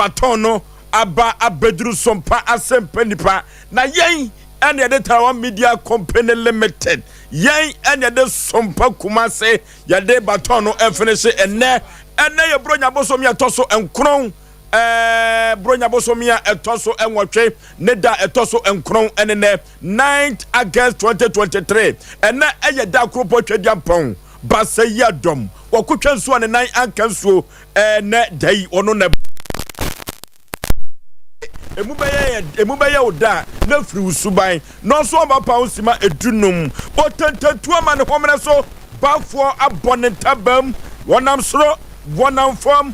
Baton no aba abɛduru Sompa Asɛmpa Nipa, na yɛn ɛne yɛde Tarawa Media Company Limited, yɛn ɛne yɛde Sompa Kumase, yɛde baton no ɛfinihye ɛnɛ. Ɛnɛ yɛ Buronya bosom yɛ ɛtɔ so 9, Buronya bosom yɛ ɛtɔ so 8 ne da ɛtɔ so 9 ɛne nɛ 9th August 2023. Ɛnɛ ɛyɛ da kuropɔ Twɛdia Mpɔn Basa yi adɔm wɔkotwa nsuo a ne nan anka nsuo. Ɛnɛ da yi ɔno na emu bɛyɛ emu bɛyɛ wo da na firi wo suban na ɔso ɔba pa wo sima 15 ɔtɛntɛntu ama ne homene so bafoɔ abɔ ne ntabam. Wɔnam soro, wɔnam fam,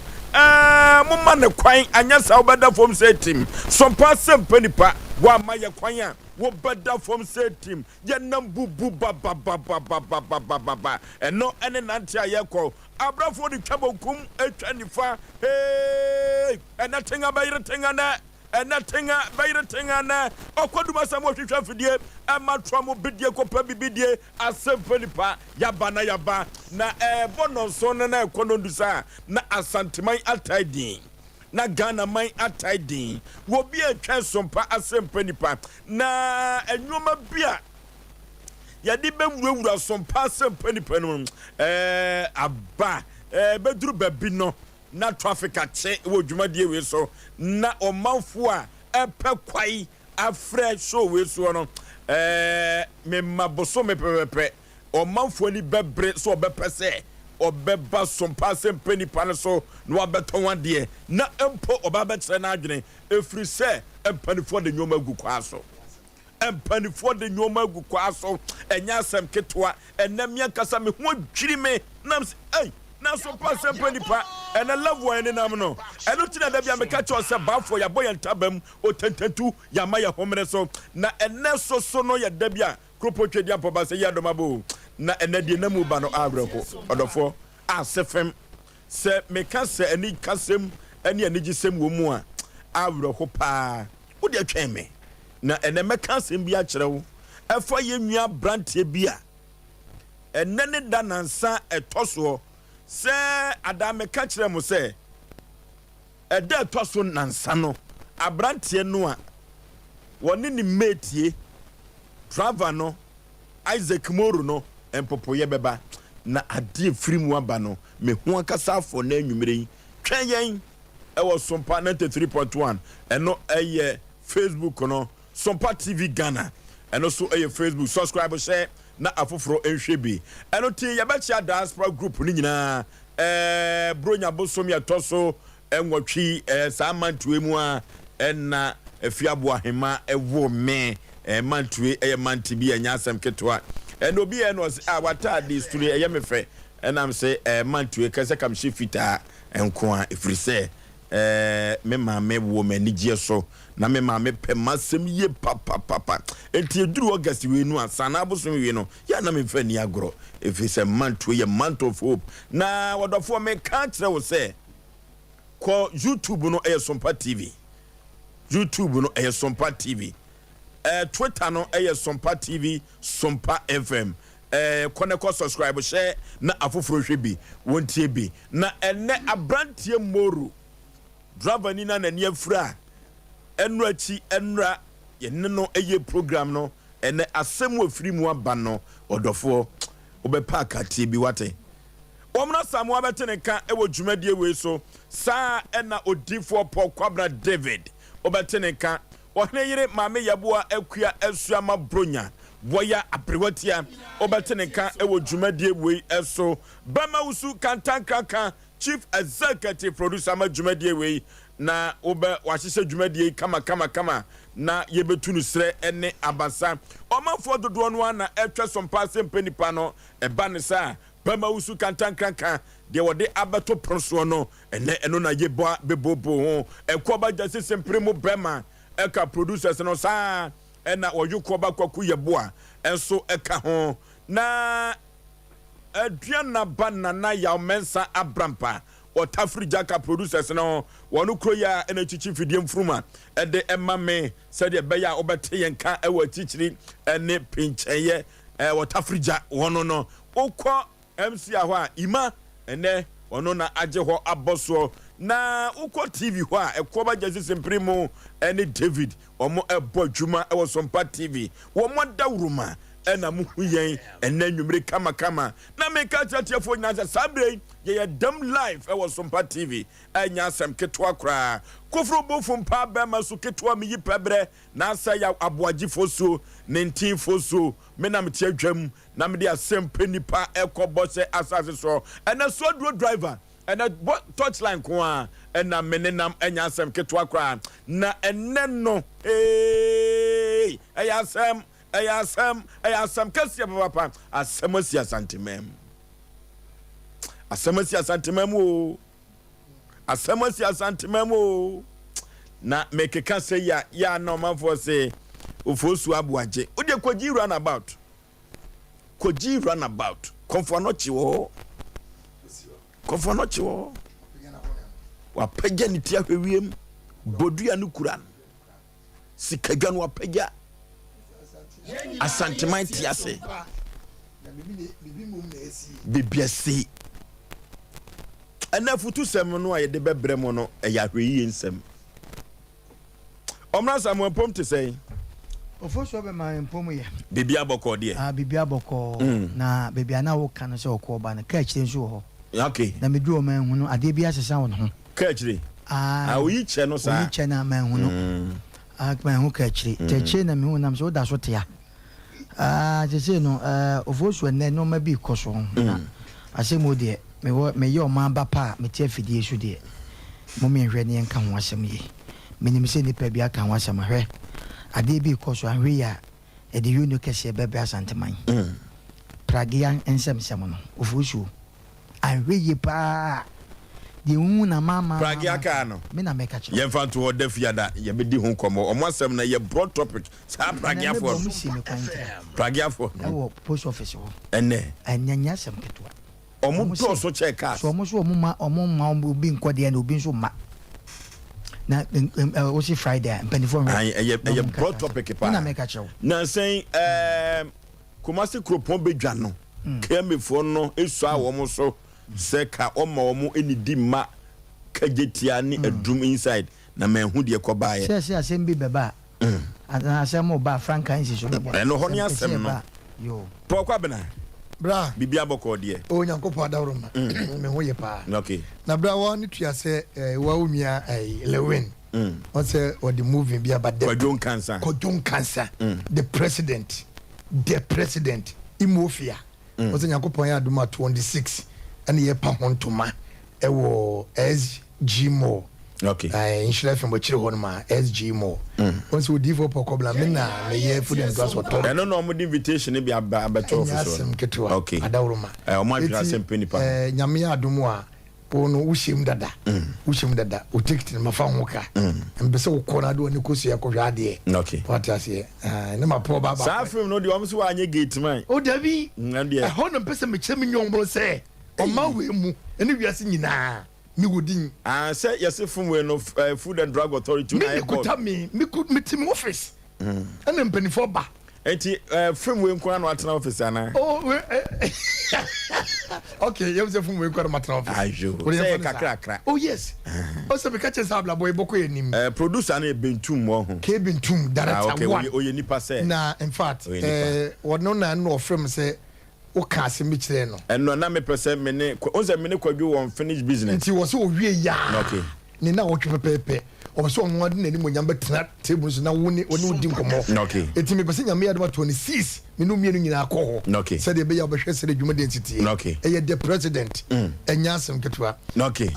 momma ne kwan, anyɛ saa wobɛda fam sɛ tim. Sompa Asɛmpa Nipa, woama yɛ kwan a wobɛda fam sɛ tim. Yɛnam bubu babababababababa, ɛno ɛne nante a yɛkɔ. Abrafoɔ de twa bonkum atwa nifa. Hee, ɛnɛ tenga bɛyere tenga, nɛ ɛnɛ tenga bɛyere tenga. Nɛ ɔkɔdum asɛm wɔhwehwɛ afidie ɛma toa mo bidie kɔpɛ bibidie. Asɛmpa Nipa, yaba na yaba na ɛɛbɔ nɔnson no na ɛkɔ no ndusa na Asanteman atae din na Ghana man atae din. Wɔbi a atwa Sompa Asɛmpa Nipa na nneɛma bi a yɛde bɛwurawura Sompa Asɛmpa Nipa no aba bɛduru baabi no na traffic akye wɔ dwumadie wei so, na ɔmanfoɔ a ɛpɛ kwae afrɛ show wei soɔ no, mema bosome pɛpɛpɛ ɔmanfoɔ ani bɛbere so ɔbɛpɛ sɛ ɔbɛba Sompa Asɛmpa Nipa no so na wabɛtɔn adeɛ na mpo ɔba bɛkyerɛ n'adwene, ɛfiri sɛ mpanimfoɔ de nneɛma agu kwaa so, mpanimfoɔ de nneɛma agu kwaa so. Ɛnyɛ asɛm ketewa. Ɛnɛ mmea nkasa me ho adwiri me nam sɛ ɛy na Sompa Asɛmpa Nipa ɛnɛ level a ɛnenam no. Ɛno ti na da bi a meka kyerɛw sɛ baafoɔ yɛabɔ yɛn ntabam otententu, yɛama yɛ homene so, na ɛnɛ soso no yɛ da bi a kuropɔ twɛ di apɔba sɛ yɛ adɔm abo na ɛnɛ deɛ nam ba no awerɛho. Ɔdɔfoɔ ase fam sɛ meka sɛ ani kasɛm ne anigyesɛm wɔ mu a awerɛho paa. Wode atwɛn me na ɛnɛ mɛka asɛm bi akyerɛ wo ɛfa yɛ nua aberanteɛ bi a ɛnɛ ne da nansa ɛtɔ soɔ sɛ adaa meka kyerɛ mo sɛ ɛda ɛtɔ so nansa no, aberanteɛ no a wɔne ne mmeetie driver no, Isaac Moro no, mpopoyɛ bɛba na adeɛ firi mu aba no. Me ho ankasa afɔ na anwummerɛ yi twɛn yɛn ɛwɔ Sompa 93.1. Ɛno ɛyɛ Facebook no, Sompa TV Ghana, ɛno so ɛyɛ Facebook. Subscribe, hyɛ na afoforɔ nhwɛ bi. Ɛno ti yɛbɛkyia diaspora group no nyinaa. Buronya bosom yɛtɔ so 8, saa mantue mu a ɛna Afiaboa ahema ɛwɔ me. Mantue ɛyɛ mante bi, ɛnyɛ asɛm ketewa. Ɛna obi yɛ no ɔsɛ a wataade suri ɛyɛ me fɛ, ɛnam sɛ mantue kɛsɛ kam hyɛ fitaa nko a, ɛfiri sɛ me maame wɔ m'anigyeɛ so na me maame pɛ m'asɛm yie papapapa. Nti eduru August wei no a sana abosom wei no yɛ na memfa ni agorɔ, ɛfiri sɛ mantue yɛ month of hope. Na wɔdɔfoɔ, meka kyerɛ wo sɛ kɔ YouTube no, ɛyɛ Sompa TV. YouTube no ɛyɛ Sompa TV. Twitter no ɛyɛ Sompa TV, Sompa FM. Kɔ ne kɔ subscribe, hyɛ na afoforɔ hwɛ bi, wɔntie bi. Na ɛnɛ aberanteɛ Moro driver ni na n'ani afira a ɛno akyi ɛnura yɛne no ɛyɛ program no. Ɛnɛ asɛm wɔ firi mu aba no, ɔdɔfoɔ, wobɛpa akatie bi wate. Wɔn na Samoa bɛte ne nka ɛwɔ dwumadie wei so saa. Ɛna odiifoɔ Paul Kwabra David wobɛte ne nka. Ɔhene yere Maame Yɛboa Akua Asuama Bronya wɔyɛ aberewatia, wobɛte ne nka ɛwɔ dwumadie wei ɛso. Bɛma Wusu Kantankraka, chief executive producer ma dwumadie wei, na wobɛ wahyehyɛ dwumadie yi kama kama kama na yɛbɛtu no serɛ ɛne abasa. Ɔmanfoɔ dodoɔ no a na ɛtwa Sɔmpa Asɛmpa Nipa no ɛba ne saa. Bɛma Wusu Kantankranka deɛ wɔde abɛto pono soɔ no ɛnɛ, ɛno na yɛbɔ bɛbobo ho. Ɛkɔba gyasi sempere mu bɛma ɛka producers no saa, ɛna wɔyi kɔba Kwaku Yɛboa ɛnso ɛka ho, na Aduana ba Nana Yaw Mɛnsa Abrampa ɔtafiri jaka producers no wɔn kuro yi a ɛna akyikyi mfidie mfuruma ɛde ɛma me sɛdeɛ ɛbɛyɛ a wɔbɛte yɛn ka ɛwɔ akyikyiri ɛne pinkyɛnyɛ. Wɔtafiri gya wɔn no wokɔ MC hɔ a ima ɛnɛ ɔno na agye hɔ abɔ soɔ. Na wokɔ TV hɔ a, Ɛkoɔba Gyasi Simpiri mu ne David, wɔn ɛbɔ adwuma wɔ Sompa TV. Wɔn adawuroma na mohu yɛn ɛnnɛ anwummere kamakama. Na meka akyerɛ atiefoɔ nyinaa sɛ saa berɛ yi yɛyɛ dam live wɔ Sompa TV. Ɛnyɛ asɛm ketewa koraa. Koforo bo fom paa bɛrima su ketewa meyi pɛ berɛ na asɛ yaw aboagye fosuo ne ntin fosuo me na mete adwam na mede asɛm pɛ nipa ɛkɔ bɔhyɛ asase soɔ ɛnɛ soaduro driver ɛnɛ bɔ touchline nko ara ɛna me ne nam ɛnyɛ asɛm ketewa koraa na ɛnɛ no hey ɛyɛ asɛm ɛyɛ asɛm ɛyɛ asɛm kɛseɛ papapa asɛm asi Asanteman mu asɛm asi Asanteman mu o asɛm asi Asanteman mu o na mekeka sɛ ya ya na ɔmanfoɔ se Ofosu Aboagye wodeɛ kɔgye runabout kɔgye runabout Kɔmfo Anɔkye wɔ hɔ Kɔmfo Anɔkye wɔ hɔ wapagya ne ti ahwɛ wiem bodua no kura no sikadwa no wapagya Asanteman te ase biribi asi ɛnna afutusɛm no a yɛde bɛbrɛ mu no ɛyɛ ahwɛyie nsɛm ɔmra Samuel mpom te sɛn. Ofosuo bɛma mpom yɛ. Biribi abɔkɔɔ deɛ. Ah, biribi abɔkɔɔ. Na baabi a na woka no sɛ ɔkɔɔ ba no, kaa akyire nso wɔ hɔ. Na meduru hɔ manhu no, adeɛ bi asesa wɔ ne ho. Kaa akyire? Ah, Ah, oyi kyɛ no saa. Oyi kyɛ no a manhu no. Ah, manhu kaa akyire. Nti akyire na mehu nam sɛ woda so te a. Ah, seesei no, eh, Ofosuo nnɛ nneɛma bi rekɔ so. Na asɛm wo deɛ, mewɔ, meyɛ ɔman ba pa a mete afidie so deɛ, mom yɛnhwɛ na yɛnka ho asɛm yie. Menim sɛ nnipa bi aka ho asɛm a, hwɛ, adeɛ bi rekɔ so, ahwɛ yie a, ɛde yono kɛseɛ bɛbrɛ Asanteman. Pragea nsɛmsɛm no, Ofosuo, anhwɛ yie paa a, deɛ wohu no amaama Pragea amaama kaa no. me na mɛka kyerɛ wo. Yɛmfa nto hɔ da fiada, yɛbɛdi ho nkɔmmɔ. Wɔn asɛm no, ɛyɛ broad topic. Saa Ɛnɛ mebɔ Prageafoɔ no. wɔn sii me kwan ntira. Prageafoɔ no. Ɛwɔ post office hɔ. Ɛnɛ. Ɛnyɛ nyɛ asɛm ketewa. Wɔn Wɔn se, dɔɔso kyɛn cars. So wɔn so wɔn mma wɔn mma wɔn obi nkɔ deɛ na obi nso mma. Na ɛ wosi Friday a mpanimfoɔ nhwɛ. Ayi ɛyɛ Na ɛyɛ wɔn broad nkasa. topic Me paa. na mɛka kyerɛ wo. Nansa yi ɛɛm Kumasi kuropɔn badwa no KMA foɔ no esua wɔn so sɛ ka wɔma wɔn nnidi mma Kagyetia ne Adum inside na manhu deɛ ɛkɔbaeɛ. Sɛ sɛ asɛm bi bɛba a anaa asɛm reba a frankaa nsi so bɛbɔ. Ɛno hɔ ne Asɛm kɛseɛ asɛm no. ba a, yoo. Paul Kwabena, Bra. biribiara bɔkɔɔ deɛ? O Nyankopɔn adaworoma, me ho ye paa. Okay. Na bra wa ne tua sɛ eh, wa wo nua eh, Lewin. Wɔn sɛ wɔde movie bi aba the Kwadwo Nkansah. Kwadwo Nkansah, the president, the president, Imofia. Wɔn sɛ Nyankopɔn yɛ adom a 26 ɛna yɛpa ho ntoma ɛwɔ SG Mall. Okay. Eh, Nhyira FM akyire hɔ nom a SG Mall. Wɔn sɛ odiyifoɔ Paul Kɔbla me na meyɛ food and drugs authority. Ɛno na wɔde invitation no bi aba abɛto Ɛnyɛ office hɔ. asɛm ketewa. Okay. Adaworoma. Eh, wɔn adwene Eti, asɛm pɛ nipa ho. eh, Nyame yɛ adom a wo no wohyɛ mu dada. Wohyɛ mu dada. Wo ticket no mafa ho ka. Mpɛ sɛ wokɔ na ade w'ani kɔsua kɔhwɛ adeɛ. Okay. Wate aseɛ. Ah, ne ma Paul ba Saa baako. film no deɛ wɔn sɛ wɔanyɛ gate man. O dabi. Ɛno deɛ. Ɛhɔ na mpɛ sɛ mekyerɛ me nyɔnko sɛ ɔman wei mu ne wiase nyinaa mewɔ din. Ah, sɛ yɛse film wei no eh, Food and Drug Authority Me na ayɛ boss. mekuta me me ku mete me office ɛna mpanimfoɔ ba. Enti eh, film wei nko ara na watena office anaa? Oh, we, eh, okay, yɛm sɛ film wei nko ara na matena office. Ayo, Wode sɛ yɛmfa yɛ no saa. kakrakra. Oh yes. Ɔsɛ meka kyerɛ sɛ abrabɔ yi bɔkɔ yɛ nim. Eh, producer no yɛ Bentum wɔ ho. K Bentum, Ah, director okay, one. oyɛ, oyɛ nipa sɛ. Na in fact, Oyɛ nipa. eh, ɔno na ɛna ɔfrɛ me sɛ woka asɛm bi kyerɛɛ no. Ɛno na mepɛ sɛ me ne, wohu sɛ me ne Kwadwo wɔ unfinished business. Nti wɔ sɛ owie yaa Okay. ne nnawɔtwe pɛpɛɛpɛ, ɔpɛ sɛ ɔno ara de n'animuonyam bɛtena table no so na wo ne ɔne wo di nkɔmmɔ. Okay. Enti mepɛ sɛ Nyame yɛ adom a 26 me ne wo mmienu nyinaa kɔ hɔ Okay. sɛdeɛ ɛbɛyɛ a wobɛhwɛ sɛdeɛ dwumadie no si teɛ. Okay. Ɛyɛ the president, ɛnyɛ asɛm ketewa. Okay.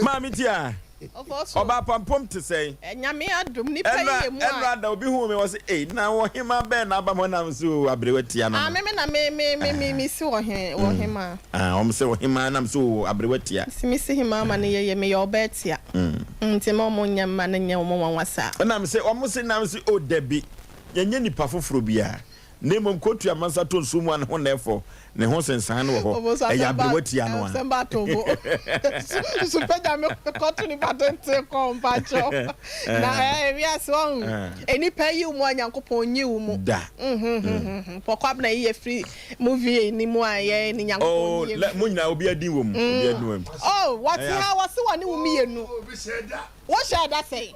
Maame Tia, Ɔfɔso. Ɔbaa pampom te sɛn? Nyame adom, nipa yi Ɛnora yɛ mu a. ɛnora da obi huu me wɔ se ei na ɔhemaa bɛn na aba mo nam so o aberewa tia no Ah no. me me na me me me me me si ɔhe ɔhemaa. Ah wɔn se ɔhemaa nam so o aberewa tia. Si me si hemaa ma no yɛ yɛ me yɛ ɔbaa tia. Nti mma wɔn nyɛ mma no nyɛ wɔn nwanwa saa. Ɛna me se wɔn se nam se o dabi yɛnyɛ nipa foforɔ biara. Na mmom kootu a mansa tɔ nsuo mu a ne ho nnɛ fɔ, ne ho sensan no wɔ hɔ. Ɛyɛ aberewa tia no a. Asɛm ba to bo. Susu pagya me kɔto nipa tenten kɔn mpakyɛw. Na ɛɛ wiase wɔn nnipa yi wo mu a Nyankopɔn nyi wo mu. Da. Pɔkɔ abena yi yɛ firi movie ni mu a yɛ ne Nyankopɔn nyi. Oh, mo nyinaa obi adin wɔ mu. Obi adin wɔ mu. Oh, wɔte ha wɔse wɔne wo mmienu. Wohyɛɛ da sɛn?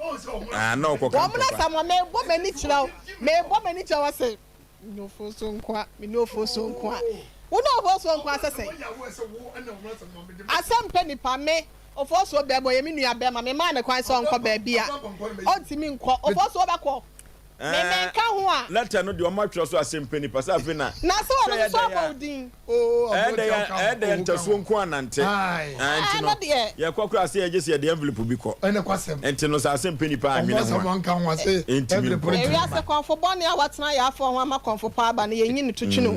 Ah, na ɔkɔka Wɔn na ntɔkwa. Samuel, mebɔ m'ani kyerɛ wo, mebɔ m'ani kyerɛ wo sɛ, me ne Ofosuo nko a, me ne Ofosuo nko a. Wo ne Ofosuo nko a sɛ sɛn? Asɛm pɛ nipa, me, Ofosuo bɛɛma, ɔyɛ me nua bɛɛma, memaa no kwan sɛ ɔnkɔ baabi a, ɔntumi nkɔ. Ofosuo bɛkɔ. Me Ɛɛ, menka ho a. Lɛtɛ no deɛ ɔmo atwerɛ so asɛm nipa sɛ afei na. Na sɛ Sɛ ɔno ɛyɛ nso dɛn abɔ a wo din. Ɛyɛ dɛn a ɛyɛ dɛn a ntasuo nko anante. Ɛɛ nti no Ɛno deɛ. yɛkɔ koraa sɛ yɛgye sɛ yɛde envelope bi kɔ. Nti no sɛ asɛm nipa anwene ho a ɛntumi nkɔ. Ewiase kɔmfo bɔne a watena yɛn afɔ ho ama kɔmfo pa aba no yɛnyi no to twene o.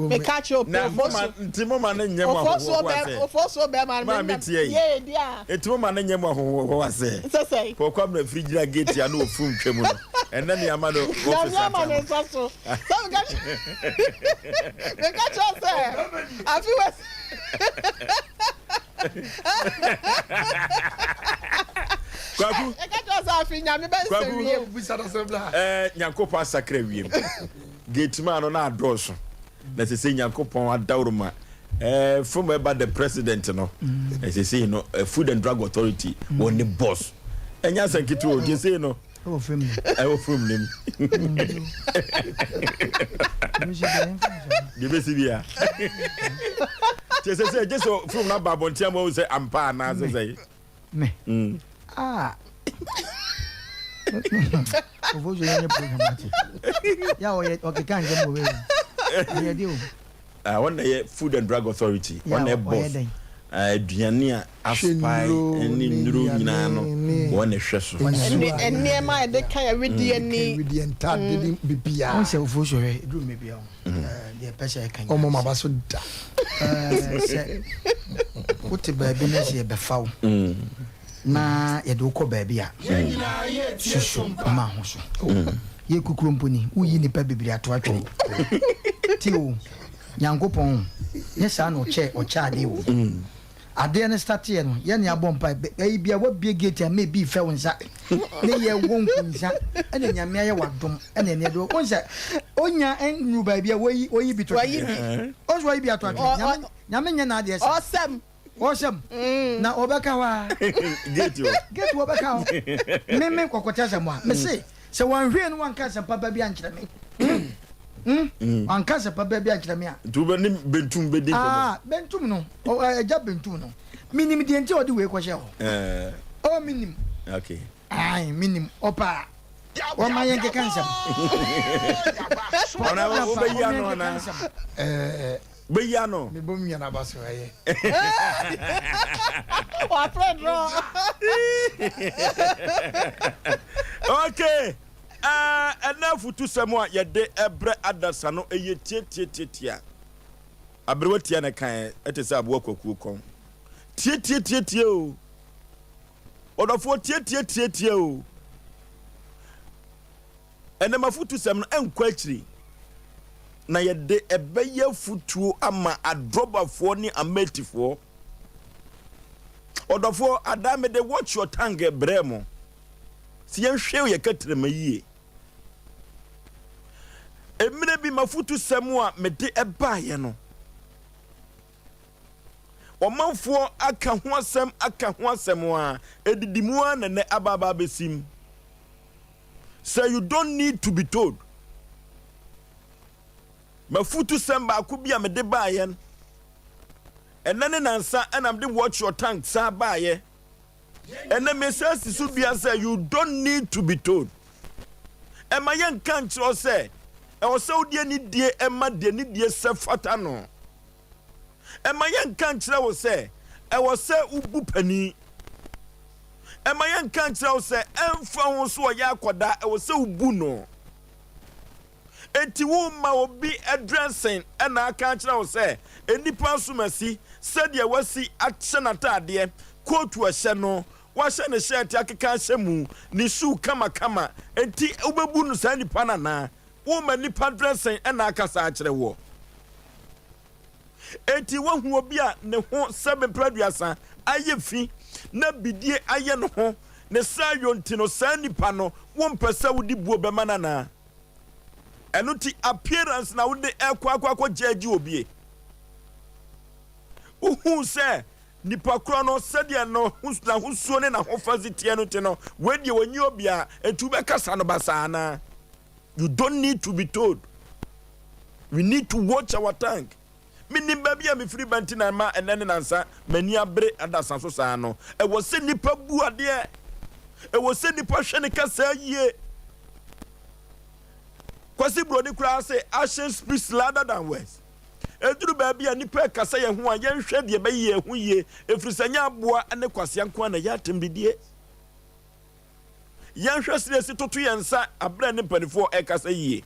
Meka kyerɛ wo pɛ Na moma Ofosuo nti moma no nyɛ mo Ofosuo ahohoahoa bɛ sɛ Ofosuo bɛrima no Maame me nam tie yi. yee di a. Enti moma no nyɛ mo ahohoahoa sɛ. Sɛ sɛn? Paul Kwabena firi gyina gate ano wɔ fum twam no, ɛnnɛ ne ama no office Nyame ama ne atam. nsa so. Sɛ meka meka kyerɛ sɛ afi wɔ Kwaku. Meka kyerɛ sɛ afi Nyame bɛ nsɛ wiem. Ɛɛ Nyankopɔn asakra wiem. Gate man no na adɔɔso. Na sɛ sɛ Nyankopɔn adaworoma ɛɛ from ɛba the president no. Ɛsɛ sɛ no Food and Drug Authority wɔn ne boss. Ɛnyɛ asɛm ketewa o, gye sei no. Ɛwɔ fam nim. Ɛwɔ fam nim. Deɛ bɛsi bia. Kyɛ sɛ sɛ gye sɛ fam no aba abɔnten ama wo sɛ ampa anaasɛ sɛ. Me. Ah. Ofo so yɛnyɛ program ate. Ya ɔyɛ ɔkeka nsɛm wɔ wei. Ɔyɛ de o. Ah, wɔn na yɛ Food and Drug Authority. Wɔn na yɛ boss. Aduane a aspae ne nnuro nyinaa no, wɔn na ɛhwɛ so. Nneɛma a yɛde ka yɛn wedeɛ ni. Wedeɛ ntaade ne biribiara. Wɔn sɛ ofuo so hwɛ eduru mmɛ bia o. Deɛ ɛpɛ sɛ ɛka nyinaa. Wɔn mama so da. Sɛ wote baabi na sɛ yɛbɛfa wo na yɛde wo kɔ baabi a, susu ma ho so. Yɛ kukuro mpo ni, woyi nnipa bebree ato atwene. Ti o. Nyankopɔn nyɛ saa na ɔkyɛ ɔkyɛ adeɛ o adeɛ no starteɛ no yɛ ne abɔ mpae bɛyi bia wabie gate a may bi fɛ wo nsa ne yɛ wɔ nkunsa ɛna nyame ayɛ wadom ɛna ɛne ɛde wo nsa onya ɛnnu baabi a wɔyi wɔyi bi to atwene ɔnso wɔyi bi ato atwene nyame nyame nyɛ n'adeɛ saa ɔsɛm ɔsɛm na ɔbɛka hɔ a gate hɔ gate hɔ bɛka hɔ me me kɔkɔte asɛm a mese sɛ wɔnhwee no wanka asɛm papa bi ankyerɛ me Hmm? Wanka asɛm papa bi ankyerɛ me a. Nti wobɛ ne Bentum bɛdi nkɔmmɔ? Ah, Bentum no, agya Bentum no, menim deɛ nti a ɔde wei kɔhyɛ hɔ. Oh, menim. Okay. Ae, menim. Ɔpɛ a, ɔma yɛn keka nsɛm. Ɔna wobɛyi ano anaa? Bɛyi ano. Mebɔ me nua no aba so ɛyɛ. Wafrɛ draw. Okay. Ɛnnɛ afutusɛm a yɛde brɛ adasa no yɛ tiatiatiatia. Aberewa tia na ɛkae, ɛte sɛ aboa kwakuo kɔn. Tiatiatiatia o. Ɔdɔfoɔ tiatiatiatia o. Ɛnnɛ m'afutusɛm no ɛnkɔ akyiri, na yɛde ɛbɛyɛ afutuo ama adrɔbafoɔ ne amatifoɔ. Ɔdɔfoɔ, adaa mede watch your tongue brɛɛ mo. Sɛ yɛnhwɛ yɛn kɛtrɛma yie. Mmerɛ bi m'afotusɛm a mede baeɛ no, ɔmanfoɔ aka ho asɛm aka ho asɛm a, ɛdidi mu ara na ɛnɛ aba aba abɛsim. Sɛ you don't need to be told. M'afotusɛm baako bi a mede baeɛ no, ɛnɛ ne nansa ɛna mede watch your tongue saa baeɛ. Ɛnnɛ mesan si so dua sɛ you don't need to be told. Ɛma yɛnka nkyerɛ wo sɛ ɛwɔ sɛ wode anidie ma deɛ anidie sɛ fata no. Ɛma yɛnka nkyerɛ wo sɛ ɛwɔ sɛ wobu panin. Ɛma yɛnka nkyerɛ wo sɛ ɛmfa ho so ɔyɛ akwadaa ɛwɔ sɛ wobu no. Enti worema obi drɛsen na aka akyerɛ wo sɛ nnipa asomasi, sɛdeɛ wasi ahyɛ n'ataadeɛ, kootu a ɛhyɛ no, wahyɛ ne hyɛɛte akeka ahyɛ mu, ne suu kamakama, enti wobɛbu no saa nipa no anaa? Woma nnipa dressing na akasa akyerɛ woɔ. Enti woahu obi a ne ho sɛbe mprɛ aduasa ayɛ fi na bidie ayɛ ne ho, ne saa yɔ nti no saa nipa no wompɛ sɛ wode buo bɛma no anaa? Ɛno nti appearance na wode ɛkɔ akɔ akɔ judge obie. Wohuu sɛ nipa korɔ no sɛdeɛ n'ahosuo ne n'ahofadzi teɛ no nti no wei deɛ ɔnyi obiara, enti wobɛkasa no basaa anaa? You don't need to be told. We need to watch our tongue. Menim baabi a mefiri ba nti na ɛma ɛnɛ ne nansa m'ani abere adasa so saa no. Ɛwɔ sɛ nipa bu adeɛ. Ɛwɔ sɛ nipa hwɛ ne kasaa yie. Kwasi Broni koraa se action speaks louder than words. Ɛduru baabi a nipa ɛkasa yɛn ho a yɛnhwɛ deɛ ɛbɛyɛ yɛn ho yie ɛfiri sɛ nyɛ aboa ne kwasea nko ara na ɛyɛ atɛmdidie. Yɛnhwɛ sɛdeɛ yɛsi toto yɛn nsa aberɛ a ne mpanimfoɔ rekasa yie.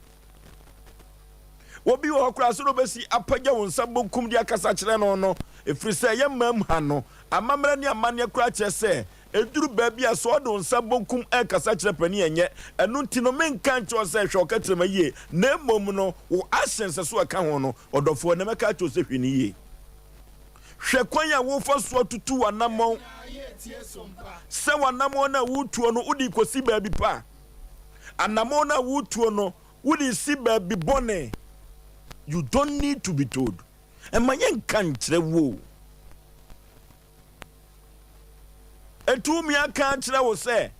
Obi wɔ hɔ koraa sɛdeɛ ɔbɛsi apagya wo nsa bonkum de akasa kyerɛ no no, ɛfiri sɛ yɛn mmaa mu ha no, amammerɛ ne amanneɛ koraa kyerɛ sɛ ɛduru baabi a sɛ ɔde wo nsa bonkum rekasa kyerɛ panin ɛnyɛ. Ɛno nti no menka nkyerɛ wo sɛ hwɛ ɔkɛtrɛma yie, na mmom no wo actions so ɛka ho no, ɔdɔfoɔ, na mɛka akyerɛ wo sɛ hwɛ no yie. Hwɛ kwan a wofa so atutu w'anammɔn. Sɛ w'anammɔn no a woretuo no wode rekɔsi baabi pa. Anammɔn no a woretuo no wode resi baabi bɔne. You don't need to be told. Ɛma yɛnka nkyerɛ wo. Enti wo mmea ka akyerɛ wo sɛ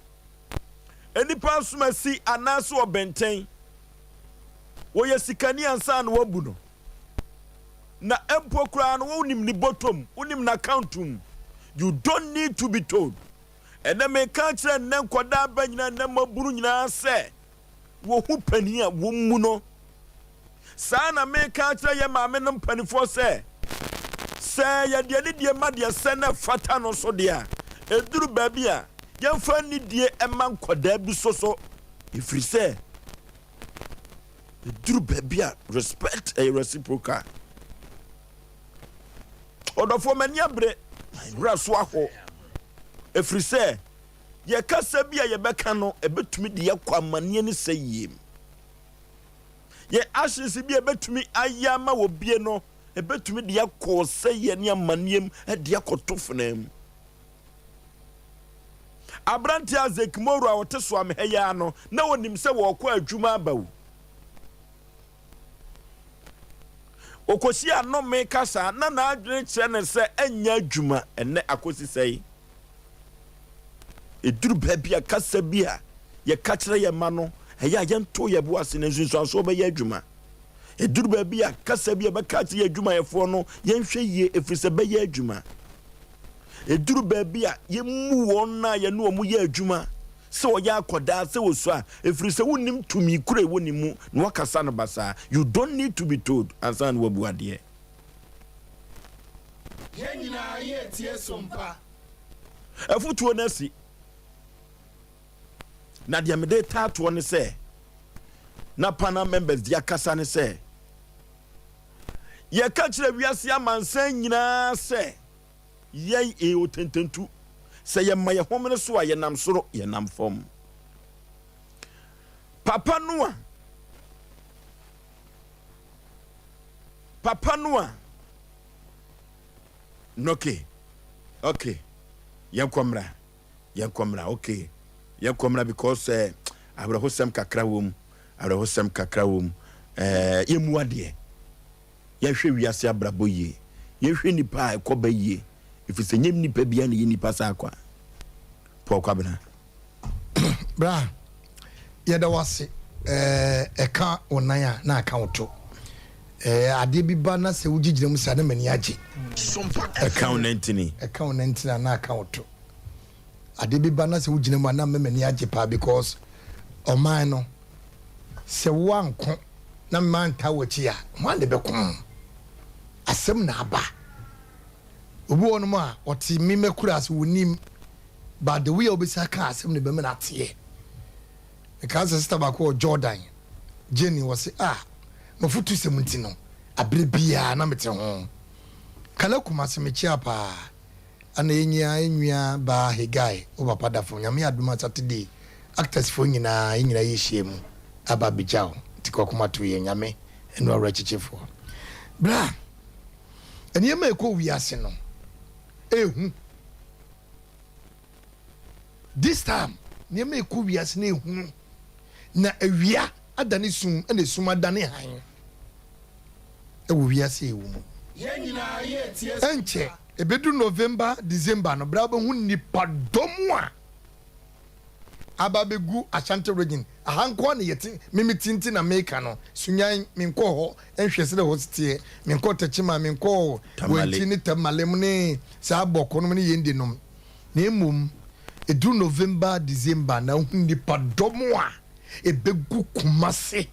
nnipa asomasi anaasɛ ɔbɛntɛn wɔyɛ sikani ansa na wɔabu no. Na mpo koraa no wonim ne bɔtɔm, wonim n'account mu. You don't need to be told. Ɛnɛ meka akyerɛ nnɛ nkwadaa ba nyinaa, nnɛ mmabunu nyinaa sɛ wɔhu panin a wɔmmu no. Saa na meka akyerɛ yɛn maame nom mpanifoɔ sɛ, sɛ yɛde anidie ma deɛ sɛ na ɛfata no so deɛ a, ɛduru baabi a yɛmfa anidie mma nkwadaa bi so so, ɛfiri sɛ Ɛduru baabi a respect ɛyɛ reciprocal. Ɔdɔfoɔ m'ani abere, werɛ so aho. Ɛfiri sɛ yɛ kasa bi a yɛbɛka no ɛbɛtumi de yɛakɔ amanneɛ ne sɛ yiem. Yɛ actions bi a ɛbɛtumi ayɛ ama obie no ɛbɛtumi de yɛakɔ ɔsɛeɛ ne amanneɛ mu de akɔto fenaa mu. Aberanteɛ Isaac Moro a ɔte Soame ha yi ara no, na ɔnim sɛ wɔrekɔ adwuma aba o. Ɔkɔhyiaa nnome kasa na n'adwene kyerɛ no sɛ ɛnyɛ adwuma ɛnnɛ akɔsi sɛe. Ɛduru baabi a kasa bi a yɛka kyerɛ yɛn mma no, ɛyɛ a yɛnto yɛn bo ase na nsunsuansoɔ bɛyɛ adwuma. Ɛduru baabi a kasa bi a yɛbɛka akyerɛ yɛn adwumayɛfoɔ no, yɛnhwɛ yie ɛfiri sɛ ɛbɛyɛ adwuma. Ɛduru baabi a, yɛmmu wɔn a yɛne wɔn yɛ adwuma sɛ ɔyɛ akwadaa, sɛ ɔsua, ɛfiri sɛ wonnim tumi koro a ɛwɔ ne mu na wakasa no basaa. You don't need to be told ansa na wabu adeɛ. Yɛn nyinaa yɛretie som pa. Afotuo no asi. Na deɛ mede retaa toɔ ne sɛ, na panel members de akasa ne sɛ, Yɛka kyerɛ wiase amansan nyinaa sɛ yɛn yɛ otententu. Sɛ yɛma yɛn homene so a, yɛnam soro, yɛnam fam. Papa Noa, Papa Noa, Okay, okay, yɛnkɔ mmra, yɛnkɔ mmra, okay, yɛnkɔ mmra because eh, awerɛhosɛm kakra wɔ mu, awerɛhosɛm kakra wɔ mu. Eh, yɛmmu adeɛ. Yɛnhwɛ wiase abrabɔ yie. Yɛnhwɛ nnipa a ɛkɔ ba yie. Ɛfiri sɛ nyɛ nnipa biara na ɛyɛ nnipa saa kwa. Paul Kwabena. Bra, yɛda wo ase. Ɛka wo nan a na aka wo to. Adeɛ bi ba na sɛ wogye gyina mu saa na m'ani agye. Ɛka wo nantini. Ɛka wo nantini a na aka wo to. Adeɛ bi ba na sɛ wogyina mu a na m'ani agye paa because ɔman no Sɛ woanko na mantaa w'akyi a, hwan na ɛbɛko? Asɛm na aba. Obi wɔ hɔnom a, ɔte me m'akuraase, ɔnnim. But the way a wobɛsi aka asɛm no bɛma no ateɛ. Mekaa sɛ sista baako wɔ Jordan, Jenny, ɔse, ah, m'afotusɛm nti no, aberɛ biara na mete ho. Kala Kumasi, mekyea paa. Ana yɛnyia yɛnwia baa Hegai wo papa dafo Nyame adom a Saturday actors foɔ nyinaa yɛn nyinaa yɛhyia mu aba abɛgya wo. Nti kɔkoma to yɛ Nyame ɛne ɔwerɛkyekyefoɔ. Bra, nneɛma a ɛkɔ wiase no ɛhu. This time nneɛma a ɛkɔ wiase no ɛhu. Na awia adane sum ɛna esum adane hann ɛwɔ wiase a ɛwɔ mu. Ɛnkyɛ ɛbɛdu November, December no, bra wobɛhu nnipadɔm a aba abɛgu Ashanti region aha nko ara na yɛte, me me ti nti na meka no, Sunyani menkɔɔ hɔ nhwɛ sɛdeɛ hɔ teɛ, menkɔɔ Techiman, menkɔɔ Wenchi ne Tamale mu ne saa Bɔkɔ nom ne Yendi nom, na mmom ɛduru November, December na wohu nnipadɔm a ɛbɛgu Kumasi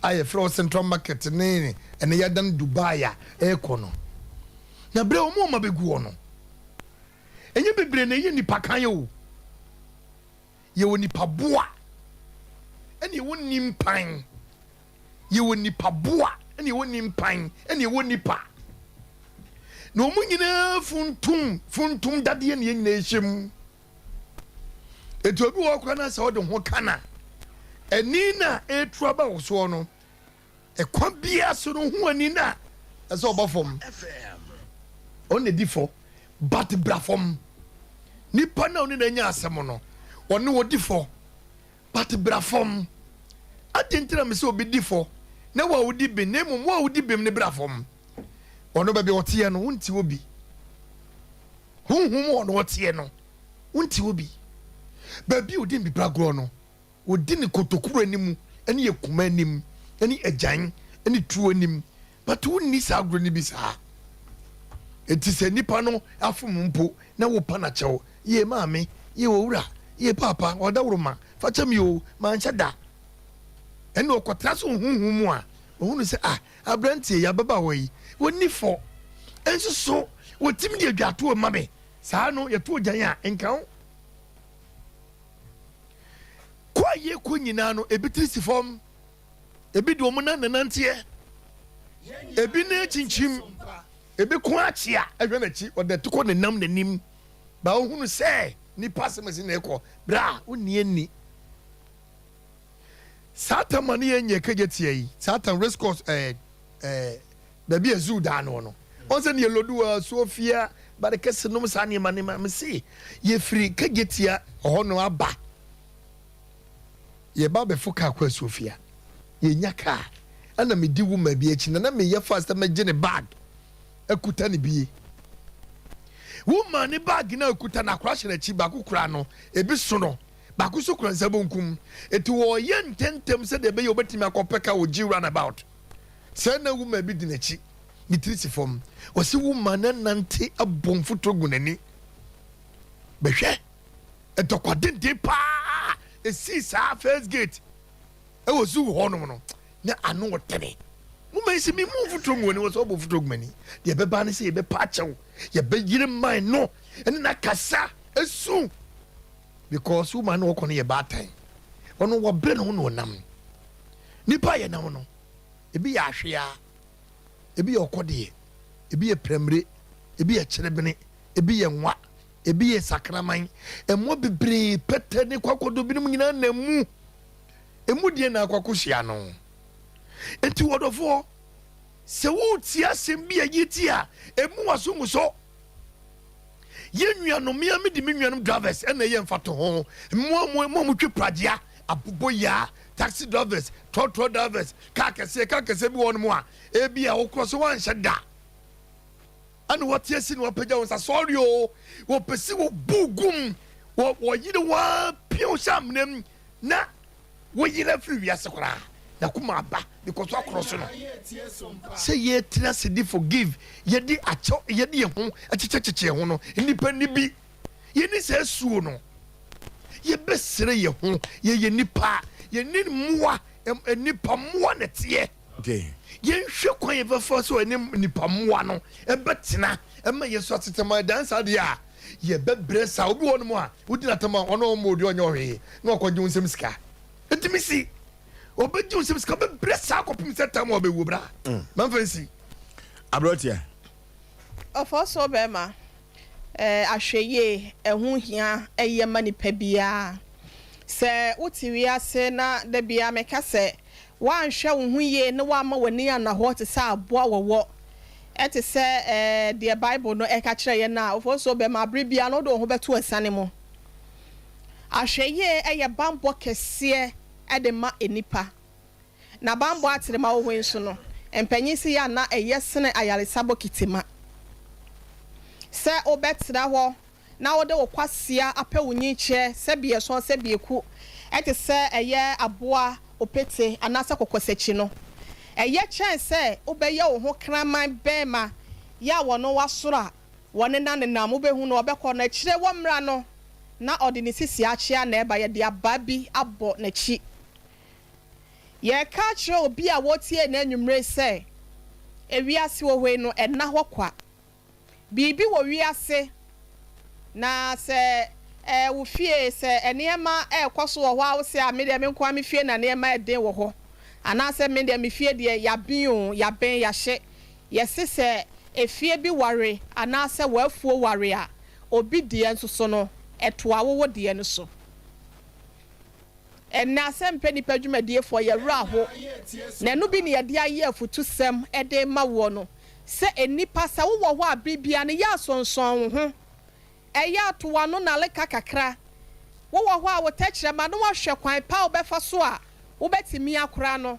a yɛfrɛ hɔ Central Market ne ɛnɛ yɛadan Dubai a ɛrekɔ no, na berɛ a wɔn a wɔabɛgu hɔ no, Ɛnyɛ bebree na ɛyɛ nnipa kan o. Yɛwɔ nnipa boa ɛna yɛwɔ nimpan. Yɛwɔ nnipa boa ɛna yɛwɔ nimpan ɛna yɛwɔ nipa. Na wɔn nyinaa funtum funtum dadeɛ na yɛn nyinaa hyɛ mu. Eti obi wɔ hɔ koraa na sɛ ɔde ho ka na ɛni na ɛretu aba wɔ soɔ no. Ɛkwan biara so no ho ani na ɛsɛ ɔba fam. Ɔno na ɛdi fɔ but bra fam. Nipa na ɔne no anya asɛm no ɔne ɔdi fɔ but bra fam. Adɛn nti na mesɛ obi di fɔ na wo a wodi bem na mmom wo a wodi bem no bra fam. Ɔno baabi a ɔteɛ no wonte hɔ bi. Honhom a ɔno ɔteɛ no wonte hɔ bi. Baabi a ɔdi mpipragorɔ no Wɔdi no kotokuro anim ne akuma anim ne agyan ne tuo anim but wonni saa agorɔ no bi saa. Enti sɛ nipa no afom mpo na wopa no akyɛw, yee maame, yee owura, yee paapa, ɔdawuroma, fa kyɛ me oo, manhyɛ da. Ɛnna ɔkɔtra so wɔ honhom mu a, ɔhunu sɛ ah, aberanteɛ yi, ababaawa yi, wɔnni fɔ. Nso so wɔtumi de adwatoɔ ma me. Saa no, yɛto ogyan a, nka ho. Kɔ a yɛkɔ nyinaa no, ebi tiri si fam, ebi de wɔn nan na nanteɛ, ebi nan kyinkyim, ebi ko akyea ɛhwɛ n'akyi, ɔde atukɔ nenam n'anim. Ba ohunu sɛ nipa asɛm asi na ɛkɔ, bere a wonni ani. Saa tam a ne yɛn nyɛ kagya tia yi, saa tam race course ɛɛ ɛɛ baabi a zoo daa no no ɔn sɛ ne yɛ lodu a Sofia bare kɛse nom saa nneɛma nneɛma me se yɛfiri Kejetia hɔ no aba yɛba abɛfo kaa kɔ Sofia yɛnya kaa ɛna medi wo ma bi akyi na na meyɛ fast mɛgye ne bag akuta ne bie wo ma ne bag na akuta na akora hyɛ n'akyi baako kura no ebi so no baako so kura nsa bonkum eti wɔyɛ ntɛntɛm sɛdeɛ ɛbɛyɛ obɛtumi akɔpɛ ka wɔ G runabout. Sɛɛ na woman bi di n'akyi, ne tiri si fam. Ɔse woman no nante abɔ mfuturo gu n'ani. Bɛhwɛ, ntɔkwa denden paa esii saa first gate ɛwɔ zoo hɔ nom no, na ano ɔtene. Woman yi se me mu mfuturo ngu w'ani, wɔsɛ ɔbɔ mfuturo gu m'ani. Deɛ ɛbɛba ne sɛ yɛbɛpa akyɛw, yɛbɛyere man no ɛne n'akasa esu. Because woman no ɔkɔ no yɛ baatan, ɔno wɔbrɛ ne ho na ɔnam. Nipa a yɛnam no, ebi yɛ ahweaa, ebi yɛ ɔkɔdeɛ, ebi yɛ prɛmire, ebi yɛ kyerebene, ebi yɛ nwa, ebi yɛ sakraman. Mmoa bebree, pɛtɛ ne kwakodo binom nyinaa nam mu. Emu deɛ na akɔ akɔhyia no. Enti ɔdɔfoɔ, sɛ woretie asɛm bi a ɛyɛ ti a, emu w'aso ngu so. Yɛn nuanom, me ara mede me nuanom drivers na ɛyɛ mfatoho. Mmoa mo, mo a motwe pragyea, aboboyaa, taxi drivers, trɔtrɔ drivers, kaa kɛseɛ, kaa kɛseɛ bi wɔ hɔnom a, ebi a wokorɔ so woanhyɛ da. Ɛna wɔte asi na wɔapagya wɔn nsa, sɔre o, wɔpɛ si wɔbu gum, wɔ wɔyere wɔn pia wo hyɛ amena mu na woyera firi wiase koraa na kuma aba because wakorɔ so no sɛ yɛtena ase de forgive yɛde akyɛw yɛde yɛn ho kyekyɛkyekyɛ yɛn ho no nnipa ni bi yɛni saa suo no yɛbɛsrɛ yɛn ho yɛyɛ nnipa yɛne mmoa nnipa mmoa na teɛ yɛnhwɛ kwan yɛbɛfa so ɛne nnipa mmoa no ɛbɛtena ɛma yɛn so asetema ɛdan saa deɛ a Yɛbɛbrɛ saa. Obi wɔ hɔnom a, wodi n'atam a, ɔno ɔmmɔ odua, ɔnyɛ ɔhwee, na wakɔgye wo nsam sika. Ɛtumi si. Ɔbɛgye wo nsam sika, ɔbɛbrɛ saa kɔpem sɛ tam a ɔbɛwuo. Bra, mamfa nsi. Aberɛteɛ. Ɔfɔɔsoɔ bɛɛma, ahwɛyie ɛho hia ɛyɛ ma nipa biara. Sɛ wote wiase na da biara meka sɛ. Woanhwɛ wo ho yie na woamma w'ani anna hɔ te sɛ aboa wɔwɔ, te sɛ deɛ Bible no ka kyerɛ yɛn no a, ofosuo bɛma berɛ biara no wode wo ho bɛto asiane mu. Ahwɛyie yɛ bammɔ kɛseɛ de ma nnipa. Na bammɔ atrema wɔ hɔ yi nso no, mpanyin se yɛ a na ɛyɛ sene ayaresa bokiti ma. Sɛ wobɛtra hɔ na wode wo kwasea apɛ wo nyinkyerɛ sɛ biɛsɔn sɛ bieku te sɛ ɛyɛ aboa opete anaasɛ kɔkɔsakyi no, ɛyɛ kyɛn sɛ wobɛyɛ wo ho kraman bɛɛma yɛ a wɔno wasoro a wɔnena nenam wobɛhu no ɔbɛkɔ no akyire wɔ mmra no na ɔde ne sisi akyea na ɛba yɛde abaa bi abɔ n'akyi. Yɛreka akyerɛ obi a ɔretie yɛn anwummere yi sɛ, ewiase wɔ hɔ yi no, ɛnna hɔ kwa. Biribi wɔ wiase, na sɛ ɛɛ wo fie, sɛ nneɛma rekɔ so wɔ hɔ a, wose a, me deɛ me nko ara me fie na nneɛma yɛ den wɔ hɔ. Anaasɛ me deɛ me fie deɛ yɛaben o, yɛaben, yɛahye. Yɛse sɛ efie bi ware anaasɛ w'afuo ware a, obi deɛ nso so no, ɛtoa wo wo deɛ no so. Ɛnnɛ asɛmpɛ nnipa dwumadiefoɔ yɛ werɛ aho, na ɛno bi na yɛde ayɛ afutusɛm de rema woɔ no, sɛ nnipa, sɛ wowɔ hɔ a bere biara no yɛ asonsɔn wo ho, ɛyɛ a to w'ano nnaleka kakra, wowɔ hɔ a wo tɛkyerɛma no ahwɛ kwan pa a wobɛfa so a wobɛtumi akora no,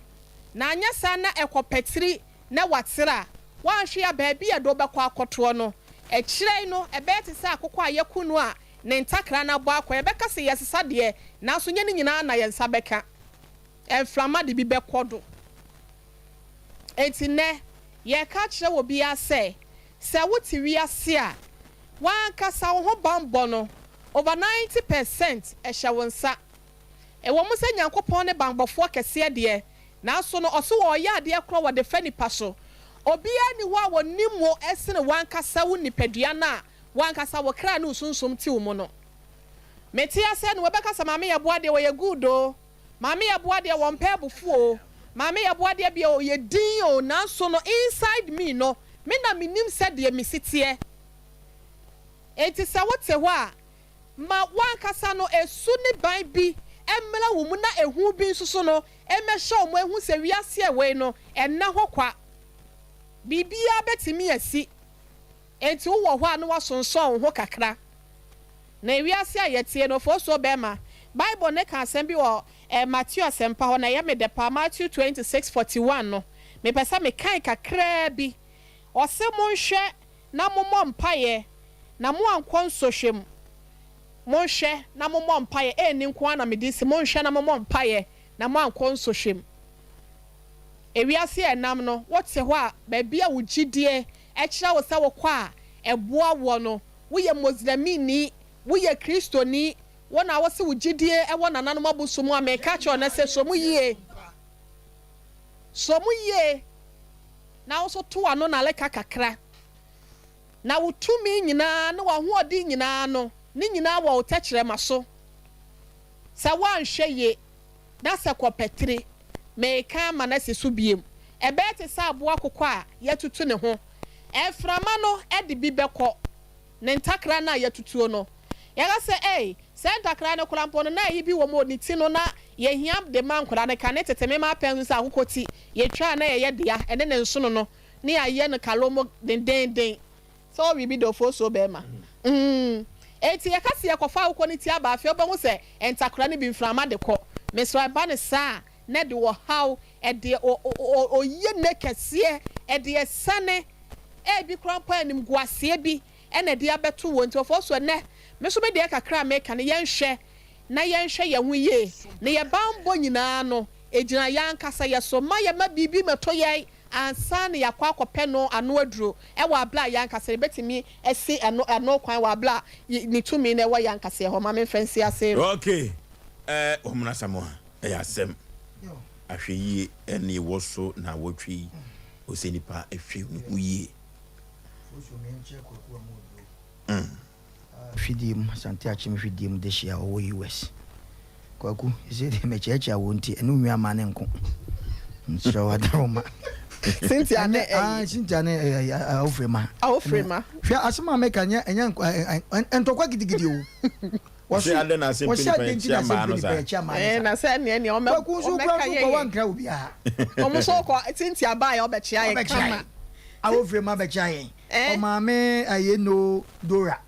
na anyɛ saa na ɛkɔ patiri na watere a, woanhwɛ a baabi a ɛde wo bɛkɔ akɔtoɔ no, akyire yi no ɛbɛyɛ te sɛ akokɔ a yɛaku no a ne ntakra no abɔ akɔ. Yɛbɛka sɛ yɛresesa deɛ, nanso nyɛ ne nyinaa na yɛn nsa bɛka. Mframa de bi bɛkɔ do. Enti nnɛ, yɛreka akyerɛ obiara sɛ, sɛ wote wiase a, w'ankasa wo ho bammɔ no, over 90 percent hyɛ wo nsa. Ɛwɔ mu sɛ Nyankopɔn ne banbɔfoɔ kɛseɛ deɛ, nanso no ɔse ɔɔyɛ adeɛ korɔ wɔde fa nipa so. Obiara nni hɔ a ɔnim wo sene w'ankasa wo nipadua no a w'ankasa wo kra ne wo sunsum te wo mu no. Mete aseɛ no wɔbɛka sɛ Maame Yɛboa deɛ ɔyɛ good oo, Maame Yɛboa deɛ wɔmpɛ abufuo oo, Maame Yɛboa deɛ bia ɔyɛ din oo, nanso no inside me no, me na menim sɛdeɛ mesi teɛ. Enti sɛ wote hɔ a, Ma w'ankasa no su ne ban bi mmra wo mu na ehu bi nso so no mmɛhyɛ wo mu ahu sɛ wiase a wei no ɛnna hɔ kwa. Biribiara bɛtumi asi. Enti wowɔ hɔ a na woasonsɔn wo ho kakra. Na wiase a yɛteɛ no, ofosuo bɛrima. Bible no ka asɛm bi wɔ eh, Mateo asɛmpa hɔ na ɛyɛ me dɛ paa, Matthew 26, 41 no. Mepɛ sɛ mekan kakraa bi. Ɔse monhwɛ na mommɔ mpaeɛ na moankɔ nsɔhwɛ mu. Monhwɛ na mommɔ mpaeɛ, ɛnni nko ara na mede si, monhwɛ na mommɔ mpaeɛ na moankɔ nsɔhwɛ mu. Ewiase a ɛnam no, wote hɔ a, baabi a wo gyidie kyerɛ wo sɛ wokɔ a ɛboa woɔ no, woyɛ Moslemini, woyɛ Kristoni, wo na wose wo gyidie wɔ nananom abosom mu a, meka kyerɛ wo nnɛ sɛ sɔ mu yie. Sɔ mu yie na wo nso to w'ano naleka kakra. Na wo tumi nyinaa ne w'ahoɔden nyinaa no, ne nyinaa wɔ wo tɛkyerɛma so. Sɛ woanhwɛ yie na sɛ kɔpɛtiri, mereka ama no asi so bio, ɛbɛyɛ te sɛ aboa kokɔ a yɛatutu ne ho. Mframa no de bi bɛkɔ, ne ntakra no a yɛatutuo no. Yɛka sɛ, Ei, saa ntakra no koraa mpo no, na ayi bi wɔ mu o, ne ti no, na yɛhia de ma nkwadaa no. Kane tete me mma pɛn so sɛ akokɔ ti, yɛtwa a na yɛyɛ dea, ɛne ne nsono no. Ne yɛayɛ no kalomo dendeenden sɛ ɔwe bi dɛ ofosuo bɛɛma mm enti yɛka se yɛkɔfa awokɔ no ti aba afei wobɛhu sɛ ntakora no bi mframa de kɔ mesrɛ ɛba no saa a na ɛde ɔhaw ɛde oyie ne kɛseɛ ɛde asiane ebi koraa mpo animguaseɛ bi ɛna ɛde abɛto wɔ nti ofosuo ɛnɛ me nso me deɛ kakra a meka no yɛnhwɛ na yɛnhwɛ yɛn ho yie na yɛ banbɔ nyinaa no ɛgyina yɛn ankasa yɛ so mma yɛmma biribi mmɛto yɛn ansa na yɛakɔ akɔpɛ no ano aduro wɔ abere a yɛn ankasa yɛbɛtumi asi ɛno ano kwan wɔ abere a Ne tumi no wɔ yɛn ankasa yɛn hɔ. Ma memfa nsi ase. Ok eh wɔn Asamoah ɛyɛ asɛm ahwɛyie ɛne ɛwɔ so naawɔtwe yi ɔsɛ nipa hwɛ ne ho yie. Hwidie mu, Asante Akyem hwidie mu dehye a ɔwɔ US. Kwaku, sesei deɛ mekyeakyea wo nti ɛne wo nnuammaa no nko. Mesrɛ wo adaroma. Cynthia ne ɛyi. Ah, Cynthia ne ɛyi Awofrema. Awofrema. Hwɛ asɛm a meka nyɛ ɛnyɛ ntɔkwa gidigidi o. Wɔse adɛn na asɛmpi Wɔse nipa adɛn nti na yɛkyea mmaa asɛmpi no nipa saa? yɛkyea mmaa no Ɛɛ saa? na sɛ neɛ neɛ ɔmɛ Kwaku nso wokura ɔmɛka nso yɛ kɔ yɛn. woankra obiara. Ɔmo nso kɔ Cynthia baeɛ ɔbɛkyea yɛn Ɔbɛkyea kama. yɛn. Awofire ma bɛkyea yɛn. Ɛɛ. Ɔmaame ayɛ no Dora.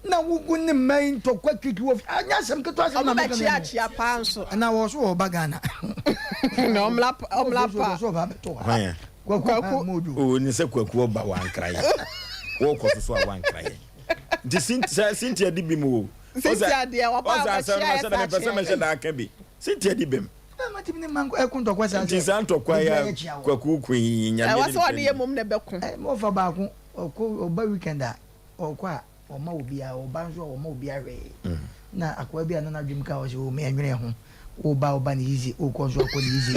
Na wogu ne mma yi ntɔkwa kirikiri wɔ fie. Anyɛ asɛm ketewa asɛm Ɔmo na meka no bɛkyea mu. kyea paa nso. Na wɔ so wɔ ba Ghana. Na ɔmla ɔmla Ɔfo so pa. wɔ so ɔba abɛtɔ ha. Hwan a? Kwaku Kwaku. Modo. O ne sɛ Kwaku ɔba wankra yɛn. Wɔkɔ so so a wankra yɛn. Nti sɛ Cynthia di bem o. Cynthia deɛ ɔba Ɔsɛ asɛm no ɔbɛkyea mahyɛ da mepɛ sɛ mɛhyɛ da aka bi. Cynthia di bem. Ɛko ntɔkwa saa Nti saa ntɔkwa yi a Kwaku ko yi Nyame Ɛwɔ de sɛ ne ɔne yɛ twam. mmom na ɛbɛko. Ɔfa baako ɔkɔ ɔba weekend a ɔkɔ a ɔma obiara ɔba nso a ɔma obiara hwee na akoa bi a na n'adwene ka ɔsɛ o me ɛnwene ho woba woba ne yizi wokɔ nso akɔ ne yizi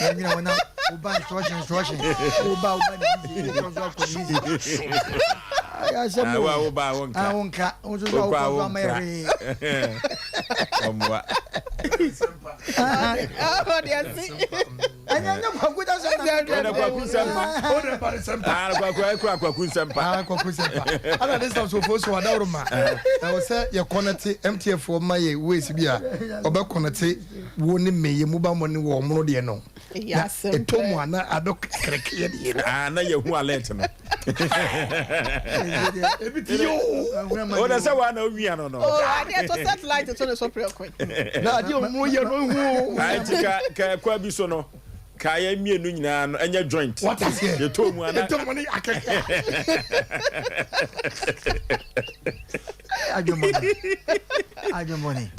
ɛnwene ho na woba instruction instruction woba woba ne yizi wokɔ nso akɔ ne yizi ayɛ asɛm o Wo a woba a wonka ah wonka wo nso so a wokɔ wokɔ a nso ama yɛ wonkra hwee ɔmmoa. Ɔde asi. Ɛnyɛ nyɛ kwaku da sɛ na Ɔde kwaku nsɛmpa. Ɔde ba ne sɛmpa. Ah, kwaku ayɛ kwaku nsɛmpa. Ah, kwaku nsɛmpa. Ana this time so fo so adaworo ma. Ɛwɔ sɛ yɛ kɔnɛte MTF foɔ ma yɛ ways bi a ɔbɛ kɔnɛte wo ne me yɛ mobile money wɔ ɔmono deɛ no. Na ɛtɔ mu a na adɔ kereke yɛ deɛ no. Ah, na yɛ hu alert no. Ebi ti yoo. O na sɛ wa na owia no no. Oh, adeɛ to satellite to ne so prɛko. Na adeɛ ɔmo yɛ no hu o. Ayi ti ka ka ɛkwa bi so no ka yɛ mmienu nyinaa no ɛnyɛ joint. What is here? Yɛ to mu ana. Yɛ to mu ni akɛkɛ. Adwemmɔne. Adwemmɔne.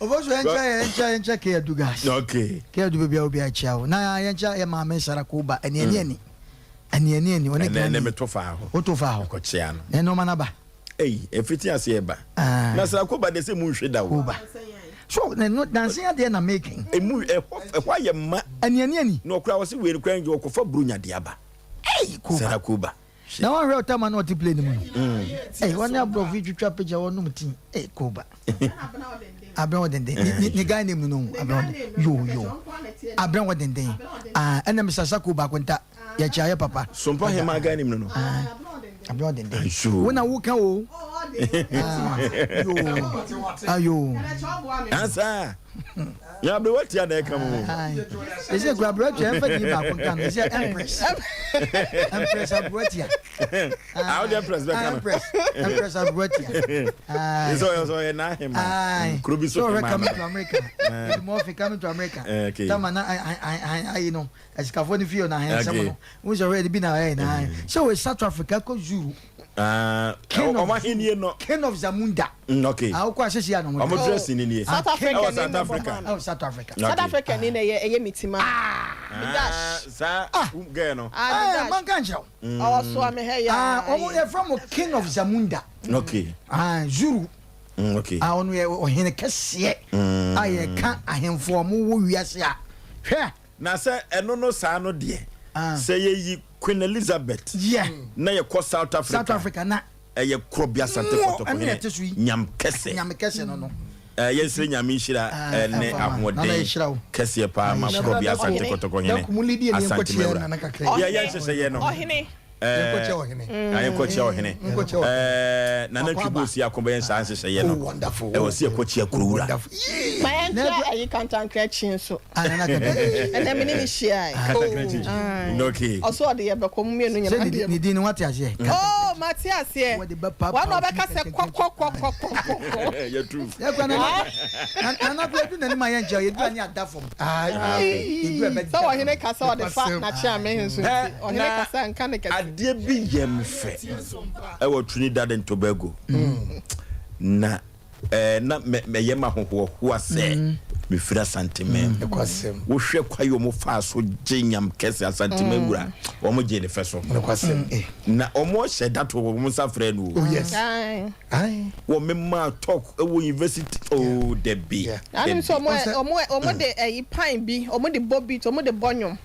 Ofosu yɛnkyɛ yɛnkyɛ yɛnkyɛ kɛ adu gas. Okay. Kɛ adu baabi a obi akyia wo. Na yɛnkyɛ yɛ maame Sara Koba ɛni ɛni ɛni. Ɛni ɛni ɛni ɔne Ɛnɛ Granny. ɛnɛ meto faa hɔ. Woto faa hɔ. Kɔkyea no. Na ɛnɔɔma no aba. Ei, ɛfiti ase ɛba. Ah. Na Sara Koba deɛ sɛ mu nhwe da o. Koba. So na no dansen adeɛ na making. Emu ɛhɔ ɛhɔ ayɛ ma. Ɛni ɛni ɛni. Na ɔkura ɔsi wei kura ngye ɔkɔfa buronya de aba. Ei Koba. Sara Koba. Na wɔn hwɛ ɔtama na ɔte plane mu no. Ei wɔn ne aborɔfo yi twitwa picture wɔn nom tea. Ei Koba. Abena wɔ denden. Ne ne guy name no no Abena wɔ denden. Yo yo. Abena wɔ denden. Ah ɛna Mr. Sako baako nta. Yɛkyɛ ayɛ papa. Sompa hema guy name no no. Ah Abena wɔ denden. Wo na wo ka o. Ah yo. Ayo. Ansa. Na aberewa tia na ɛka mu. Ɛsɛ kura aberewa tia ɛnfɛ din baako nka no ɛsɛ empress empress aberewa tia. Ah, ɔde empress bɛka no. Empress empress aberewa tia. Ɛsɛ ɔyɛ sɛ ɔyɛ n'ahema. Kuro bi so hema. So ɔhwɛ coming to America. Eddie Murphy coming to America. Tama na ayi no asikafoɔ no fie na ahensɛm no. N sɛ ɔhwɛ bi na ɛyɛ na sɛ ɔyɛ South Africa kɔ Zulu. King of ahenni no. King of Zamunda. Mm, okay. Ah, okɔ asese ya no. Ɔmo dress ni nie. South Africa Ɛwɔ South Africa. Ɛwɔ South Africa. South Africa ni na ɛyɛ ɛyɛ mi ti ma. Ah. Dash. Saa girl no. Ah, man kan kyerɛw. Ɔwɔ so ame hɛ ya. Ah, ɔmo yɛ from King of Zamunda. Okay. Ah, Zulu. Mm, okay. Ah, ɔno yɛ ɔhene kɛseɛ. Mm. A yɛ ka ahemfo ɔmo wɔ wiase a. Hwɛ. Na sɛ ɛno no saa no deɛ, sɛ yɛyi Queen Elizabeth na yɛkɔ South Africa, South Africa na ɛyɛ Korɔbea Asante Kɔtɔkɔhene Nyam Kɛse. Nyame Kɛse no no. Yɛnsrɛ Nyame nhyira ne ahoɔden kɛseɛ paa ma Korɔbea Asante Kɔtɔkɔhene Asante Mawura. Yɛyɛ nhyehyɛeɛ no. Yɛnkɔkyia ɔhene. Na yɛnkɔkyia ɔhene. Ɛɛ Nana Twi Bosi ako bɛyɛ saa nhyehyɛeɛ no. Ɛwɔ sɛ yɛkɔkyia kurowura. Ma yɛnkyia ayi Kantankrakyi nso. Ɛnɛ me ne no hyiae. Kantankrakyi. Okay. Ɔso ɔde yɛ bɛkɔ mu mmienu nyinaa deɛ. Ne din no wate aseɛ. Oh mate aseɛ. Wɔn na ɔbɛka sɛ kɔkɔkɔkɔkɔkɔ. Yɛtu. Yɛkura nana kura edu n'anim a yɛnkyɛ yɛdu ani ada fam. Sɛ ɔhene kasa ɔde fa n'akyeame nso nti ɔhene kasa nka ne kɛse. Adeɛ bi yɛ me fɛ ɛwɔ Trinidad and Tobago na ɛɛ na mɛyɛ ma ahohoahoa sɛ mefiri Asanteman mu. Wohwɛ kwae wɔn faa so gye nyam kɛse Asanteman wura wɔn gye ne fɛ so na wɔn hyɛ da to wɔn nsa frɛ no o. Oh yes. Wɔ me maa talk wɔ university oh dabi. Anim sɛ ɔmo ɔmo ɔmo de ɛyi pan bi ɔmo de bɔ beat ɔmo de bɔ nwom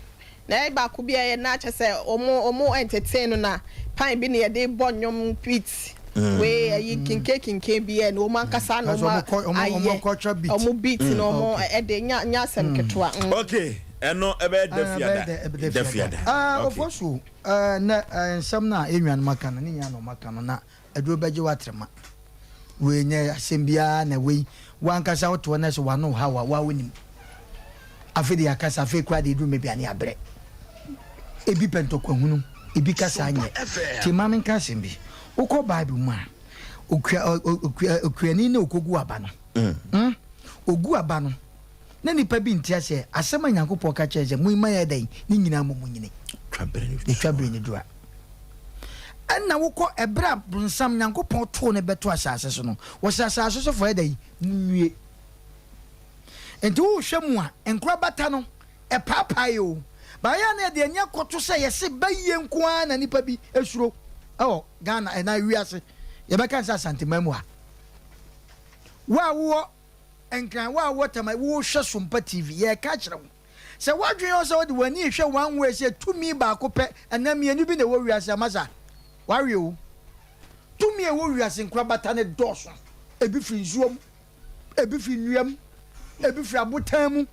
na ɛyɛ baako bi ɛyɛ na kyɛ sɛ ɔmo ɔmo entertain no na pan bi na yɛde bɔ nwom beat wei ɛyi kinke kinke bi yɛ na ɔmo ankasa na ɔmo ayɛ ɔmo beat na ɔmo ɛde nya nya asɛm ketewa. Okay ɛno ɛbɛyɛ dafiada dafiada. Okay. Ofosu, na nsɛm no a yɛn nuanom aka no ne nyinaa na ɔmo aka no na. Aduro bɛgye wo atrema. Wei nyɛ asɛm biara na wei wankasa wote hɔ na sɛ wano haw a wa wonim. Afei de yɛakasa afei koraa de ɛduru mɛ bi a ne abrɛ. Ebi pɛ ntɔkwahunu, ebi kasa nyɛ. Nti ma menka asɛm bi. Wokɔ Bible mu a, okua okua okuani na okogu aba no. Mm. Ogu aba no na nipa bi nte aseɛ asɛm a Nyankopɔn ka kyerɛ sɛ mo ma yɛ dɛn ne nyinaa mo mu nyini. Ne twa bere ne duru a. Ɛna wokɔ ɛberɛ a bonsam Nyankopɔn too no bɛto asase so no, wɔsɛ asase so fo yɛ dɛn munnue. Nti wohwɛ mu a nkorabata no ɛpaapae o. Baayɛ a na yɛde ani akɔto sɛ yɛse bayie nko ara na nipa bi esuro ɛwɔ Ghana ɛna wiase. Yɛbɛka sɛ Asanteman mu ha. Wo a wowɔ Nkran, wo a wowɔ Tema, wohwɛ Sompa TV, yɛreka akyerɛ wo sɛ w'adwene yɛ wo sɛ wode w'ani rehwɛ one way sɛ tumi baako pɛ anaa mmienu bi na ɛwɔ wiase a, masa, wawe o. Tumi a ɛwɔ wiase nkorabata no dɔɔso. Ebi firi nsuo mu, ebi firi nnua mu, ebi firi abotan mu.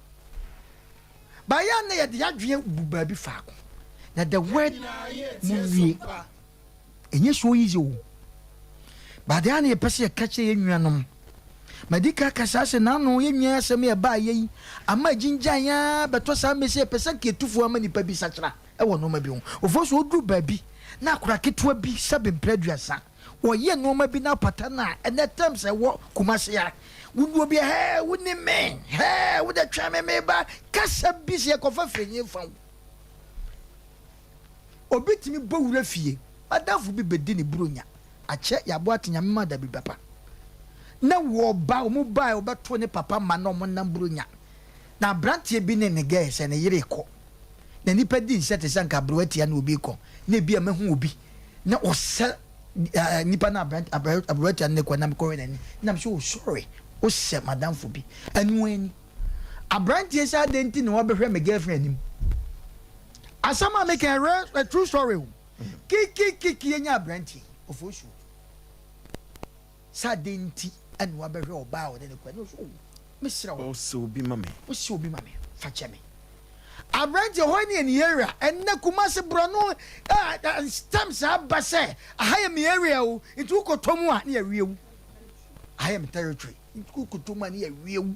Baayɛ a na yɛde adwene bu baabi faako. Na the word mu nwie. Ɛnyɛ so easy o. But adeɛ a na yɛpɛ sɛ yɛka kyerɛ yɛn nuanom. Madi ka ka saa sɛ n'ano yɛn nua asɛm yɛ baa yɛ yi ama agyingyan ara bɛtɔ saa mmɛ sɛ yɛpɛ sɛ nka yɛtu ama nipa bi sakyera wɔ nneɛma bi ho. Ofo so oduru baabi na akora ketewa bi sɛbe mpere 30 wɔyɛ nneɛma bi na apata no a ɛnɛ terms ɛwɔ Kumase a wonu obi hɛɛ woni me hɛɛ wode twɛn me meba kasa bi sɛ yɛkɔfa firi fa wo. Obi tumi bɔ wura fie, m'adamfo bi bɛdi ne buronya, akyɛ yɛabo ate Nyame ma dabi papa. Na wɔba, wɔn bae wɔbɛto ne papa ma na wɔn nam buronya. Na abranteɛ bi ne ne girl sɛ ne yere rekɔ. Na nipa di nsɛ te sɛ anka aberewa tia ne obi rekɔ. Na ebi a mahu obi na ɔsɛ uh, nipa na abrante aberewa tia ne kɔ na mekɔhwɛ n'ani. Na mesɛ oh sorry, wosɛ madamfo bi. Ɛno ani. Abranteɛ sɛ adɛn nti na wabɛhwɛ me girlfriend anim. Asɛm a meka ɛrɛ a true story o. Kikikiki yɛnya aberanteɛ Ofosuo. Sɛ adɛn nti ɛna wabɛhwɛ ɔbaa a ɔne ne kɔ ɛna ɔsɛ oh mesrɛ wo. Ɔsɛ obi ma me. Ɔsɛ obi ma me fa kyɛ me. Aberanteɛ hɔ ne ɛni area ɛnɛ Kumasi borɔno stems aba sɛ aha yɛ me area o nti wokɔtɔ mu a ne yɛwie wo. Aha yɛ me territory nti wokɔtɔ mu a ne yɛwie wo.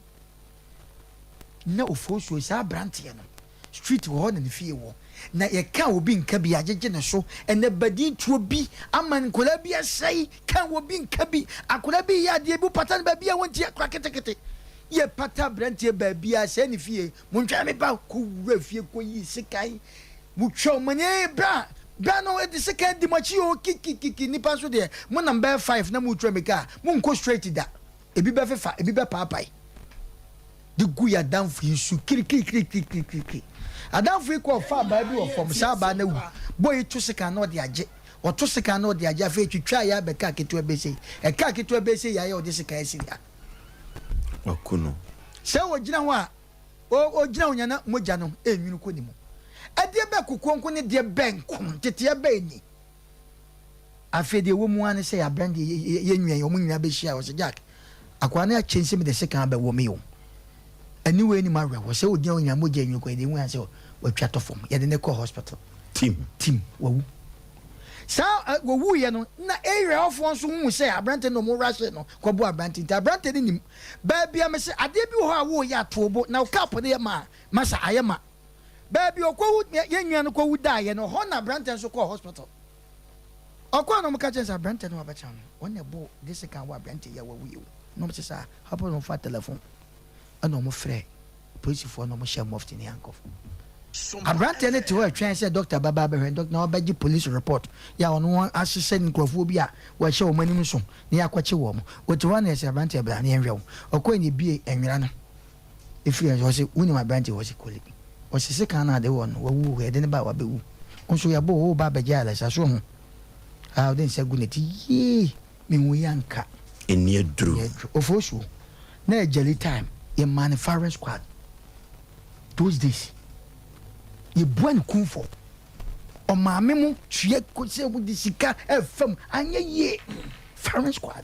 Na Ofosuo saa aberanteɛ no street wɔ hɔ na ne fie wɔ na yɛka obi nka bi agyegye ne so ɛnɛ badin tuo bi ama nkwadaa bi asɛe ka obi nka bi akwadaa bi yɛ adeɛ bi pata no baabi a wɔnti akora ketekete yɛ pata aberanteɛ baabi a sɛ ne fie montwɛn me ba kɔ wura fie kɔ yi sekan motwa ɔmo ani bra bra no ɛde sekan di mo akyi o kikikiki nipa nso deɛ mo nam bɛyɛ 5 na motwa mika monkɔ straight da ebi bɛfefa ebi bɛpaapae de gu yɛ adamfo yi so kirikirikirikirikiri adamfo yi kɔ ɔfa abaa bi wɔ fam saa abaa no awu bɔ yi to sekan na ɔde agye ɔto sekan na ɔde agye afei twitwa yɛ abɛka ketewa bɛsɛ ɛka ketewa bɛsɛ yɛ ayɛ ɔde sekan asi ha Waku no. Sɛ ɔgyina hɔ a ɔgyina hɔ nyana mogya no ɛnwunu kɔ ne mu. Ɛdeɛ bɛ kokoɔ nko ne deɛ bɛ nko nteteɛ bɛ ni. Afei deɛ ɛwɔ mu ara ne sɛ yɛabrɛ deɛ yɛnwia yi wɔn nyinaa bɛhyia ɔsɛ Jack akwaa no akyɛ nsɛm de sekan abɛwɔ me o. Aniwa anim awerɛhoɔ sɛ ɔgyina hɔ nyinaa mogya nwunu kɔ yɛde hu sɛ watwa tɔ fam yɛde ne kɔ hospital. Tim. Tim wawu. Saa wɔwuiɛ no na area hɔfoɔ nso hu sɛ aberante no ɔmo rush no kɔbɔ aberante nti aberante no nim baabi a mese adeɛ bi wɔ hɔ a wɔreyɛ atoobo na cup no yɛ ma masa ayɛ ma baabi ɔkɔwu yɛn nua no kɔwu daeɛ no hɔ na aberante nso kɔɔ hospital ɔkɔɔ na ɔmo ka kyerɛ sɛ aberante no wabɛkyerɛ no wɔn na ɛbɔ de sekan wɔ aberante yi a wawu yi o na ɔmo sɛ saa hapɔ na ɔmo fa telephone ɛna ɔmo frɛ polisifoɔ na ɔmo hyɛ mufti ne handcuff aberanteɛ no te hɔ ɛtwɛn sɛ doctor bɛba abɛhwɛ doctor na ɔbɛgye police report yɛ a ɔno ahyehyɛ nkurɔfoɔ bi a wɔahyɛ wɔn anim so na yɛakɔkye wɔn wɔte hɔ na yɛsɛ aberanteɛ bra na yɛnhwɛ wo ɔkɔɛ na ebie nwera no efiri ɛsɛ ɔsɛ wonim aberanteɛ wɔsɛ kɔle ɔsɛ sekan no ade wɔ no wawu hɔ yɛde ne ba a wabɛwu nso yɛbɔ wo ba abɛgye alɛsa so ho a ɔde nsa gu n'ati yie mehu yi anka Ɛni aduru. Ofosuo na ɛgyali time yɛ maa ne firing squad those days yɛbua ne kumfɔ ɔmaame mu tua sɛ wode sika ɛfam anyɛ yie firing squad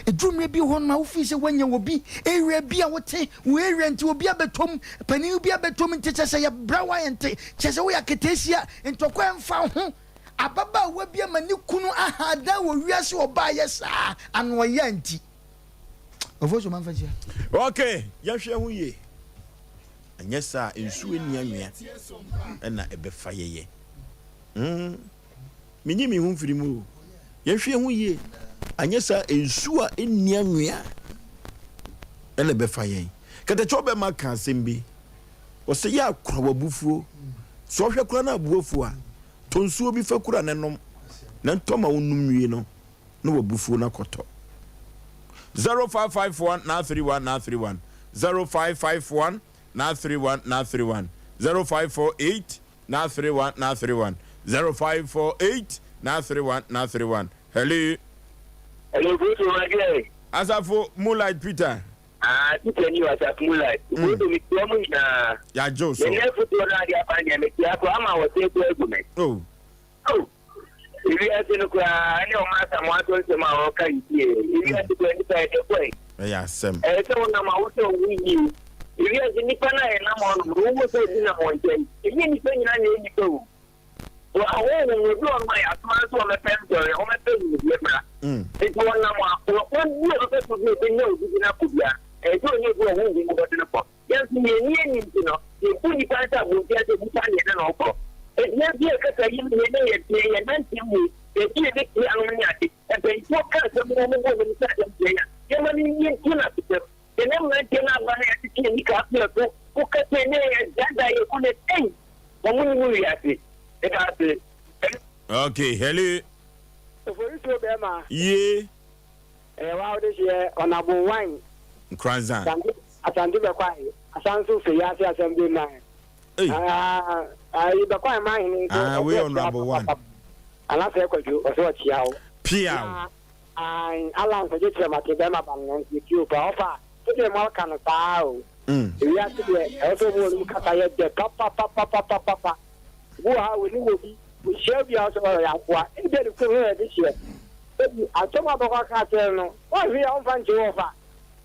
ɛduru mmerɛ bi hɔ no ma wofii sɛ woanya wɔ bi area bi a wote wo area nti obi abɛtɔm panin bi abɛtɔm nti kyɛ sɛ yɛbrɛ wo ayɛ nte kyɛ sɛ woyɛ aketeesia ntɔkwa ɛmfa ho. Ababaawa bi ama ne kunu ahadan wɔ wiase ɔbaayɛ saa ano ɔyɛ nti. Ofosu ma nfa nhyia. Ok, yɛnhwɛ ho yie. Anyɛ saa a nsuo nni anwea na ɛbɛfa yɛyɛ. Mm, menyi me ho mfiri mu o. Yɛnhwɛ ho yie. Anyɛ saa nsuo a ɛnni anwea na ɛbɛfa yɛn. Katakyɛ ɔbɛma ka asɛm bi. Ɔsɛ yɛ akora w'abufuo. Sɛ ɔhwɛ koraa na abuafuo a, tɔ nsuo bi fa kura ne nom. Na ntɔ ma wonom nwie no, na w'abufuo no akɔtɔ. 0551 931 931 0551 931 931 0548 931 931 0548 931 931 Hello. Hello, Bruto, my dear. Asafo Moonlight Peter. Ah, Peter ni Asafo Moonlight. Bruto, mi tia mu nyinaa. Yagye wo so. Me nɛ fotoɔ no ade aba deɛ me tia kɔ ama wɔ sɛ kɔ agu me. Oh. Oh. Ewiase no koraa ne ɔma Asamoah to nsɛm a ɔka yi tie. Ewiase koraa nipa yɛ kɔe. Ɛyɛ asɛm. Ɛyɛ sɛ wonam a wosɛ wo ho yie. Ewiase nipa no a yɛnam hɔ nom no wohu sɛ obi nam wɔn nkyɛn. Ɛnyɛ nipa nyinaa na ɛyɛ nipa o. Wɔ ahonhom no obi wɔ nom a yɛasoma no sɛ ɔmmɛpɛ nsɔre, ɔmmɛpɛ nimdeɛ mmra. Nti wɔnam a ɔkwan bi a ɔbɛpɛ so bi a ɔbɛnya obi de no akɔ biara, ɛyɛ sɛ ɔnyɛ obi a honhom mu bɔde no kɔ. Yɛn nso yɛn ani anni nti no, yɛbu nnipa no sɛ abontia sɛ nnipa na yɛne no rekɔ. Enti yɛn nso yɛkasa yi mu yɛn ne yɛteɛ, yɛn nanteɛ mu yi, yɛde yɛn bɛtie anom ne ade. Mpanimfoɔ ka asɛm na wɔbɔ wɔn ani sɛ asɛm tia yɛn a, yɛma no yie nto no asesɛm. Yɛn mmeranteɛ no aba na yɛatete yɛn nika ato yɛn so, wokasa yi na yɛdaadaa yɛn mu na ei, wɔn nnim wiase. Meda ase. Okay, hello. Oforisuo bɛɛma. Yie. Ɛyɛ wa wode hyeɛ ɔnabo wine. Nkoranza. Asante Asante bɛkwae asan so fɛ yase asɛm bi man. Ei. Ah ayi bɛkwae man hene nso. Ah wei ɔnabo one. Anasɛ kwadwo ɔsɛ ɔkyea wo. Piaw. Na ayi Alan kwadwo kyerɛ mate bɛma ba no nso yɛtie wo paa ɔfa sɛdeɛ mo aka no saa o. Ewiase deɛ ɛwɔ sɛ ɔmo wɔn kasa yɛ dɛ papapapapapapa. Obi wɔ ha onim obi ohyia obi a ɔsɛ ɔyɛ akoa ebia ne kurom na ɛde hyeɛ. Ebi asɛm a ɔbɛkɔ aka akyerɛ no no, woanhwɛ yie a ɔmfa nkyɛ wo ɔfa.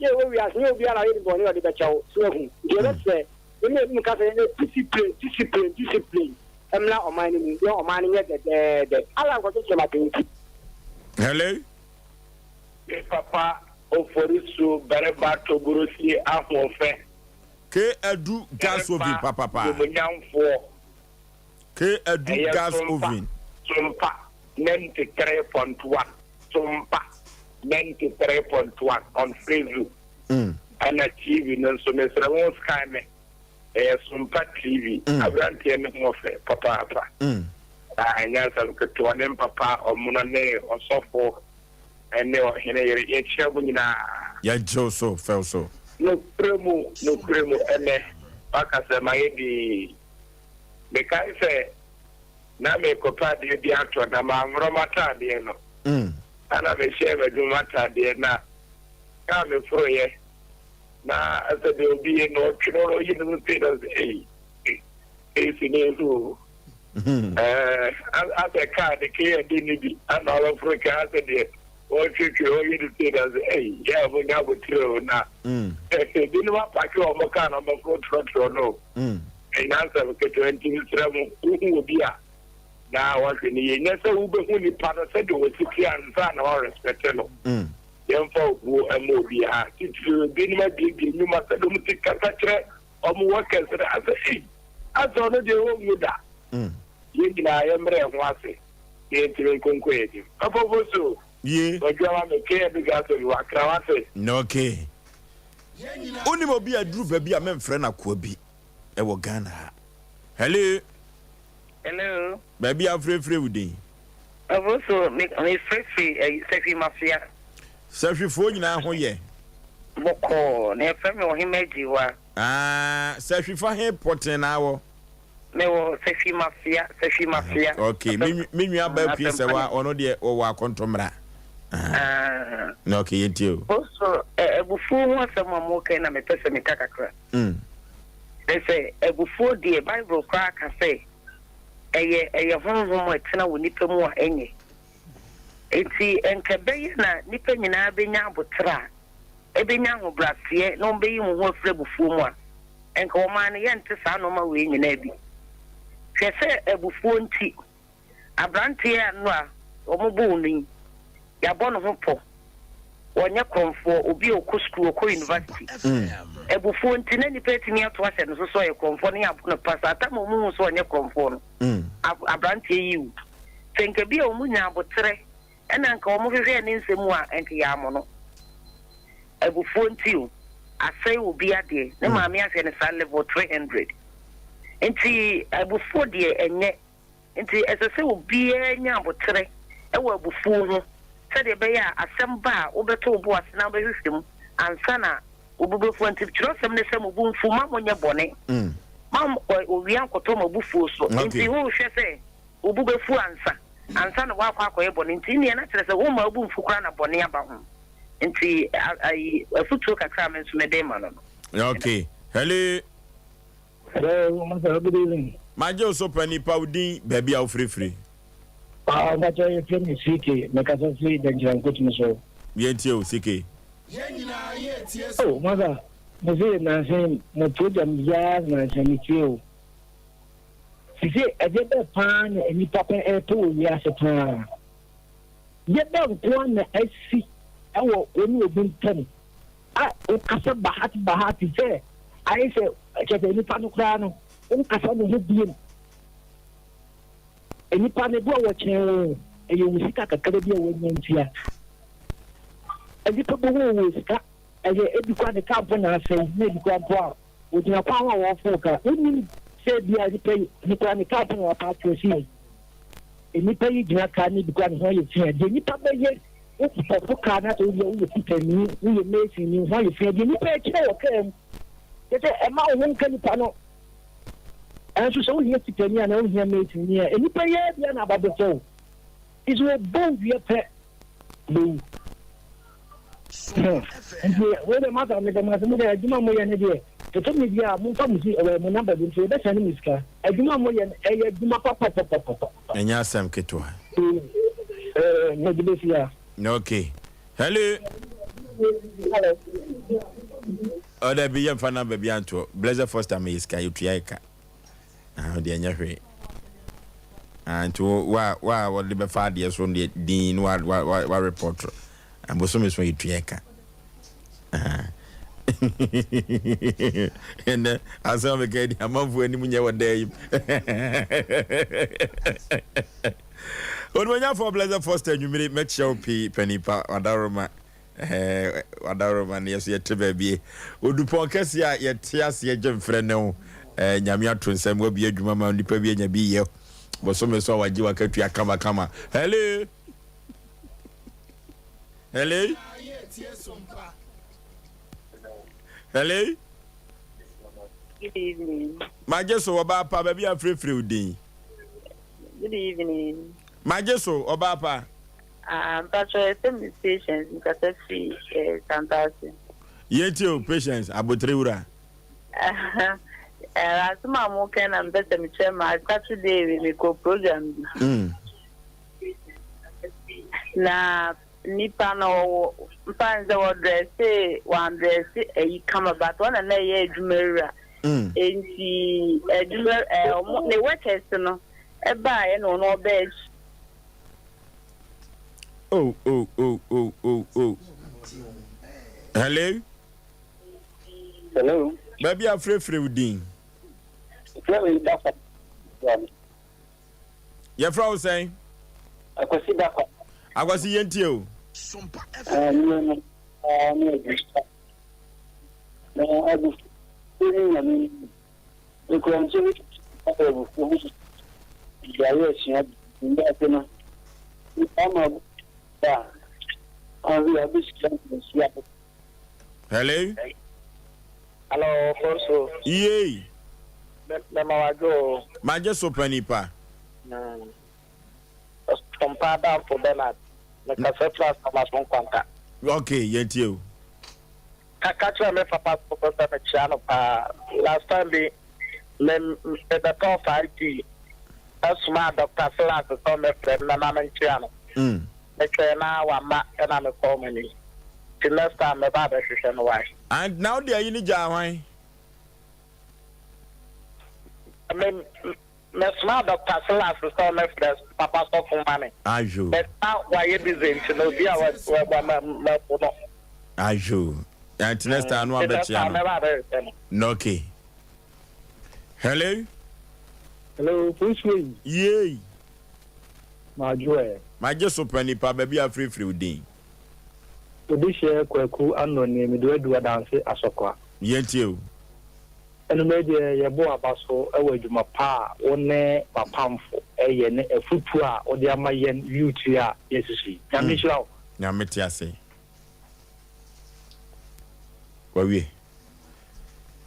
Yɛ wɔ wiase, nyɛ obiara na ɔyɛ ne bɔne a ɔde bɛkyɛ wo. So wahu? Nti yɛbɛsrɛ, yɛn a yɛnim kasa yɛnyɛ discipline, discipline, discipline mmra ɔman no mu na ɔman no nyɛ dɛdɛɛdɛ. Allah nkɔkyekyere m'atɛnti. Hello. Me papa Oforisuo barima Toborosie ahoɔfɛ. K Adu gas oven Barima papapa. Nimunyamfoɔ. K Adu Ɛyɛ gas Sompa, oven. Sompa 93.1, Sompa 93.1 on Facebook. Ɛna TV no nso mesrɛ mo sky me. Ɛyɛ Sompa TV. Aberanteɛ no ho ɔfɛ papaapa. Ah, ɛnyɛ asɛm ketewa ne mpapa ɔmono ne ɔsɔfo ne ɔhene yere yɛkyia mo nyinaa. Yɛgye wo so fɛw so. Nokorɛ mu, nokorɛ mu, ɛnnɛ woaka sɛ mayɛ dinn. Mekae sɛ na merekɔpɛ adeɛ bi atɔ na manworɔ m'ataadeɛ no. Ɛna mehyɛɛ m'adwuma ataadeɛ na kaa meforoeɛ na sɛ deɛ obi yɛ no ɔtwe no ɔyi ne ho sei na sɛ ei ei si ne nso o. Ɛɛ asɛ kaa de kee ɛde ne bi ana ɔbɛforo kaa asɛ deɛ ɔtwetwe ɔyi ne sei na sɛ ei yɛ a wɔnya abotire o na ebinom apake wɔn kaa na wɔbɛforo trɔtrɔ no o. Ɛnyɛ asɛm ketewa nti mesrɛ mo, wohu obi a na wahwɛ no yie. Nyɛ sɛ wobɛhu nipa no sɛdeɛ ɔsi te ansa na woarespɛte no. Yɛmfa obuo mma obiara. Titiriw ebinom abuebue nnwuma sɛdeɛ wɔn si kasa kyerɛ wɔn workers no asɛ ei, asɛ ɔno deɛ ɔnwu da. Yɛn nyinaa yɛmmrɛ yɛn ho ase na yɛntumi nkonko yɛn anim. Papa Ofosu, Ye. Kwadwo ama me KMB Gas Oil wɔ Accra, wate? Okay. Wonim obi a aduru baabi a memfrɛ no akoa bi wɔ Ghana ha. Hello. Hello. Baabi a wofrɛfrɛ wo din? Ɔbo so me mefrɛfrɛ ɛyi Sahwi Mafia. Sahwifoɔ nyinaa ho yɛ? Bɔkɔɔ, na yɛfrɛ me Ɔhema Agyiwa. Ah, Sahwifa he pɔtee na awɔ? Mewɔ Sahwi Mafia, Sahwi Mafia. Okay, me me nua baa pie sɛ wa ɔno deɛ ɔwɔ akɔntɔmmra. Ah. Na okay, yɛntie o. Ɔso abufuo ho asɛm a moka yi na mepɛ sɛ meka kakra. Kyerɛ sɛ, abufuo deɛ, Bible koraa ka sɛ ɛyɛ ɛyɛ honhom a ɛtena wɔ nipa mu a ɛnyɛ. Enti nka ɛbɛyɛ na nnipa nyinaa bɛnya aboterɛ a, ɛbɛnya ahobrɛaseɛ na wɔbɛyi wɔn ho afiri abufuo mu a, nka wɔn ara no yɛnte saa nnoɔma wei nyinaa bi. Hwɛ sɛ abufuo nti. Abranteɛ a nnora wɔn boo no yi, yɛabɔ ne ho pɔ. Ɔnyɛ korɔmfoɔ, obi a ɔkɔ sukuu, ɔkɔ university. Abufuo nti na nnipa atumi ato ahyɛ ne so sɛ ɔyɛ korɔmfoɔ na yɛabɔ no pasaa. Tam a wɔhuu sɛ ɔnyɛ korɔmfoɔ no, abranteɛ yi wu. Sɛ nka bi a wɔnya aboterɛ na nka wɔhwehwɛɛ ne nsɛm mu a, nka yɛammɔ no. Abufuo nti o, asɛe obi adeɛ. Ne maame ahwɛ no saa level 300. Nti abufuo deɛ ɛnyɛ. Enti ɛsɛ sɛ obiara nya aboterɛ wɔ abufuo ho sɛdeɛ ɛbɛyɛ a asɛm ba a wobɛto wo bo ase na wobɛhwehwɛ mu ansa na wo bo bɛfu. Enti twerɛsɛm no sɛ, Mo bo mfu, mma monnyɛ bɔne, mma owia nnkɔtɔ mo abufuo so. Enti wohwɛ sɛ wo bo bɛfu ansa ansa na woakɔ akɔyɛ bɔne. Enti nneɛ na kyerɛ sɛ womma wo bo mfu koraa na bɔne aba ho. Enti ayi afutuo kakra a me nso mede rema no no. Okay. Hello. Hello, Masa, good evening. Magye wo so pani, pa wo din, baabi a wofirifiri. Ah, mpakyɛ yɛfrɛ me CK, mekasa firi Dankyira Nkotumi so. Yɛntie wo, CK. Oh, Masa, mese nanse mo program biara nansa metie o. Sise ɛdeɛ bɛɛ paa na nnipa pɛ ɛpɛ wɔ wiase paa. Deɛ bɛɛ nkoa na asi ɛwɔ wo ne obi ntam. A Wokasa bahat bahat te sɛ ayɛ sɛ kyerɛ sɛ nipa no koraa no wonkasa ne ho biem. Nipa no ebi a wɔkyɛn wo ɛyɛ wo sika kakra bi a wanya ntia. Nipa bi wɔ wɔ sika ɛyɛ ebi koraa ne kaa mpo na asɛe na ebi koraa mpo a wɔgyina kwan ho a wɔfo kaa. Wonim sɛ ebi a nipa yi ne koraa ne kaa mpo na wapaake asi yi. Nnipa yi gyina kaa no bi koraa ne ho ayɛ fi a, deɛ nnipa bɛyɛ, wo pɔpo kaa no asɛ wodeɛ woyɛ fitani, woyɛ masonni, wo ho ayɛ fi a, deɛ nnipa ɛkyerɛ wɔ kaa mu, kyerɛ sɛ ɛma wo ho nka nipa no. Ɛnso sɛ wohia fitani anaa wohia masonni a, nnipa yi ara bia na aba bɛfɛ wo. Nti sɛ wɔbɔ wo dua pɛ, bɛwu. Nti wei deɛ masa meda mo ase mo deɛ adwuma mo yɛ no deɛ ɛtɔ mi bi a mo nfa mo si ɛwɔ mo namba bi nti yɛbɛsɛn mo sika adwuma mo yɛ no ɛyɛ adwuma papapapapa. Ɛnyɛ asɛm ketewa. Ɛɛ mɛde bɛsi a. Okay. Hello. Hello. Ɔda bi yɛmfa namba bi antoɔ. Blessed Foster meyɛ sika yɛtua yɛ ka. Ah, deɛ ɛnyɛ hwee. Ah, nti wo wa wa wɔde bɛfa adeɛ so deɛ din no wa wa wa wa report. Ah, bosome so yɛtua ɛka. Ah. Ɛnɛ asɛm a meka di amanfoɔ anim nyɛ wɔ daa yi. Onimonyafo Blessed Foster anwummere mɛkyia wo pii panipa wadaroma. Ɛɛ Adaworoma no yɛso yɛte baabi. Odupɔn kɛseɛ a yɛte aseɛ gye mfrɛ ne wo. Ɛɛ Nyame ato nsɛm wabue adwuma ma nipa bi anya bi yɛ. Bosome so a wagye wakatua kama kama. Hello. Hello. Hello. Good evening. Magye so ɔbaa pa baabi a frɛfrɛ wo din. Good evening. Magye so ɔbaa pa. Ah mpakyɛw yɛfrɛ me Patience mekasa firi eh, Santase. Yɛntie o Patience abotere wura. Eh, asɛm a moka na mepɛ sɛ mekyerɛ ma Saturday wei mekɔ program bi. Mm. Na nipa no ɔwɔ mfa n sɛ wɔdrɛse wɔandrɛse ayi kama but ɔna na ɛyɛ adwuma wura. Mm. Enti adwuma eh, ɔmo ne workers no ɛbaeɛ na ɔno ɔbɛɛ Oh, oh, oh, oh, oh, oh. Hello? Hello? Baabi a frɛfrɛ wo din. Yɛfrɛ wo sɛn? Akwasi Dakwa. Akwasi yɛntie o. Hello? Hello, Fonso. Yei. Mɛma wadwo o. Magye so pa nipa. Ɔsompa adamfo Bernard. Mekasa firi Asamaso Nkwanta. Okay, yɛntie o. Ka ka kyerɛ me papa sɔfo sɛ mekyea no paa. Last time bi me mebɛtɔɔ 5G ɛsomaa Doctor Silas sɛ ɔmmɛfrɛ me na ma menkyea no. Metwɛn no ara wamma ɛna mekɔɔ m'anim. Nti next time mɛba abɛhwehwɛ no wai. And na wode ayi no gyaa hwan? Me. Mesomaa Doctor Silas sɛ ɔmmɛfrɛ Papa Sɔfo mma me. Ayo. But na wayɛ busy nti no obi a wa ma mahu no. Ayo. Nti next time no Nti next abɛkyea time no. mɛba abɛhwehwɛ no. No okay. Hello. Hello, Prince Wei. Yei. Madwo ɛ. Magye so pɛ nipa baabi a frɛfrɛ wo din. Odehyɛ Kwaku Anor nie, mede wo adu Adanse Asɔkwa. Yɛntie o. Anwummerɛ deɛ yɛbɔ w'aba so wɔ adwuma pa a wo ne w'apamfo yɛ ne afutuo a wode ama yɛn youth yi a yɛasusu yi. Nyame nhyira wo. Nyame te ase. Wawie.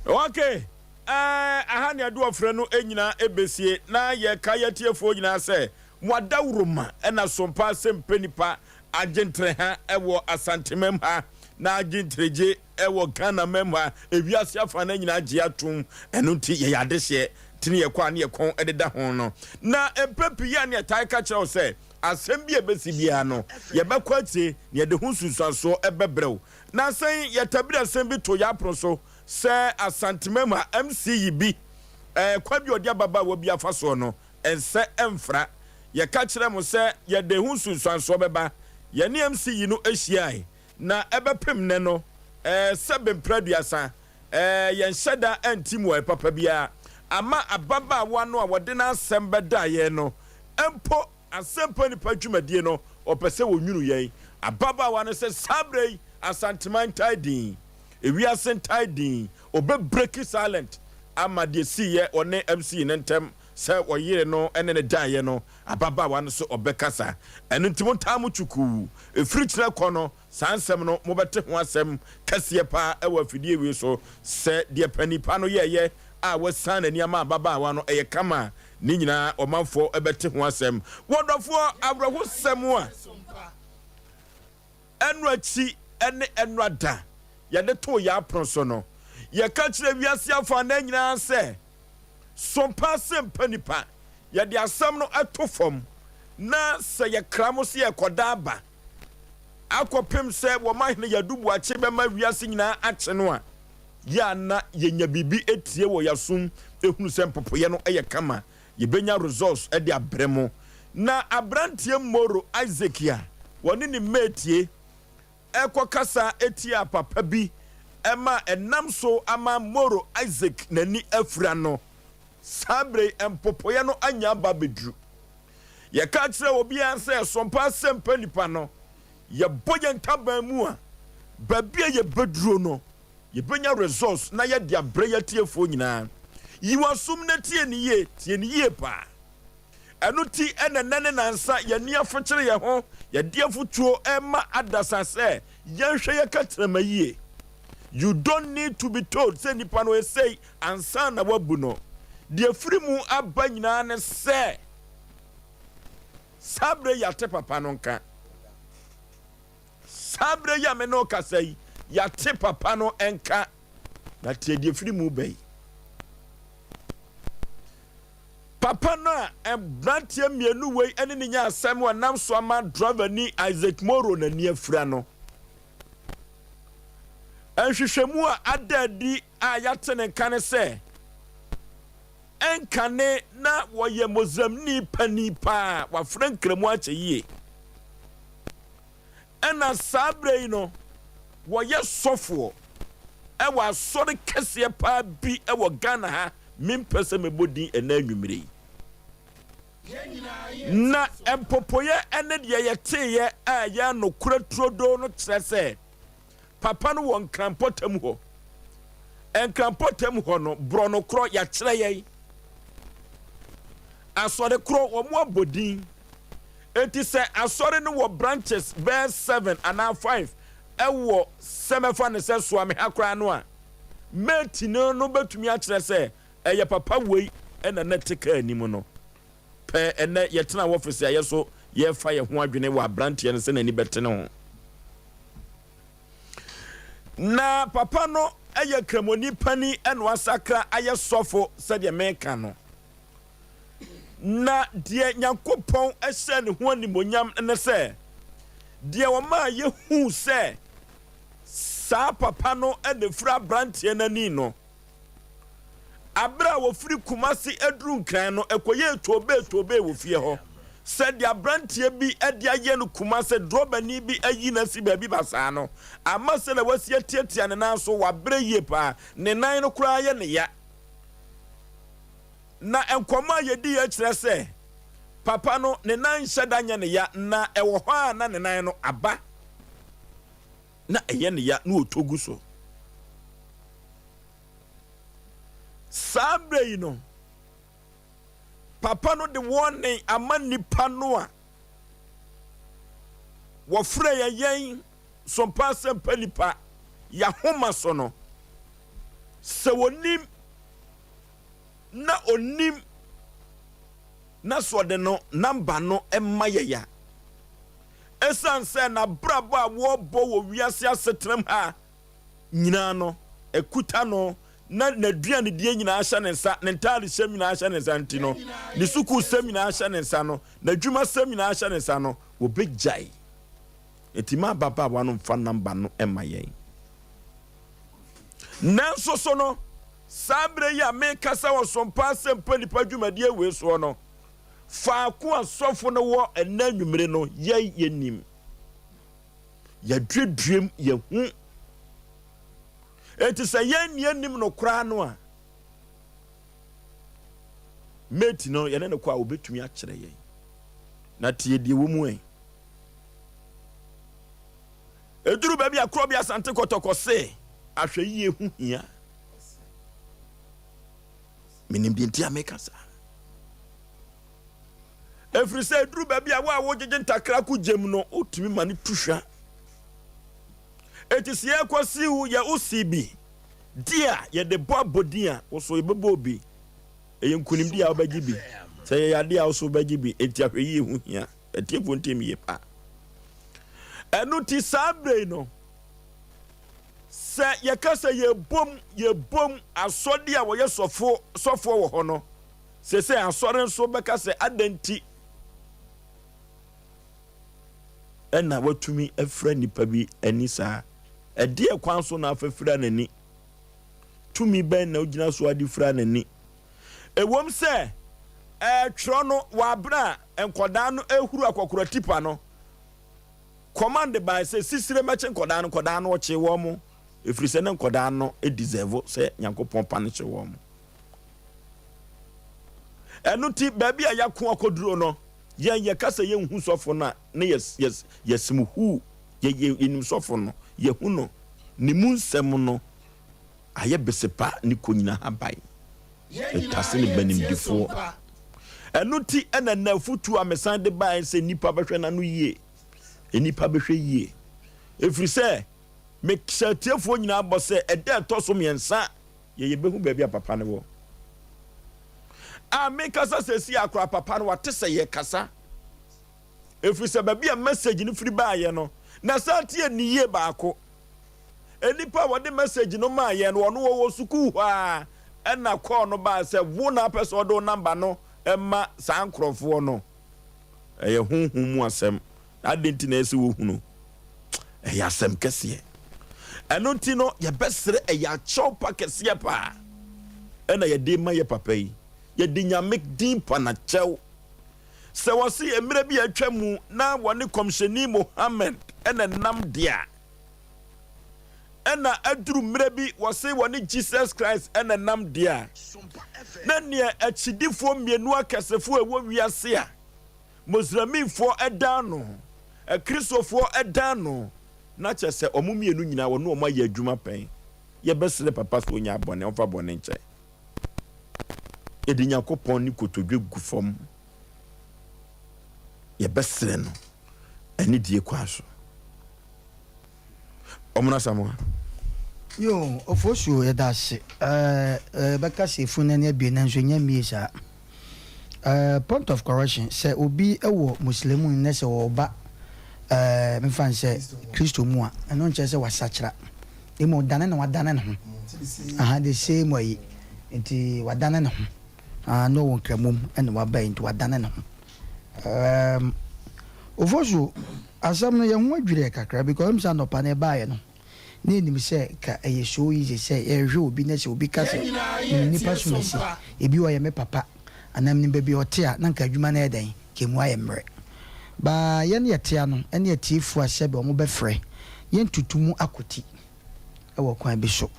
Ok, eh, aha ne ɛde ɔfrɛ no nyinaa ɛbɛsie na yɛka yɛtiefoɔ nyinaa sɛ mo adaworoma ɛna sompa asɛmpɛ nipa agyentere ha ɛwɔ Asantemam ha na agyenteregye Ɛwɔ Ghana man mu ha, ewiase afanan nyinaa gye atom, ɛno nti yɛyɛ adehyeɛ, nti ne yɛkɔ a ne yɛkɔn deda ho no. Na mpɛn pii a ne yɛtae ka kyerɛ wo sɛ, asɛm bi a ɛbɛsi biara no, yɛbɛkɔ atie na yɛde ho nsunsuansoɔ bɛbrɛ wo. Nansa yi, yɛtabiri asɛm bi too yɛn apono so sɛ Asanteman mu ha MC yi bi, kwan bi a ɔde ababaawa bi afa soɔ no, ɛnsɛ ɛmfra. Yɛka kyerɛɛ mo sɛ yɛde ho nsunsuansoɔ bɛba. Yɛne MC yi no hyiae. Na ɛbɛpem nnɛ no, sɛbe mprɛ aduasa, yɛnhyɛ da nte mmuae papa biara ama ababaawa no a wɔde n'asɛm bɛdaa yɛn no mpo. Asɛmpa Nipa dwumadie no, ɔpɛ sɛ wɔnwunu yɛn ababaawa no sɛ saa berɛ yi Asanteman ntae din, ewiase ntae din, ɔbɛ breaki silent ama deɛ siiɛ ɔne MC no ntɛm sɛ ɔyere no ne no daeɛ no. Ababaawa no so ɔbɛkasa. Ɛno nti montaa mo kyukuu. Ɛfiri kyena kɔ no, saa nsɛm no mobɛte ho asɛm kɛseɛ paa wɔ afidie wei so. Sɛ deɛ panin pa no yɛeɛ a wasiane n'ani ama ababaawa no ɛyɛ kama a, ne nyinaa ɔmanfoɔ bɛte ho asɛm. Wɔdɔfoɔ, awerɛhosɛm a ɛno akyi ne ɛno ada yɛde too yɛn apono so no, yɛka kyerɛ wiase afanan nyinaa sɛ, So mpa ase mpa nipa? Yɛde asɛm no to fam na sɛ yɛkra mo sɛ yɛkɔda aba akɔpem sɛ wɔn ahene Yadu Boakye bɛma wiase nyinaa akye no a, yɛ a na yɛnya biribi tie wɔ yɛasom hunu sɛ mpopoeɛ no yɛ kama. Yɛbɛnya results de abrɛ mo. Na abranteɛ Moro Isaac a wɔne ne mate rekɔkasa tiaa papa bi ma ɛnam so ama Moro Isaac n'ani afira no. Saa bere yi, mpopoeɛ no anya aba abɛduru. Yɛka kyerɛ obiara sɛ Sompa Asɛmpa nnipa no, yɛbɔ yɛn ntaban mu a, baabi a yɛbɛduro no, yɛbɛnya results na yɛde abrɛ yɛn atiefoɔ nyinaa. Yi w'asom na tie no yie, tie no yie paa. Ɛno nti na nnɛ ne nnansa yɛn ani afokyere yɛn ho, yɛde afotuo rema adasa sɛ yɛnhwɛ yɛn katrama yie. You don't need to be told sɛ nipa no esei ansa na woabu no. Deɛ ɛfiri mu aba nyinaa ne sɛ saa berɛ yi yɛate papa no nka. Saa berɛ yi a me ne wo kasa yi, yɛate papa no nka. Na tie deɛ ɛfiri mu ba yi. Papa no a mmeranteɛ mmienu wei ne no nyaa asɛm a ɛnam so ama drɔvani Isaac Moro n'ani afira no. Nhwehwɛmu a ada adi a yɛate ne nka ne sɛ, ɛnkane na wɔyɛ Muslimni panin paa, wafra Nkramu akyɛ yie. Ɛna saa berɛ yi no, wɔyɛ sɔfoɔ wɔ asɔre kɛseɛ paa bi wɔ Ghana ha Mempɛ sɛ mɛbɔ din ɛnnɛ anwummere yi. Na mpopoeɛ ne deɛ yɛteeɛ a ɛyɛ nokorɛ turodoo no kyerɛ sɛ papa no wɔ Nkran mpɔtam hɔ. Nkran mpɔtam hɔ no, borɔno korɔ yɛakyerɛ yɛn. Asɔre korɔ wɔn abɔ din. Enti sɛ asɔre no wɔ branches bɛyɛ seven anaa five ɛwɔ sɛ mɛfa no sɛ Soame ha koraa no a, Mate no no bɛtumi akyerɛ sɛ ɛyɛ papa wei na na ɛte kaa anim no pɛɛ. Ɛnnɛ yɛtena wɔfese a yɛso yɛrefa yɛn ho adwene wɔ abranteɛ no sɛ n'ani bɛte ne ho. Na papa no yɛ Kramoni panin na wasakra ayɛ sɔfo sɛdeɛ meka no. Na deɛ Nyankopɔn hyɛɛ ne ho animuonyam ne sɛ, deɛ ɔmaa yɛhuu sɛ Saa papa no na ɛfiri aberanteɛ no ani no. Aberɛ a wɔfiri Kumasi aduru Nkran no, ɛkɔyɛɛ toobee toobee wɔ fie hɔ. Sɛ deɛ aberanteɛ bi de ayɛ no Kumasi, drɔbani bi ayi no asi baabi basaa no, ama sɛdeɛ wasi atiatia ne nan so, wabrɛ yie paa, ne nan no koraa yɛ ne ya. Na nkɔmmɔ a yɛdiiɛ kyerɛ sɛ papa no ne nan nhyɛ da nyɛ ne ya, na ɛwɔ hɔ a na ne nan no aba na ɛyɛ ne ya na ɔtɔ gu so. Saa berɛ yi no, papa no de wɔne ama nnipa no a wɔfrɛ yɛn yɛn sompa asɛmpa nipa yɛahoma so no sɛ wɔnim na ɔnim na sɛ ɔde no namba no ma yɛn a, ɛsiane sɛ n'abrabɔ a wɔrebɔ wɔ wiase asetenam ha nyinaa no ɛkuta no na n'aduanedie nyinaa hyɛ ne nsa, ne ntaadehyɛm nyinaa hyɛ ne nsa nti no, ne sukuusɛm nyinaa hyɛ ne nsa no, n'adwumasɛm nyinaa hyɛ ne nsa no, wɔbɛgyae. Enti ma ababaawa no mfa namba no mma yɛn. Nanso so no, saa berɛ yi a merekasa wɔ Sompa Asɛmpa Nnipa dwumadie wei soɔ no, faako a sɔfo no wɔ ɛnnɛ anwummere no, yɛn yɛnim. Yɛaduaduam, yɛhu. Enti sɛ yɛn ni anim no koraa no a, mate no, yɛne no kɔ a, wɔbɛtumi akyerɛ yɛn. Na tie deɛ wɔ mu ɛ. Ɛduru baabi a Korɔbea Asante Kɔtɔkɔ se ahwɛyie ho hia. Menim deɛ nti a meka saa. Ɛfiri sɛ ɛduru baabi a wo a wogyegye ntakra ko gyam no, wotumi ma no tu hwa. Enti sɛ yɛkɔ si wo yɛ wo si bi di a yɛde bɔ abɔdin a wo so yɛbɛbɔ obi. Ɛyɛ nkunimdi a wobɛgye bi. Sɛ yɛyɛ adeɛ a wo so wobɛgye bi. Enti ahwɛyie ho hia. Atiefoɔ ntie me yie paa. Ɛno nti saa berɛ yi no, sɛ yɛka sɛ yɛbom yɛbom asɔde a wɔyɛ sɔfo sɔfoɔ wɔ hɔ no, sese asɔre nso bɛka sɛ adɛn nti ɛna watumi afira nipa bi ani saa? Ɛdeɛ kwan so na afafira n'ani? Tumi bɛn na ogyina so ade fira n'ani? Ɛwom sɛ ɛtwerɛ no wɔ abere a nkɔdaa no ehuru akɔkora tipa no, command bae sɛ sisire mɛkye nkɔdaa no, nkɔdaa no ɔkye wɔn mo, ɛfiri sɛ ne nkɔdaa no deserve sɛ Nyankopɔn punish wɔn mo. Ɛno nti baabi a yɛako akɔduro no, yɛn yɛka sɛ yɛnhu sɔfo no a, ne yɛsem huu, yɛnim sɔfo no, yɛhu no, ne mu nsɛm no ayɛ besepa ne konyina haban, ɛtase ne banimdifoɔ. Ɛno nti ɛna na afutuo a mesan de baeɛ sɛ nnipa bɛhwɛ n'ano yie, nnipa bɛhwɛ yie, ɛfiri sɛ mehyɛ atiefoɔ nyinaa bɔ sɛ ɛda ɛtɔ so mmiɛnsa yɛ yɛbɛhu baabi a papa no wɔ. A mekasa sɛsi akora papa no wate sɛ yɛkasa, ɛfiri sɛ baabi a message no firi baeɛ no na saa tie ne yie baako. Nnipa a wɔde message no maa yɛn no, ɔno wɔwɔ sukuu hɔ a ɛna call no baa sɛ wo na apɛ sɛ ɔde wo number no ma saa nkorɔfoɔ no. Ɛyɛ honhom mu asɛm. Na adɛn nti na ɛyɛ sɛ wɔhunu? Ɛyɛ asɛm kɛseɛ. Ɛno nti no, yɛbɛsrɛ ɛyɛ akyɛw pa kɛseɛ paa ɛna yɛde ma yɛ papa yi. Yɛde Nyame din pa na kyɛw. Sɛ wɔse mmerɛ bi a atwa mu na wɔne Kɔmhyɛni Muhammad ɛna nam deɛ a, ɛna aduru mmerɛ bi wɔse wɔne Jesus Christ ɛna nam deɛ a, na neɛ akyidifoɔ mmienu akɛsefoɔ ɛwɔ wiase a Muslimfoɔ ɛda ano, Akristofoɔ ɛda ano, na kyerɛ sɛ wɔn mmienu nyinaa wɔne wɔn ayɛ adwuma pɛn. Yɛbɛsrɛ papa sɛ ɔnya bɔne, ɔmfa bɔne nkyɛ. Yɛde Nyankopɔn ne kotodwe gu fam. Yɛbɛsrɛ no anidie kwan so. Ɔmono Asamoah. Yoo, Ofosuo yɛda ase. Ɛɛ yɛbɛka sɛ efunu no ani abue nanso ɛnyɛ mmie saa. Ɛɛ point of correction, sɛ obi wɔ Muslimu nnɛ sɛ ɔreba ɛɛ mefa no sɛ Kristo mu a, ɛno nkyerɛ sɛ wasakyera. Mmom dane na wadane ne ho. Aha, the same ayi. Nti wadane ne ho. Ah, na ɔwɔ Nkramom ɛna waba yi nti wadane ne ho. Ɛɛm, Ofosu, asɛm no yɛn ho adwiri yɛ kakra because ɛmu sɛ anɔpa no ɛbaeɛ no. Na yɛnim sɛ nka ɛyɛ so easy sɛ yɛhwehwɛ obi na sɛ obi ka sɛ menim nipa som asi, ebi ɔyɛ me papa anaa menim baabi a ɔte a, na nka adwuma no ayɛ dɛn? Nka emu ayɛ mmerɛ. But yɛn yɛte ano ne atiefoɔ a sɛbe wɔbɛfrɛ yɛn tutu mu akɔti wɔ kwan bi so.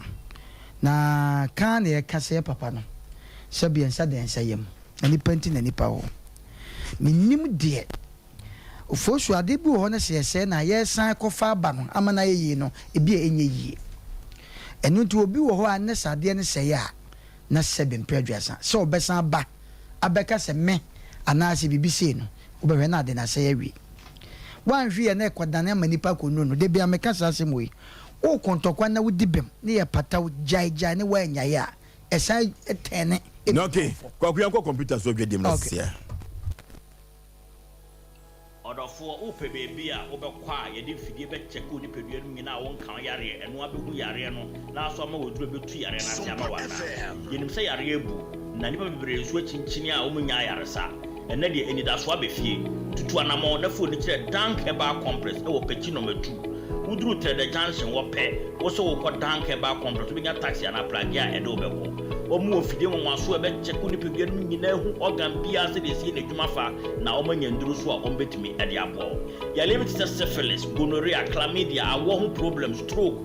Na ka ara na yɛka sɛ yɛn papa no, sɛbe yɛn nsa da yɛn nsa yam, na nipa nti na nipa wɔ hɔ. Mennim deɛ Ofosu, ade bi wɔ hɔ no sɛ yɛsɛe no a, yɛresan kɔfa aba no ama no ayɛ yie no, ebi a ɛnyɛ yie. Ɛno nti obi wɔ hɔ a nnɛ sɛ adeɛ no sɛe a, na sɛbe mprɛ aduasa sɛ ɔbɛsan aba abɛka sɛ me anaasɛ biribi sei no, wobɛhwɛ na ade no asɛe awie. Woanhwe yɛ na ɛkɔdane ama nnipa akɔnnuru no. Da biara meka saa asɛm wei, woko ntɔkwa na wodi bem ne yɛpata wo, gyae gyae ne woannyae a, ɛsan tɛne bi Okay, bɔfɔ. Kwaku yɛnkɔ computer so dwadie mu na Okay. sisi a. Ɔdɔfoɔ, wopɛ baabi a wobɛkɔ a yɛde mfidie bɛkyɛke wo nipadua no nyinaa a wonka wo yareɛ, ɛno ara bɛhu yareɛ no na aso ama wo aduro a ɛbɛtu yareɛ no ase ama wo anaa? Yɛnim sɛ yareɛ abu, na nnipa bebree nso akyinkyini a wɔnnya ayaresa. Ɛnnɛ deɛ, anidasoɔ aba fie. Tutu anammɔn na fa w'ani kyerɛ Dank Herbal Complex wɔ Pekyi Nɔma Tu. Woduru Trɛdɛ Junction hɔ pɛ, wo sɛ worekɔ Dank Herbal Complex, wobɛnya taxi anaa pragea a ɛde wo bɛkɔ. Wɔwɔ mfidie nwanwasoɔ a ɛbɛkyɛke wo nipadua no mu nyinaa ahu organ biara sɛdeɛ ɛsi yɛ n'adwuma fa na wɔanya nnuro nso a wɔbɛtumi de aboa wo. Yareɛ bi te sɛ syphilis, gonorrhea, chlamydia, awɔ ho problem, stroke,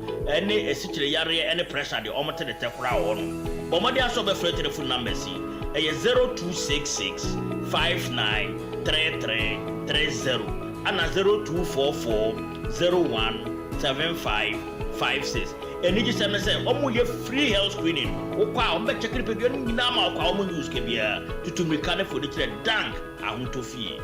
ne asikyire yareɛ ne pressure deɛ wɔte ne tɛ koraa wɔ hɔnom. Bɔ mmɔden ara sɛ wobɛfrɛ telephone numbers yi, ɛyɛ 0266 59 33 30 ɛna 0244 01 75 56. Anigyesɛm ne sɛ wɔyɛ free health screening, wokɔ a wɔbɛkyɛke nipadua no nyinaa ma wokɔ a wɔnnye wo sika biara. Tutu mmirika ne fa w'ani kyerɛ Dank Ahotɔ Fie.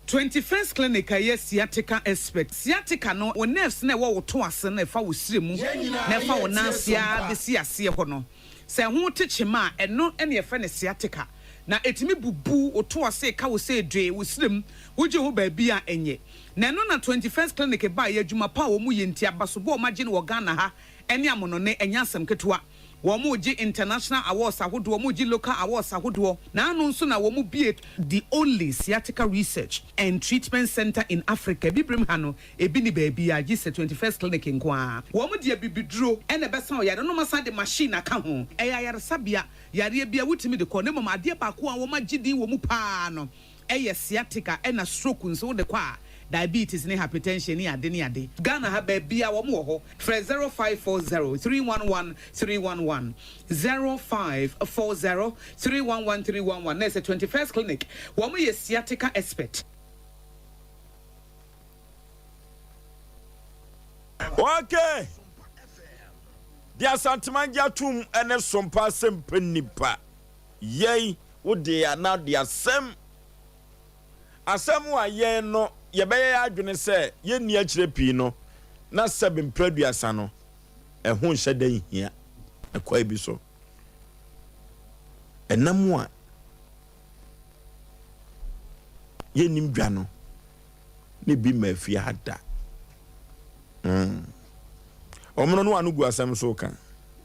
21st Clinic a ɛyɛ sciatica expert. Sciatica no, wo nerves no a ɛwɔ wo to ase no a ɛfa wo srɛ mu na ɛfa wo nan ase ara bɛsi aseɛ hɔ no, sɛ ɛho te kyema a, ɛno na yɛfrɛ no sciatica. Na ɛtumi bubu wo to ase, ɛka wo sɛ dwee, wo srɛ mu, wogye ho baabi a ɛnyɛ. Na ɛno na 21st Clinic baeɛ, adwuma pa a wɔn yɛ nti, abasobɔ a wɔn agye no wɔ Ghana ha ne amonɔne, ɛnyɛ asɛm ketewa. Wɔn regye international awards ahodoɔ, wɔn regye local awards ahodoɔ, na ano nso na wɔn bue the only sciatica research and treatment centre in Africa, Abibirem ha no, ebi nni baabiara gye sɛ 21st Clinic nko ara. Wɔn de abibiduro na ɛbɛsa wo yareɛ na wɔn asan de machine aka ho. Ɛyɛ ayaresabea, yareɛ biara wotumi de kɔ, na mmom adeɛ baako a wɔn agye din wɔ mu pa ara no, ɛyɛ sciatica ɛna stroke nso wode kɔ a diabetes ne hypertension ne ade ne ade. Ghana ha baabia wɔn wɔ hɔ frɛ 0540 311 311 0540 311 311 na ɛsɛ 21st clinic wɔn yɛ sciatica expert. Okay. Deɛ Asanteman gye atom ne sompa asɛmpa nipa. Yɛn, wo de anaa de asɛm. Asɛm a yɛn no yɛbɛyɛ yɛn adwene sɛ yɛnni akyire pii no, na sɛbe mprɛ aduasa no, ɛho nhyɛ da nhia ɛkwan bi so. Ɛnam a yɛnnim dwa no, ne bi mma afie ha da. Mm. Ɔmono no ano gu asɛm so ka.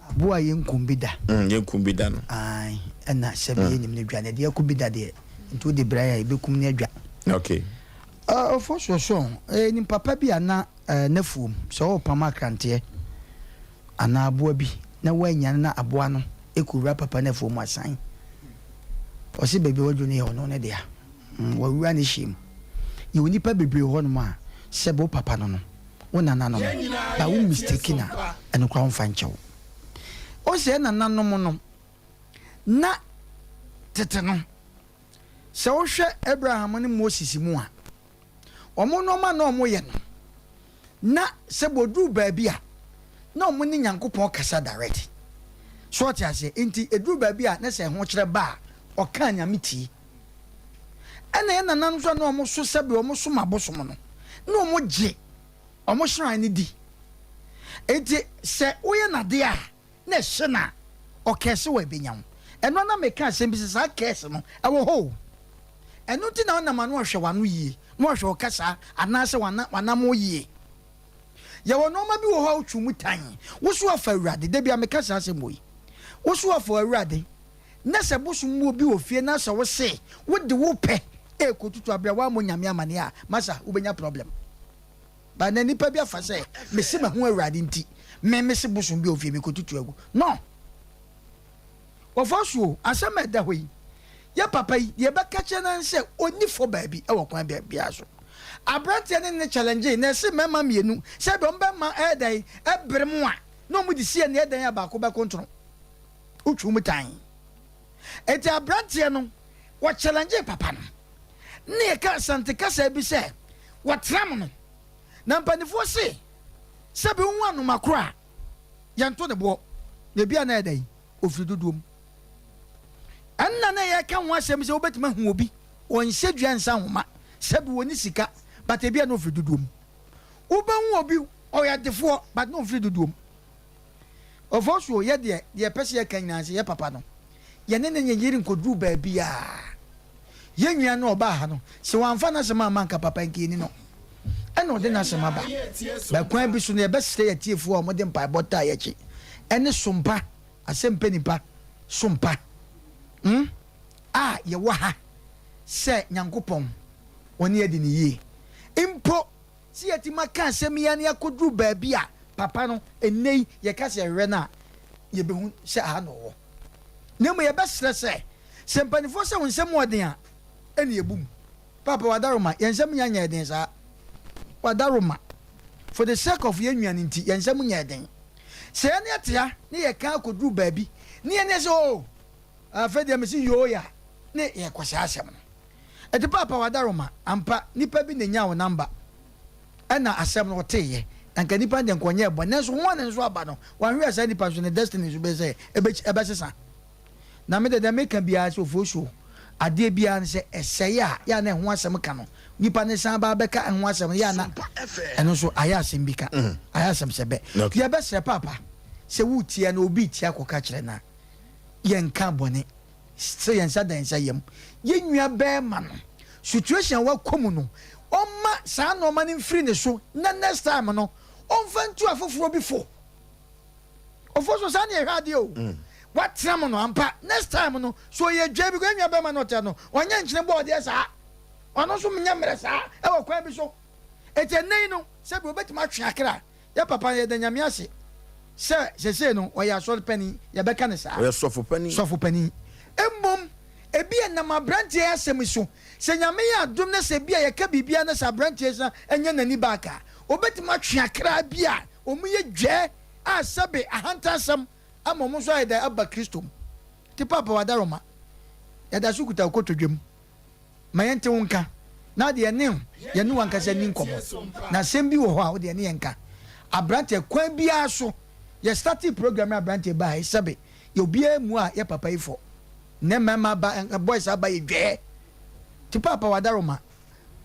Aboa a yɛnkum bi da. Mm, yɛnkum bi da no. Ae, ɛna sɛbe mm. yɛnim no dwa no, ɛdeɛ ako bi da deɛ, nti wode brɛ a yɛbɛkum no adwa. Okay. Uh, ɔfo soɔsoɔ, eh, nim papa bi a na uh, n'afuom, sɛ ɔrepam akranteɛ anaa aboa bi, na woanya no na aboa no ɛkɔwura papa no afuom asan. Ɔse baabi a waduru no yɛ ɔno ne dea. Wawura ne hyɛ mu. Yɛwɔ nnipa bebree wɔ hɔnom a sɛbe wo papa no no, wo nana no no, but wo mistake no a, ɛno koraa wɔmfa nkyɛ wo. Wohu sɛ yɛn nananom no, na tete no, sɛ wohwɛ Abraham ne Moses mu a, wɔn nneɛma na wɔyɛ no, na sɛ wɔduru baabi a, na wɔn ne Nyankopɔn kasa direct. So ɔte aseɛ? Nti ɛduru baabi a na sɛ ɛho kyerɛ ba a, ɔka Nyame tie. Ɛna yɛn nananom nso a na wɔn so sɛbe wɔn som abosom no, na wɔn gye wɔn shrine no di. Nti sɛ woyɛ no adeɛ a, na ɛhye no a, ɔkɛse wɔ ɛbɛnya wo. Ɛno ara na meka asɛm bi sɛ saa curse no, ɛwɔ hɔ o. Ɛno nti na wonam ano ahwɛ w'ano yie, na wahwɛ wo kasa anaasɛ w'anammɔn yie. Yɛwɔ nnoɔma bi wɔ hɔ a wotwe mu tan. Wo so afa Awurade, da biara meka saa asɛm wei. Wo so afa Awurade, na sɛ bosom mu obi wɔ fie na sɛ wo se wode wo pɛ ɛrekɔtutu aberɛ a woammɔ Nyame amaneɛ a, masa wobɛnya problem. But na nipa bi afa sɛ mese mahu Awurade nti me mese bosom bi a ofie mekɔtutu agu. No! Wɔfa so o, asɛm a ɛda hɔ yi, yɛ papa yi, deɛ yɛbɛka kyerɛ no ara ne sɛ ɔnni fɔ baabi wɔ kwan biara so. Aberanteɛ no ne no challenge na ɛse mmarima mmienu sɛ deɛ wɔbɛma ɛyɛ dɛn ɛbere mo a na wɔde si ɛne ɛdɛn a baako bɛkontono. Wotwiw mu tan. Enti aberanteɛ no wɔ challenge papa no ne yɛka Asante kasa bi sɛ wɔtram no. Na mpanimfoɔ se sɛ bi wohu anoma koro a yɛnto ne boɔ na ebi a na ɛyɛ dɛn ofiri dodoɔ mu. Ɛnna na yɛka ho asɛm sɛ wobɛtumi ahu obi ɔnhyɛ dua nsa nhoma sɛbi wɔne sika but ebi a na ofiri dodoɔ mu. Wobɛhu obi ɔyɛ adefoɔ but na ɔmfiri dodoɔ mu. Ɔfɔsuo, yɛ deɛ, deɛ yɛpɛ sɛ yɛka nyinaa sɛ yɛ papa no, yɛne ne yere nkɔduru baabiara. Yɛn nua no a ɔbaa ha no, sɛ wamfa n'asɛm amma anka papa nka yɛnni no. Ɛna ɔde n'asɛm aba. But kwan bi so no, yɛbɛsrɛ yɛn atiefoɔ a wɔde mpaebɔ taa yɛn akyi ne sompa, asɛmpɛ nipa sompa, hmm, a yɛwɔ ha sɛ Nyankopɔn ɔne yɛn adi no yie. Mpo Sɛ yɛatumi aka asɛm yi ara na yɛakɔduru baabi a papa no, ɛnnɛ yi, yɛka sɛ yɛhwehwɛ no a, yɛbɛhu sɛ aha na ɔwɔ. Na mmom yɛbɛsrɛ sɛ, sɛ mpanimfoɔ sɛ wo nsɛm wɔ den a, ɛne yɛbu mu. Papa, w'adaroma, yɛn nsɛm nnya nyɛɛ den saa. W'adaroma, for the sake of yɛn nua no nti, yɛn nsɛm nyɛɛ den. Sɛ yɛne yɛte ha na yɛka akɔduru baabi, ne yɛne yɛ sɛ, oh, Afei deɛ mese yoo ya ne yɛkɔ saa asɛm no ɛti paapa wadaroma ampa nipa bi na nyaa wo number ɛna asɛm no ɔteeɛ na nka nipa no deɛ nka ɔnyɛɛ bɔne nanso ho a ne nso aba no wanhwɛ a saa nipa nso ne destiny nso bɛyɛ sɛ ɛbɛsesa na me deɛ deɛ meka biara sɛ ofosuo adeɛ biara no sɛ ɛsɛe a yɛ a na ɛho asɛm ka no nipa ne san ba bɛka ɛho asɛm no yɛ a na ɛno nso ayɛ asɛm bi ka ayɛ asɛm sɛ bɛ yɛbɛsrɛ paapa sɛ wotia na obi tia kɔka kyerɛ no a yɛnka bɔne sɛ yɛn nsa da yɛn nsa yam. Yɛn nua bɛɛma no situation a wakɔ mu no ɔmma saa nnoɔma no mfiri ne so na next time no ɔmfa ntu afoforɔ bi fo. Ɔfoɔ so saa ne yɛhwɛ adeɛ o. Watena mo no ampa next time no so ɔyɛ dwa bi yɛn nua bɛɛma no ɔtɛ no ɔnyɛ nkyene bɔɔdeɛ saa ɔno nso nyɛ mmerɛ saa ɛwɔ kwan bi so. Eti ɛnɛ yi no sɛbi obetumi atwe akra Yɛ papa no yɛda Nyame ase sɛ sesei no ɔyɛ asɔre panin, yɛbɛka no saa. Ɔyɛ sɔfo panin. Sɔfo panin. Mmom ebia nam abranteɛ yi asɛm yi so, sɛ Nyame yɛ adom na sɛ ebia yɛka biribiara na sɛ abranteɛ yi san nya n'ani back a, obetumi atwe akra bi a wɔn yɛ dwɛɛ a sɛbe ahantansɛm ama wɔn nso ayɛ dɛn aba Kristo mu. Nti Paapa Wadaroma, yɛda so kuta wo kotodwe mu. Ma yɛnte wo nka, na deɛ yɛne yɛne w'ankasa nni nkɔmmɔ. Na asɛm bi wɔ hɔ a, wo deɛ ne yɛn nka. Aberanteɛ, kwan biara so, yɛ startee program no aberanteɛ baa ha yi, sɛbe, yɛ obiara mmu a yɛ papa yi fɔ. Nnɛ mmarima aba, boys aba yɛ dwɛɛ. Nti paapa wadaroma,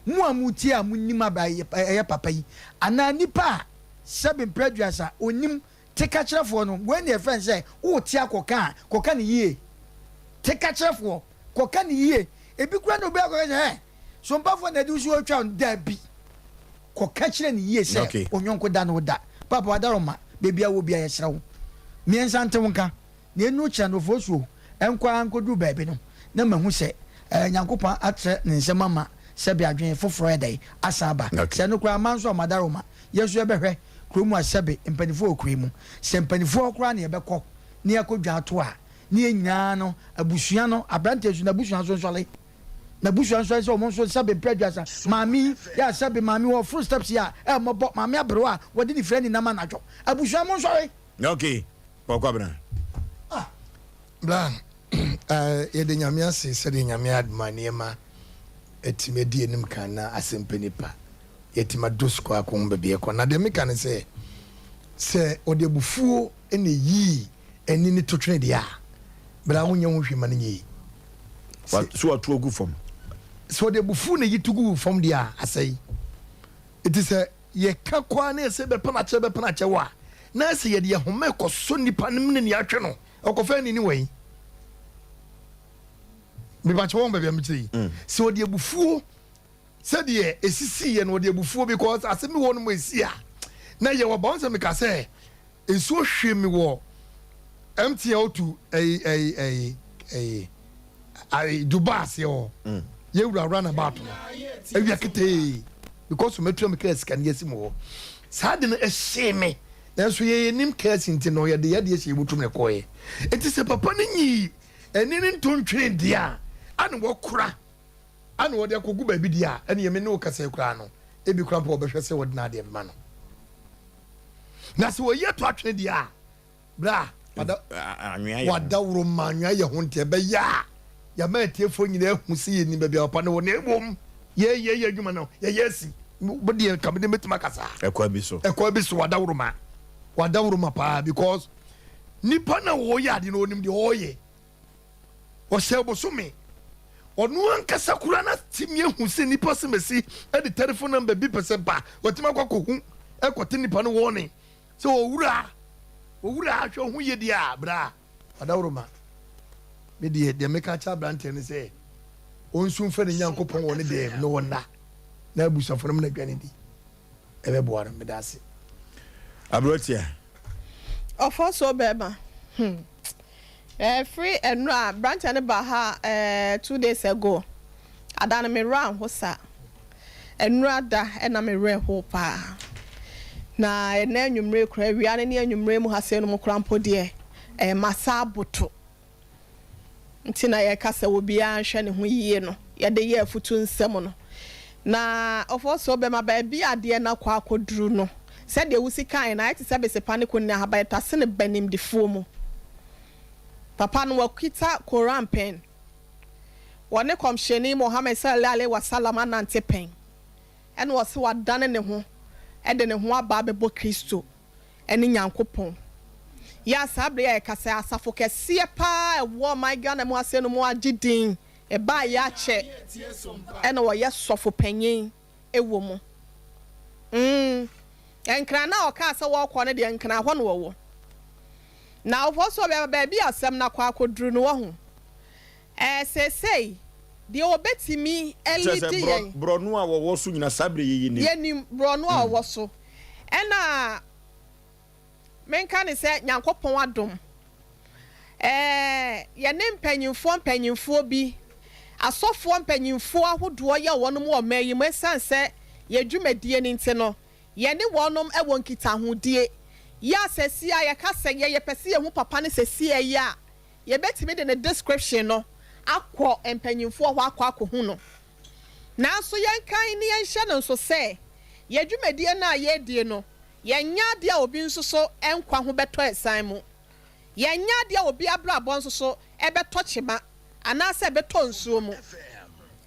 mo a motie a monim abra ɛyɛ papa yi, anaa nipa a sɛbe mprɛ aduasa ɔnim tekakyerɛfoɔ no, wei na yɛfrɛ no sɛ wote akɔka a, kɔka no yie. Tekakyerɛfoɔ. Kɔka no yie. Ebi koraa na obi akɔka sɛ, Hɛ, sompafoɔ na ɛde wo si hɔ retwa wo no. Dabi. Kɔka kyerɛ no yie sɛ Okay. wo yɔnko da ne wo da. Paapa Wadaroma, baabi a wowɔ biara yɛsrɛ wo, mmiɛnsa nte wo nka, na ɛnnuru kyena no Ofosuo, ɛnkɔ ara nkɔduru baabi no, na mahu sɛ eh, Nyankopɔn atrɛ ne nsam ama sɛbe adwene foforɔ ayɛ dɛn? Asan aba. Okay. Sɛ ɛno koraa amma nso a, Madaroma, yɛn nso yɛbɛhwɛ kuro mu a sɛbe mpanimfoɔ wɔ kuro yi mu. Sɛ mpanimfoɔ hɔ koraa na yɛbɛkɔ na yɛakɔdwa ato a, ne yɛn nyinaa no, abusua no, aberanteɛ nso, n'abusua nso nsɔre. N'abusua nsɔre sɛ wɔn nso sɛbe mpere aduasa. Maame yi, yɛ a sɛbe maame wɔ foro steps yi a, ɛmmɔbɔ, maame aberewa a wɔde ne fira ninam anadwo. Abusua mo nsɔre. Okay, Paul Kwabena. Ah, bra, eh, yɛda Nyame ase sɛdeɛ Nyame adoma nneɛma atumi adi anim kan na asɛmpɛ nipa yɛatumi adɔ sukuu akɔ ho baabi ɛkɔ. Na deɛ meka ne sɛ, sɛ ɔde abufuo na ɛyii ani ne totwene deɛ a, bra wonyɛ ho hwee ma no nyɛ yie. So wato agu fam? Sɛ ɔde abufuo na ɛyi to gu fam deɛ a, asɛe. Nti sɛ yɛka kɔ ara na yɛsɛ bɛpene akyɛ bɛpene akyɛ wɔ a, na sɛ yɛde yɛn homa rekɔsɔ nipa no mene nea atwe no, ɔkɔfa ani ne wɔ yi. Mebakyɛ wɔn baabi a mekyerɛ yi. Sɛ ɔde abufuo sɛdeɛ ɛsisiiɛ no, ɔde abufuo because asɛm bi wɔ hɔ nom ɛsi a, na yɛwɔ ba wɔn sɛ meka sɛ Nsuo hwee me wɔ MTL to ɛyi ɛyi ɛyi ɛyi ayi Dubai aseɛ hɔ. Yɛ wura run about no. Awia ketee. because matua me kaa sika no yɛasi mu hɔ. Saa ade no ɛhyee me nanso yɛn yɛnim cars nti no yɛde yɛn adeɛ hyɛ yɛn bɔtɔm na ɛkɔeɛ. Nti sɛ papa no nyii ɛne ne ntontwene deɛ a ana wakura ana wɔde akɔgu baabi deɛ a ɛne me ne wo kasa yi koraa no ebi koraa mpo wɔbɛhwɛ sɛ wɔde n'adeɛ bɛma no. Na sɛ wɔyi ato atwene deɛ a Bra, wada, wadaworo ma anwea yɛ ho nti ɛbɛyɛ a yɛama atiefoɔ nyinaa ahu sɛ yɛnim baabi a papa no wɔ na mmom yɛyɛ yɛ adwuma no yɛyɛ asi deɛ nka mede mɛtumi akasa ɛkwan bi so ɛkwan bi so wadaworo ma wadaworo ma paa because nipa na wɔyɛ ade no ɔnim deɛ ɔyɛ ɔhyɛ bosome ɔno ankasa koraa na tumi ahu sɛ nipa sɛ mɛsi ɛde telephone number bi pɛ sɛ ba wɔtumi akɔ akɔhu ɛkɔte nipa no wɔne Sɛ owura, owura ahwɛ ho yie deɛ a, bra, ɔdawuroma. Me deɛ, deɛ meka akyerɛ aberanteɛ ne sɛ, ɔnsu mfrɛ ne Nyankopɔn wɔ ne dɛm na ɔnna, na abusuafoɔ no mma no aduane ndi. Ɛbɛboa no. Meda ase. Aberanteɛ. Ɔfɔsuo bɛɛma hmm ɛfiri ɛnora abranteɛ no baa ha eh 2 days ago ada no me werɛ anho sa ɛnora da ɛna me werɛ hoo paa na ɛnɛ anwummere koraa awia no ne anwummere mu ha sei nom koraa mpo deɛ eh masa aboto nti na yɛka sɛ obiara nhwɛ ne ho yie no, yɛde yɛ afutu nsɛm no. Na ɔfɔɔ bɛma baabi a adeɛ no akɔ akɔduru no, sɛdeɛ wosi kaeɛ no, ayɛ te sɛ besepa ne kɔnini ahaban ɛtase no ba nimdefoɔ mu. Papa no wakita Koran pɛn, wɔne Kɔmhyɛni Muhammad Sallallahu Alaihi Wasallam anante pɛn, ɛna ɔse wadane ne ho de ne ho aba abɛbɔ Kristo ne Nyankopɔn. Yɛ a saa berɛ yi a yɛkasa yi, asafo kɛseɛ pa ara a ɛwɔ ɔman Ghana mu ha sei no mu agye din, ɛbaeɛ akyɛ ɛna ɔyɛ sɔfo panyin wɔ mu. Mm, Nkran no a ɔkaa sɛ wɔrekɔ no deɛ, Nkran hɔ na ɔwɔ. Na ɔhɔ nso baabi a asɛm no akɔ akɔduru no, wahu. Ɛɛ, seesei, deɛ ɔbɛtumi Kyerɛ sɛ, alidi borɔ, yɛn. borɔno a wɔwɔ so nyina saa berɛ yi yɛnim. Yɛnim borɔno a ɔwɔ so. Ɛna menka no sɛ Nyankopɔn adom, ɛɛ, yɛne mpanyinfoɔ mpanyinfoɔ bi, asɔfoɔ mpanyinfoɔ ahodoɔ yɛ wɔnom wɔ ɔman yi mu, ɛsiane sɛ yɛn dwumadie no nti no, yɛne wɔnom wɔ nkitahodie. Yɛ a sɛsi a yɛka sɛ yɛ yɛpɛ sɛ yɛhu papa no sɛsi yi a, Yɛbɛtumi de ne description no akɔ mpanyimfoɔ hɔ akɔ akɔhu no. Nanso yɛnkan na yɛnhyɛ no nso sɛ, yɛn dwumadie no a yɛredie no, yɛnyɛ adeɛ a obi nso so nkwa ho bɛtɔ asiane mu. Yɛnyɛ adeɛ a obi abrabɔ nso so bɛtɔ kyema anaasɛ ɛbɛtɔ nsuo mu.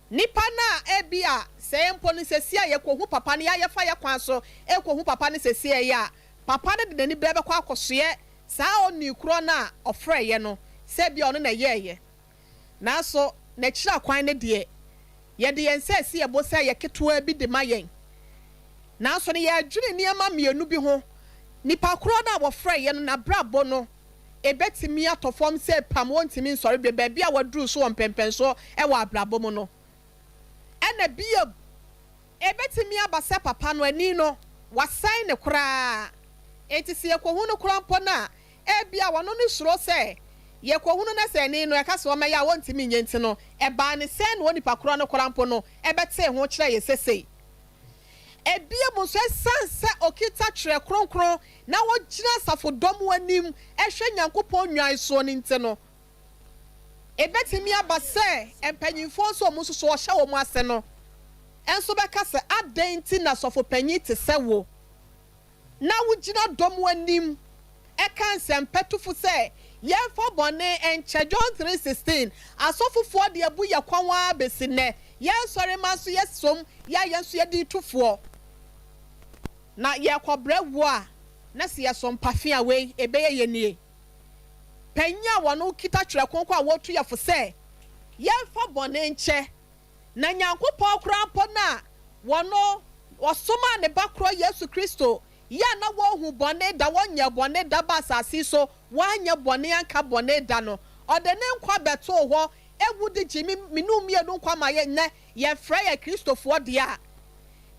Nipa no a ebia sɛɛ mpo no seesei a yɛkɔhu papa no, yɛ a yɛfa yɛn kwan so rekɔhu papa no seesei yi a, papa no de n'ani berɛ bɛkɔ akɔsoɛ saa onii korɔ no a ɔfrɛeɛ no sɛ ebia ɔno na ɛyɛeɛ. Nanso n'akyiri akwan no deɛ, yɛde yɛn nsa resi yɛn bo sɛ ɛyɛ ketewaa bi de ma yɛn. Nanso no yɛredwene nneɛma mmienu bi ho, Nipa korɔ no a wɔfrɛeɛ no, n'abrabɔ no, ɛbɛtumi atɔ fam sɛ pam, ɔntumi nsɔre bio, baabi a waduru so wɔ mpɛnpɛnsoɔ wɔ abrabɔ mu no. Ɛna bio, Ebetumi aba sɛ papa no ani no, wasɛe no koraa. Enti sɛ yekohu no koraa mpo no a, ebia ɔno no suro sɛ yekohu no na sɛ ani no ɛka sɛ ɔmmɛyɛ a ontumi nyɛ nti no, ɛbaa no sɛn na onipa korɔ no koraa mpo no bɛtee ho kyerɛɛ yɛn sesei. Ebio nso, esiane sɛ okita Twerɛ Kronkron na ogyina asafodɔm anim hwɛ Nyankopɔn nnwan soɔ no nti no, Ebetumi aba sɛ mpanyimfoɔ nso a wɔn nso so wɔhyɛ wɔn ase no nso bɛka sɛ, 'Adɛn nti na sɔfopanyin te sɛ wo na wugyina dɔm anim ka nsɛmpɛtofo sɛ yɛmfa bɔne nkyɛ? John 3:16, Asɔfofoɔ de abu yɛn kɔn ara besi nnɛ, yɛn nsɔremma nso yɛsom yɛ a yɛn nso yɛde retu foɔ, na yɛrekɔbrɛ wo a, na sɛ yɛso mpafe a, wei ebɛyɛ yɛn nie. Panyin a wɔn kita Twerɛ Kronkron a wɔretu yɛn fo sɛ yɛmfa bɔne nkyɛ, na Nyankopɔn koraa mpo no a wɔno Ɔsomaa Ne Ba korɔ Yesu Kristo yi a na wɔnhu bɔne da, wɔnyɛɛ bɔne da baa asase yi so, wanyɛ bɔne anka bɔne da no, Ɔde Ne nkwa bɛtoo hɔ, wu de gyee me me ne wo mmienu nkwa ma yɛn nnɛ yɛfrɛ yɛn Kristofoɔ deɛ a,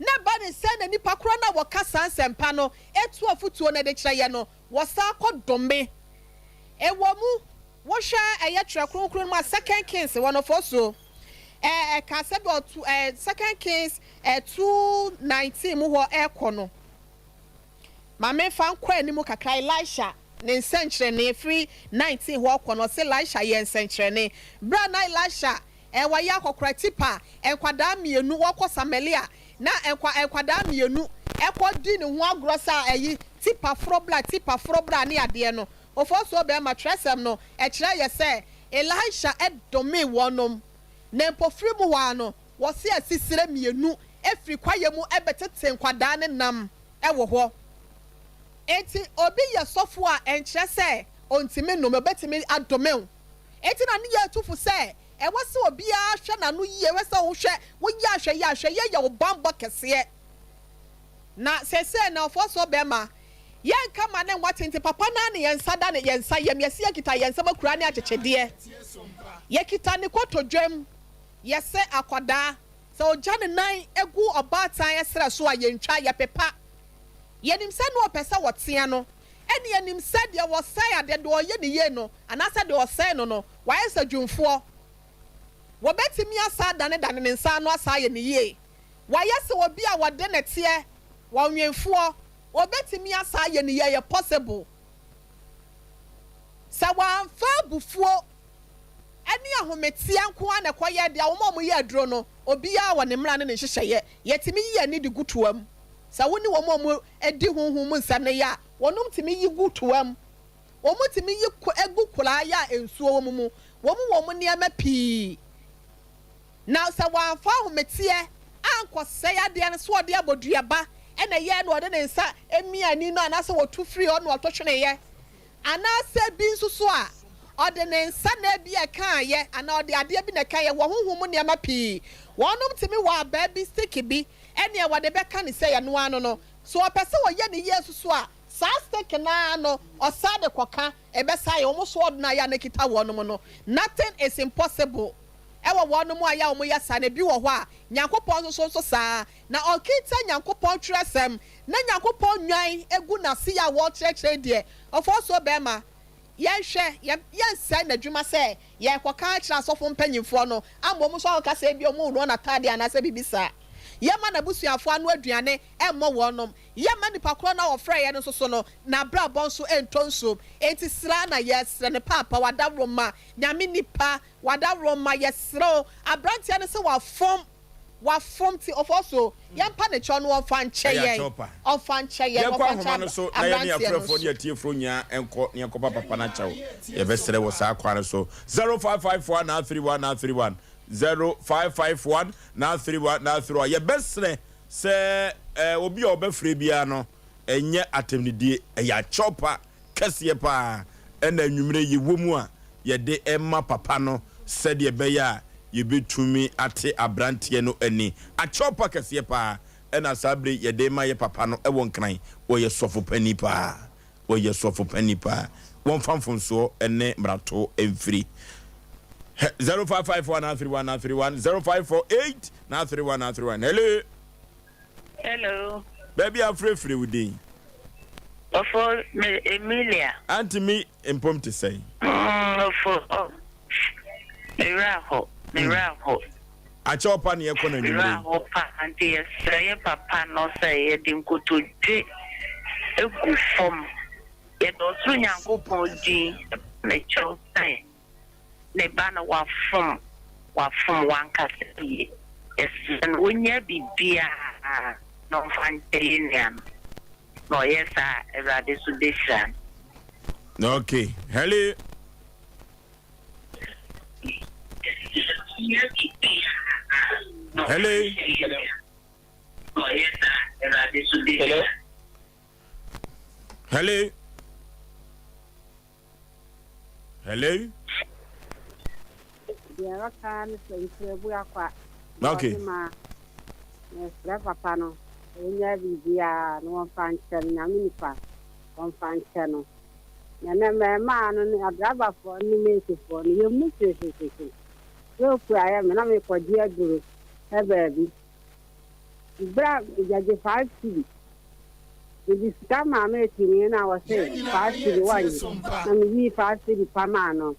na ɛba ne sɛn na nnipa korɔ no a wɔka saa nsɛmpa no tu afotuo no de kyerɛ yɛn no, Wɔsan kɔ dome. Ɛwɔ mu, wohwɛ ɛyɛ Twerɛ Kronkron no mu a, Second Kings wɔ no fɔsuo. Ɛɛ ɛka sɛ bi ɔto ɛɛ Second Kings ɛɛ 2:19 mu hɔ ɛrekɔ no. Ma memfa nkɔ anim kakra, Elisha ne nsɛnkyerɛnne firi 19 hɔ rekɔ no, ɔse Elisha yɛɛ nsɛnkyerɛnne. Berɛ a na Elisha eh, wayɛ akɔkora tipa a, nkwadaa mmienu wɔkɔ Samaria, na nkwa nkwadaa mmienu ɛkɔ di ne ho agorɔ sɛ ayi tipa foro bra, tipa foro bra ne adeɛ no. Ofosuo bɛrima, twerɛsɛm no ɛkyerɛ yɛ sɛ Elisha domee wɔnom, na mpofiri mu hɔ ara no, wɔse asisire mmienu firi kwaeɛ mu bɛtete nkwadaa no nam wɔ hɔ. Enti obi yɛ sɔfo a, ɛnkyerɛ sɛ ɔntumi nnome, ɔbɛtumi adome wo. Enti na ne yɛ atu fo sɛ ɛwɔ sɛ obiara hwɛ n'ano yie, hwɛ sɛ wohwɛ, woyɛ ahwɛyie, ahwɛyie yɛ wo bammɔ kɛseɛ. Na seesei no, ɔfoɔsoɔ bɛrima, yɛnka ma ne nwa tenten, papa no ara ne yɛn nsa da ne yɛn nsa yam, yɛse yɛkita yɛn nsam akura ne akyekyedeɛ, yɛkita ne kotodwam. Yɛsɛ akwadaa, sɛ ɔgya ne nan gu ɔbaatan serɛ so a, yɛntwa, yɛpepa. Yɛnim sɛ na ɔpɛ sɛ wɔtea no, ɛnna yɛnim sɛ deɛ ɔsɛe adeɛ, deɛ ɔyɛ no yie no, anaasɛ deɛ ɔsɛe no no, wayɛ sɛ dwumfoɔ. Wɔbɛtumi asan adanedane ne nsa ano asan ayɛ no yie. Wayɛ sɛ obi a wɔde no teɛ, ɔnwemfoɔ, ɔbɛtumi asan ayɛ no yie, ɛyɛ possible. Sɛ wamfa abufuo ne ahometeɛ nko ara na ɛkɔyɛ deɛ a, wɔn a wɔyɛ aduro no, obiara wɔ ne mmara ne ne nhyehyɛeɛ. Yɛtumi yi yɛn ani de gu toa mu. Sɛ wo ne wɔn a wɔdi honhom mu nsɛm no yɛ a, wɔnom tumi yi gu toa mu. Wɔtumi yi gu koraa yɛ a nsuo wɔ mu mu. Wɔn wɔ wɔn nneɛma pii. Na sɛ wamfa ahometeɛ ankɔsɛe adeɛ no, sɛ ɔde abɔduaba na ɛyɛɛ na ɔde ne nsa mia ani no anaasɛ ɔtu firii hɔ na ɔto tweneeɛ, Anaasɛ bi nso so a, ɔde ne nsa na ebia ɛkaeɛ, anaa ɔde adeɛ bi na ɛkaeɛ, wɔ honhom mu nneɛma pii. Wɔnom tumi wɔ abaa bi, stick bi, ɛneɛ wɔde bɛka no sɛ ɛno ara no no. Sɛ ɔpɛ sɛ ɔyɛ no yie nso so a, saa stick no ara no, ɔsan de kɔka, ɛbɛsan ayɛ. Wɔn sword no a ɛyɛ a na ɛkita wɔnom no, nothing is impossible ɛwɔ wɔnom a ɛyɛ a wɔyɛ saa no. Ebi wɔ hɔ a, Nyankopɔn nso so nso saa ara. Na ɔkita Nyankopɔn twerɛsɛm, na Nyankopɔn nnwan gu n'ase a wɔrekyerɛkyerɛ deɛ, ɔfɔɔsoɔ bɛɛma, yɛnhwɛ, yɛ, yɛnsɛe n'adwuma sɛ yɛrekɔka akyerɛ asɔfo mpanyimfoɔ no ama wɔn nso akɔka sɛ ebia wɔrenoa n'ataadeɛ anaasɛ biribi saa. Yɛmma n'abusuafoɔ ano aduane mmɔ wɔnom. Yɛmma nipa korɔ no a ɔfrɛeɛ no nso so no, n'abrabɔ nso ntɔ nsuom. Enti srɛ ara na yɛresrɛ no, Paapa, w'adaworoma, Nyame nipa, w'adaworoma, yɛsrɛ wo, aberanteɛ no sɛ wafom, Wafom ti ɔfɔ so yɛmpa ne kyɛw no ɔnfa nkyɛ Ɛyɛ yɛn akyɛw pa. ɔnfa nkyɛ yɛn Yɛnkɔ ɔnfa ahoma nkyɛ no so na yɛne abranteɛ no afrɛfoɔ nso. ne atiefoɔ nyinaa nkɔ na yɛnkɔpa papa no akyɛw. Yɛbɛsrɛ wɔ saa kwan no so. 0554 931 931 0551 931 931 Yɛbɛsrɛ sɛ eh, obi a ɔbɛfrɛ biara no, ɛnyɛ atɛmnidie, ɛyɛ akyɛw pa. kɛseɛ pa ara na anwummerɛ yi wɔ mu a yɛde rema papa no sɛdeɛ ɛbɛyɛ a yɛbɛtumi ate aberanteɛ no ani. Akyɛwpa kɛseɛ pa ara na saa berɛ yi yɛde rema yɛ papa no wɔ Nkran. Ɔyɛ sɔfo panin pa ara. Ɔyɛ sɔfo panin pa ara. Wɔmfa mfomsoɔ ne mmarato mfiri. 0554 931 931 0548 931 931 Hello. Hello. Baabi a frɛfrɛ wo din. Ɔfo me Emilia. Auntie mi mpom te sɛn? Mm, ɔfo oh. Me werɛ aho, me werɛ mm. aho. Akyɛ ɔpa ne yɛkɔ no anwummere. Me werɛ aho pa nti yɛsrɛ yɛ papa no sɛ yɛde nkotodwe egu fam. Yɛde ɔsoro Nyankopɔn din ne kyɛw sɛ ne ba no wafom wafom wankasa yie yɛsrɛ no ɔnya biribiara na ɔmfa nkyɛ yɛn nua no na ɔyɛ saa a Awurade nso bɛhyira no. Okay, hello. Hello. Hello. Hello. Deɛ ɛbɛka ne sɛ nkyerɛbu akwa. Okay. Ma mesrɛ papa no ɔnya biribiara na wɔmfa nkyɛ no nyame nipa wɔmfa nkyɛ no. Na nɛ mmɛɛmaa no ne adrabafoɔ ne meetifoɔ no yɛmmu hwehwehwehwe. Sɛ ɔkura yɛ me na mekɔgye aduro baabi. Berɛ a yɛgye 5 cedi. Mede sika maa meetini na wɔse 5 cedi wɔnnye. Na meyii 5 cedi pa maa no.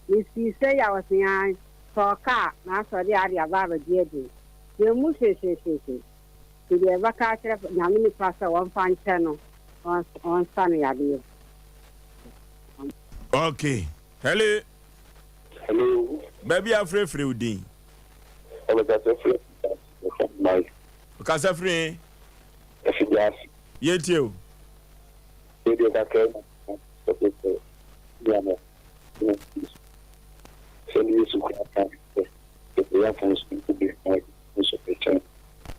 Mesii sei a ɔse aane. Ɔtɔɔ kaa na asɛ ɔde ade aba abɛgye aduro. Yɛmmu hwehwehwehwe. Nti deɛ yɛbɛka akyerɛ Nyame nipa sɛ wɔmfa nkyɛ no na wɔnsa no yadeɛ. Ok hello. Hello. Baabi a frɛfrɛ wo din. Ɔbɛkasa firi Mike. Ɔkasa firi he? Afigya ase. Yɛtie o. Yɛdeɛ kakra bi sɛ sɛ nua no Sɛdeɛ Yesu koraa kaa sɛ, Sɛ yɛyɛ mfomso mpo de, na ɔde mfomso bɛkyɛ no,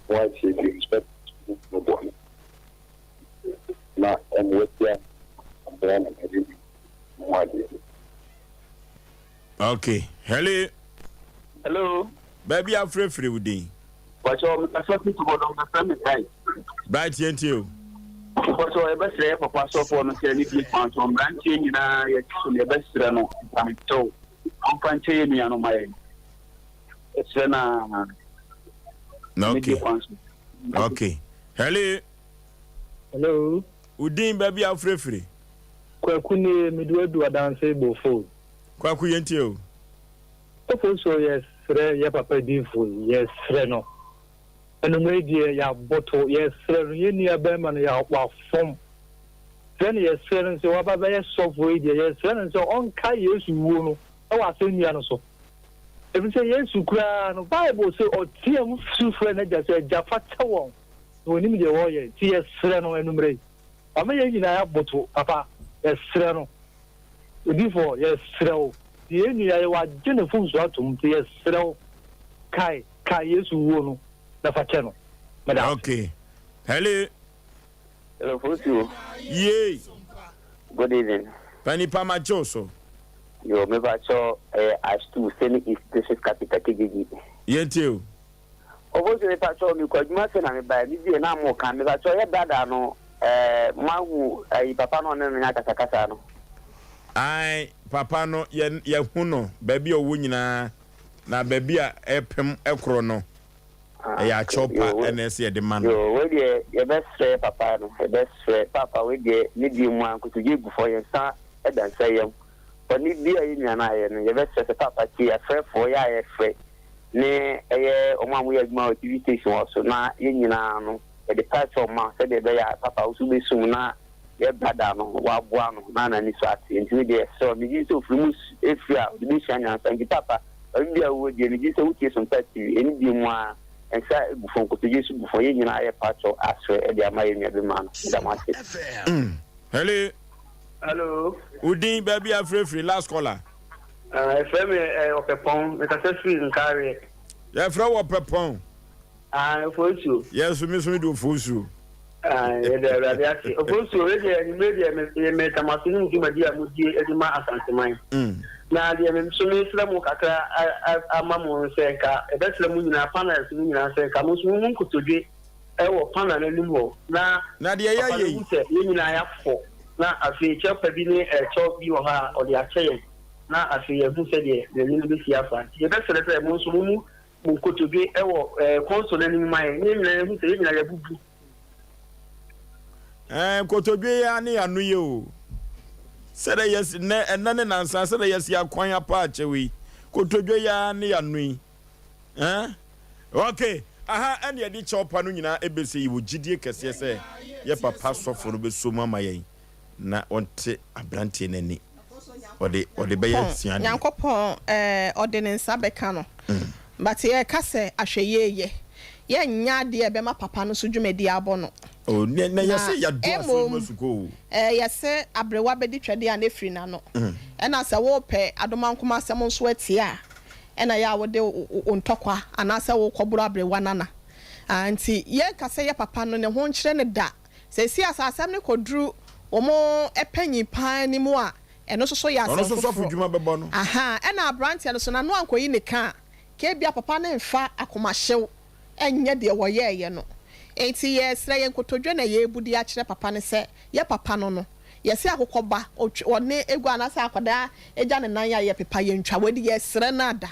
na watie bio nso no bɔne, na ɔma watua aboa na wagye ne ho adeɛ. Ok, hello. Hello. Baabi a frɛfrɛ wo din. Bàtchɛ mekasa fi Tubɔdɔm bɛfrɛ me Bright. Bright yɛn tie o. Bàtchɛ yɛbɛsrɛ yɛ papa sɔfoɔ no sɛ ne die kwan so mmeranteɛ nyinaa yɛte so no yɛbɛsrɛ no mpakyɛw ɔmfa nkyɛ yɛ nua no ma yɛn. Yɛsrɛ no aa. Ne die kwan so. Okay. Hello. Hello. Wo din baabi a wofrɛfiri? Kwaku nie, mede wadu adanse Bofo. Kwaku yɛntie o. Sɔfo so yɛsrɛ yɛ papa diyifo yi yɛsrɛ no anumere deɛ yɛaboto yɛsrɛ no yɛn nua bɛrima no yɛ wafom srɛ no yɛsrɛ no sɛ waba bɛyɛ sɔfo yi deɛ yɛsrɛ no sɛ ɔnka Yesu wuo no ɛwɔ asɛnnua no so efisɛ Yesu koraa no Bible sɛ ɔteam su frɛ n'agya sɛ agya fa kyɛ wɔn na wɔnim deɛ wɔreyɛ nti yɛsrɛ no anumere yi wama yɛn nyinaa yɛaboto papa yɛsrɛ no Odiyifoɔ, yɛsrɛ wo, tie yɛn nua yi, wagye ne mfomsoɔ atom, nti yɛsrɛ wo, kae, kae Yesu wuo no, na fa kyɛ no. Meda ase. Okay. Hello. Hello, Fosuo. Yay. Good evening. Pani pa ma kyew so. Yo, me pa kyɛw ɛyɛ Ashtu, Sene East District Capital, KJG. Yɛntie o. Ɔbɔsu mepakyɛw mekɔ adwuma afei na mebae me bie na mo ka mepakyɛw yɛ brada no ɛɛ moahu ayi papa no ɔne no nya akasakasa no. Ae papa no yɛ yɛhu no baabi a ɔwɔ nyinaa na baabi a ɛpem korɔ no ɛyɛ akyɛw pa ɛna ɛsɛ yɛde ma no. Yoo wei deɛ yɛbɛsrɛ papa no yɛbɛsrɛ papa wei deɛ ne deɛ mu a nkotodwe gu fɔ yɛn nsa da nsa yam bɔne bi a yɛn nua no ayɛ no yɛbɛsrɛ sɛ papa tie afrɛfoɔ yɛ a yɛfrɛ ne ɛyɛ wɔn a wɔyɛ adwuma wɔ TV station hɔ so na yɛn nyinaa no yɛde pakyɛw ma sɛdeɛ ɛbɛyɛ a papa wo so wobɛsum na yɛ brada no woaboa no na n'ani so ate nti me deɛ yɛsrɛ wo megye di sɛ ofiri mu firi a ɔde bɛsua nyansa nti papa baabi biara wowɔ deɛ megye di sɛ wotie Sompa TV ɛne deɛ mu ara nsa gu fam nkotodwe nso gu fam yɛn nyinaa yɛ pakyɛw asrɛ de ama yɛn nua bɛma no meda mo ase. Hello. Hello. Wo din baabi a frɛfiri last caller. Ah, yɛfrɛ me eh, Ɔpɛpɔn. Mekasa firi Nkareɛ. Yɛfrɛ wo Ɔpɛpɔn. Ah, Ofosuo. Yɛn so, me so mede Ofosuo. Ah, yɛda Awurade ase. Ofosuo, wei deɛ anwummerɛ deɛ me meda mo ase ne mo dwumadi a modie de ma Asanteman. Mm. Na deɛ me nso mesrɛ mo kakra ama mo sɛ nka ɛbɛsrɛ mo nyinaa panels no nyinaa sɛ nka mo nso mo mu nkotodwe wɔ panel no anim hɔ na Na deɛ papa yɛayɛ no yi. hu sɛ yɛn nyinaa yɛafɔ na afei kyɛw pa bi ne kyɛw bi wɔ hɔ a ɔde akyɛ yɛn na afei yɛahu sɛdeɛ yɛne no bɛsi afa. Nti yɛbɛsrɛ sɛ mo nso mommu mo nkotodwe wɔ console no anim ma yɛn na yɛn nyinaa yɛahu sɛ yɛn nyinaa yɛabubu. Ɛɛ nkotodwe yi ara ne ano yɛ o. Sɛdeɛ yɛsi nnɛ ɛnnɛ ne nansa sɛdeɛ yɛsi akwan apa akyɛw yi kotodwe yi ara ne ano yi. Eh? Ok, aha ɛne yɛde kyɛw pa no nyinaa ɛbɛsi yi wɔ gyidie kɛseɛ sɛ yɛ papa sɔfo no bɛsɔ mu ama yɛn na ɔnte abranteɛ no ani. Ɔde ɔde bɛyɛ suadeɛ. Nyankopɔn eh, ɔde ne nsa bɛka no. But yɛka sɛ ahwɛyie yɛ, yɛnyɛ adeɛ a ɛbɛma papa no so dwumadie abɔ no. Oh, na na Na yɛse yɛdɔ asɔre mu mmom asukɔ o. eh, yɛse aberewa bɛdi twɛdeɛ a na ɛfiri n'ano. Ɛna sɛ wopɛ adomankoma asɛm nso atie a, ɛna yɛ a wode wo ntɔkwa anaasɛ wokɔboro aberewa no ana? Ah, nti yɛnka sɛ yɛ papa no ne ho nkyerɛ no da. Seesei a sɛ asɛm no kɔduru wɔn panyin paa anim a, ɛno nso so yɛ Ɔno asɛm nso sɔfo foforɔ. dwuma bɛbɔ no. Ahaa, ɛna aberanteɛ no so n'ano ankɔyi ne ka a, ka ebia papa no mfa akomahyew nyɛ deɛ wɔyɛeɛ no. Enti yɛresrɛ, yɛn nkotodwe na yɛrebu de akyerɛ papa no sɛ, yɛ papa no no, yɛse akokɔ ba, ɔtwe, ɔne egu anaasɛ akwadaa gya ne nan a yɛpepa, yɛntwa. Wei de yɛresrɛ no ada.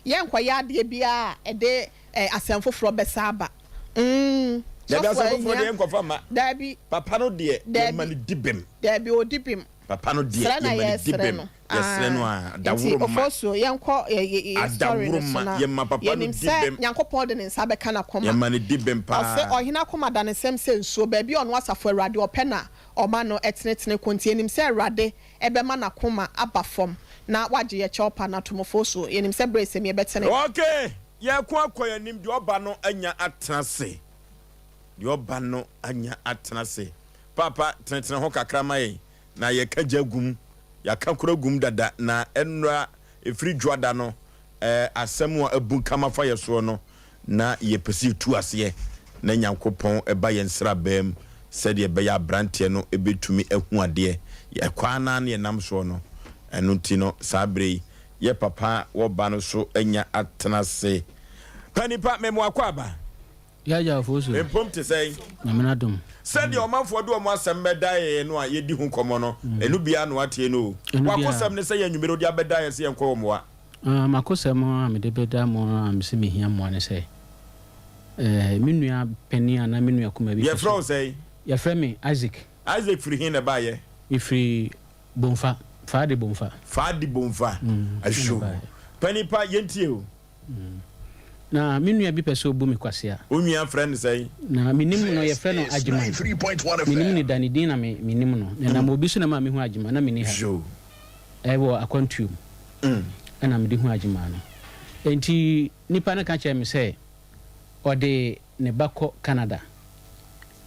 Yɛnkɔyɛ adeɛ biara a ɛde eh, asɛm foforɔ bɛsa aba. Mm, Dabi, sɔfo asɛm foforɔ ahia. deɛ yɛnkɔfa mma. Dabi. Papa no deɛ, yɛma Dabi. no di bem. Dabi, ɔdi bem. Papa no deɛ Srɛ na yɛma no di yɛsrɛ bem. no. Yɛsrɛ no Aah a, nti daworo ma. Ofosuo yɛnkɔ yɛ yɛ story no Adaworo so ma. na Yɛma papa no yɛnim di sɛ bem. Nyankopɔn de ne nsa bɛka n'akoma. Yɛma no di bem Ɔse paa. ɔhene akoma da ne nsam sɛ nsuo, baabi a ɔno Asafo Awurade ɔpɛ na ɔma no tenetene kɔ nti yɛnim sɛ Awurade bɛma n'akoma aba fam na wagye yɛ kyɛw pa no atom. Ofosuo yɛnim sɛ berɛ sɛm yɛbɛtene. Ok, yɛko akɔ yɛn anim, deɛ ɔba no anya atena ase. Deɛ ɔba no anya atena ase. Paapa tenetene ho kakra ma yɛn na yɛka gya gu mu. Yɛaka kora gu mu dada na ɛnnora ɛfiri dwoada no eh, asɛm a abunkam afa yɛ soɔ no na yɛpɛ sɛ yɛtu aseɛ na Nyankopɔn ba yɛn nsrabaam sɛdeɛ ɛbɛyɛ aberanteɛ no bɛtumi ahu adeɛ. Ɛkwan no ara na yɛnam soɔ no. Ɛno nti no saa berɛ yi yɛ papa a wɔba no so anya atena ase. Pa nipa, mema wo akwaaba. Yagya Ofosu. Mpom te sɛn? Nyame n'adom. Sɛdeɛ ɔmanfoɔ de wɔn asɛm bɛdaeɛ no a yɛdi ho nkɔmmɔ no, ɛno biara na woatie no o. W'akosɛm ne sɛ yɛn anwummere wode abɛda yɛn sɛ yɛnkɔ wɔ mmoa. M'akosɛm a mede bɛda mo a mese mehia mmoa ne sɛ, me nua panin anaa me nua kumaa bi pɛ sɛ. Yɛfrɛ wo sɛn? Yɛfrɛ me Isaac. Isaac firi he na ɛbaeɛ? Mefiri Bomfa, Faadi Bomfa. Faadi Bomfa, Ahoo. Panin pa, yɛntie o. Na me nua bi pɛ sɛ ɔbu me kwasea. Wo nua frɛ no sɛn? Na menim no, yɛfrɛ no Agyeman. Menim no da, ne din na me menim no. Na ɛnam obi so na ɛmaa mehu Agyeman, na menni ha. Ɛwɔ akwantuo mu ɛna mede hu Agyeman no. Enti nipa no ka kyerɛɛ me sɛ ɔde ne ba kɔ Canada.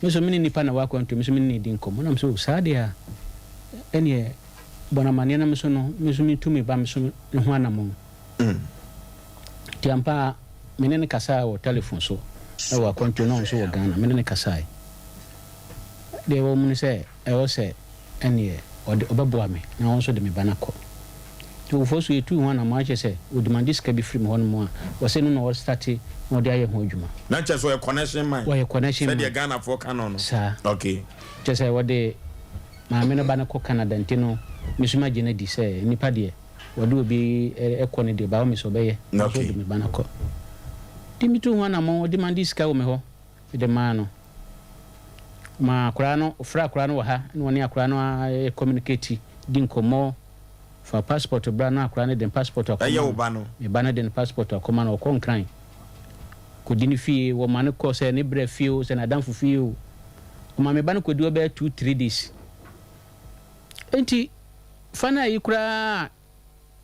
Me nso me ne nipa na ɛwɔ akwantuo, me nso me ne no redi nkɔmmɔ. Na me sɛ, oh, saa deɛ a, ɛnneɛ bɔ no amanneɛ na me nso no, me nso mentu me ba me so ne ho anammɔn. Nti ampa ara, me ne no kasae wɔ telefon so wɔ akwantuo, na ɔno nso wɔ Ghana, me ne no kasae. Deɛ ɛwɔ mu ne sɛ, ɛwɔ sɛ ɛnneɛ ɔde, ɔbɛboa me na ɔno nso de me ba no akɔ. Nti ɔfoɔ so yɛtuu ho anammɔn, akyerɛ sɛ ɔdimande sika bi firi me hɔnom a, ɔsɛ no na ɔrestate na ɔde ayɛ ho adwuma. Na kyerɛ sɛ ɔyɛ connection man. Ɔyɛ connection man. Sɛdeɛ Ghanafoɔ ka no no. Saa. Okay. Kyerɛ sɛ wɔde maame no ba no kɔ Canada nti no, me nso magye no adi sɛ nnipa deɛ, wɔde obi kɔ no deɛ, by all means ɔbɛyɛ. Ɔno nso ɔde me ba no akɔ. Nti metuu ho anammɔn, ɔdemande sika wɔ me hɔ. Mede maa no. Ɔmaa akwadaa no, ɔfrɛɛ akwadaa no wɔ ha na ɔne akwadaa no ara communicate, di nkɔmmɔ, fa passport bra na akwadaa no de ne passport akɔma Ɛyɛ no. wo ba no? Me ba no de ne passport akɔma no, ɔkɔ Nkran kɔdi ne fie, wɔma no kɔ sɛ ne bra fie o, sɛ n'adamfo fie o, ɔma me ba no kɔdi hɔ bɛyɛ two, three days. Enti fa no ayi koraa a,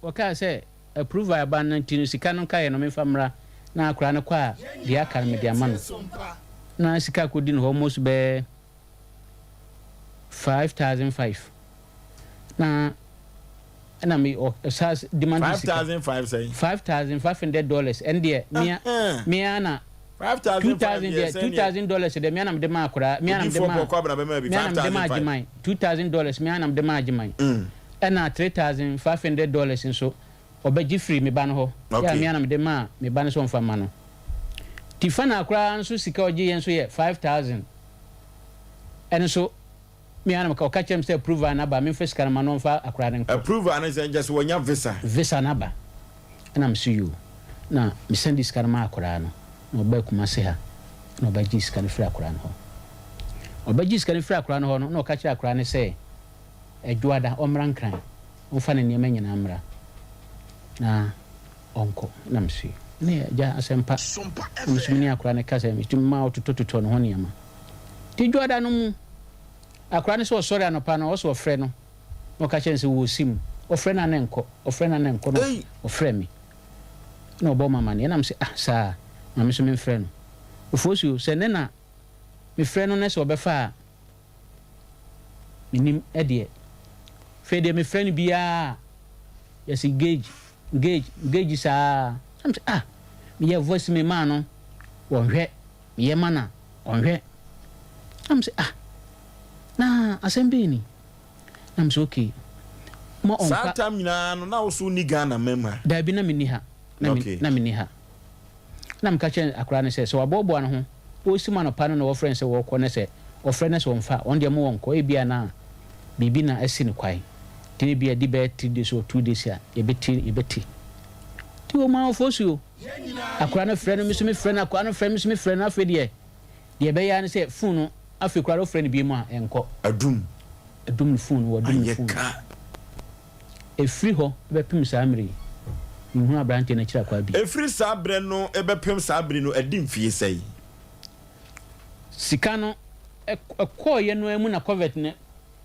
Wɔkaa sɛ, Approval aba no nti no sika no nkaeɛ no memfa mmra na akwadaa no kɔ a deɛ aka no mede ama no. Na sika akɔdi no hɔ almost bɛyɛ 5005 na ɛna me ɔsa demand sika. 5005 sɛn? 5500 dollars ɛno deɛ mea mea na 2000 deɛ 2000 dollars deɛ mea na mede maa akwadaa mea na mede maa mea na mede maa Agyeman 2000 dollars mea na mede maa Agyeman. Ɛna $3,500 nso, ɔbɛgye firii me ba no hɔ, yɛ a me ara na mede maa me ba no sɛ ɔmfa mma no. Tifana koraa nso sika a ɔgyeeɛ nso yɛ 5,000. Ɛno nso, me ara na meka, ɔka kyerɛɛ me sɛ approval no aba, memfa sika no mma no ɔmfa akwadaa no nkɔ. Approval no sɛ nkyɛ sɛ wanya visa. Visa no aba. Ɛna mese yoo. Na mesan de sika no maa akwadaa no, na ɔbaa Kumasi ha, na ɔbɛgyee sika no firii akwadaa no hɔ. Ɔbɛgyee sika no firii akwadaa no hɔ no, na ɔka kyerɛɛ akwadaa no sɛ, Adwoada, ɔmmra Nkran, ɔmfa ne nneɛma nyinaa mmra na ɔnkɔ. Na mese, Ne agya, asɛmpa. Na me nso me ne akwadaa no kasa, metumi ma ɔtotɔtotɔ ne ho nneɛma. Nti Dwoada no mu, akwadaa no sɛ ɔsɔre anɔpa no, ɔsɛ ɔfrɛ no, na ɔka kyerɛ no sɛ wɔresi mu. Ɔfrɛ no a na ɛnkɔ, ɔfrɛ no a na ɛnkɔ, na ɔfrɛ me. Na ɔbɔ me amanneɛ, na mese, ah, saa, ma me nso memfrɛ no. Ofosuo, sɛ nnɛ na mefrɛ no na sɛ ɔbɛfa a, Menim deɛ. Afei deɛ mefrɛ no biara a, yɛse gauge, gauge, gauge saa. Na mese ah, meyɛ voice me maa no, wɔnhwɛ, meyɛ ma no a, ɔnhwɛ. Na mese ah, na asɛm bɛn ni? Na mese okay, ma ɔmfa. Saa tam nyinaa no, na wo so wonni Ghana man mu ha? Daabi, na menni ha. Na me, na menni ha. Ɛnna meka kyerɛɛ akwadaa no sɛ, sɛ waboaboa ne ho, ɔresi mu anɔpa no na wɔfrɛ no sɛ wɔrekɔ na sɛ ɔfrɛ na sɛ ɔmfa a, ɔno deɛ mo wɔnkɔ, ebia na biribi na asi no kwan, nti ebia ɛdi bɛyɛ three days or two days a, yɛbɛte, yɛbɛte. Nti wɔmaa ɔfɔɔ o. Akwadaa no frɛ no, me nso mefrɛ no, akwadaa no frɛ me nso mefrɛ no, afei deɛ, deɛ ɛbɛyɛ ara ne sɛ phone no, afei koraa ɔfrɛ no bio mu a, ɛnkɔ. Adum. Adum ne phone no, wadum ne Ayɛ phone no. ka. Ɛfiri hɔ bɛpem saa mmerɛ yi, menhunu aberanteɛ no akyiri akwaa bio. Ɛfiri saa berɛ no bɛpem saa bere no, adi mfie sɛn? Sika no ɛkɔeɛ no ara mu na covert no,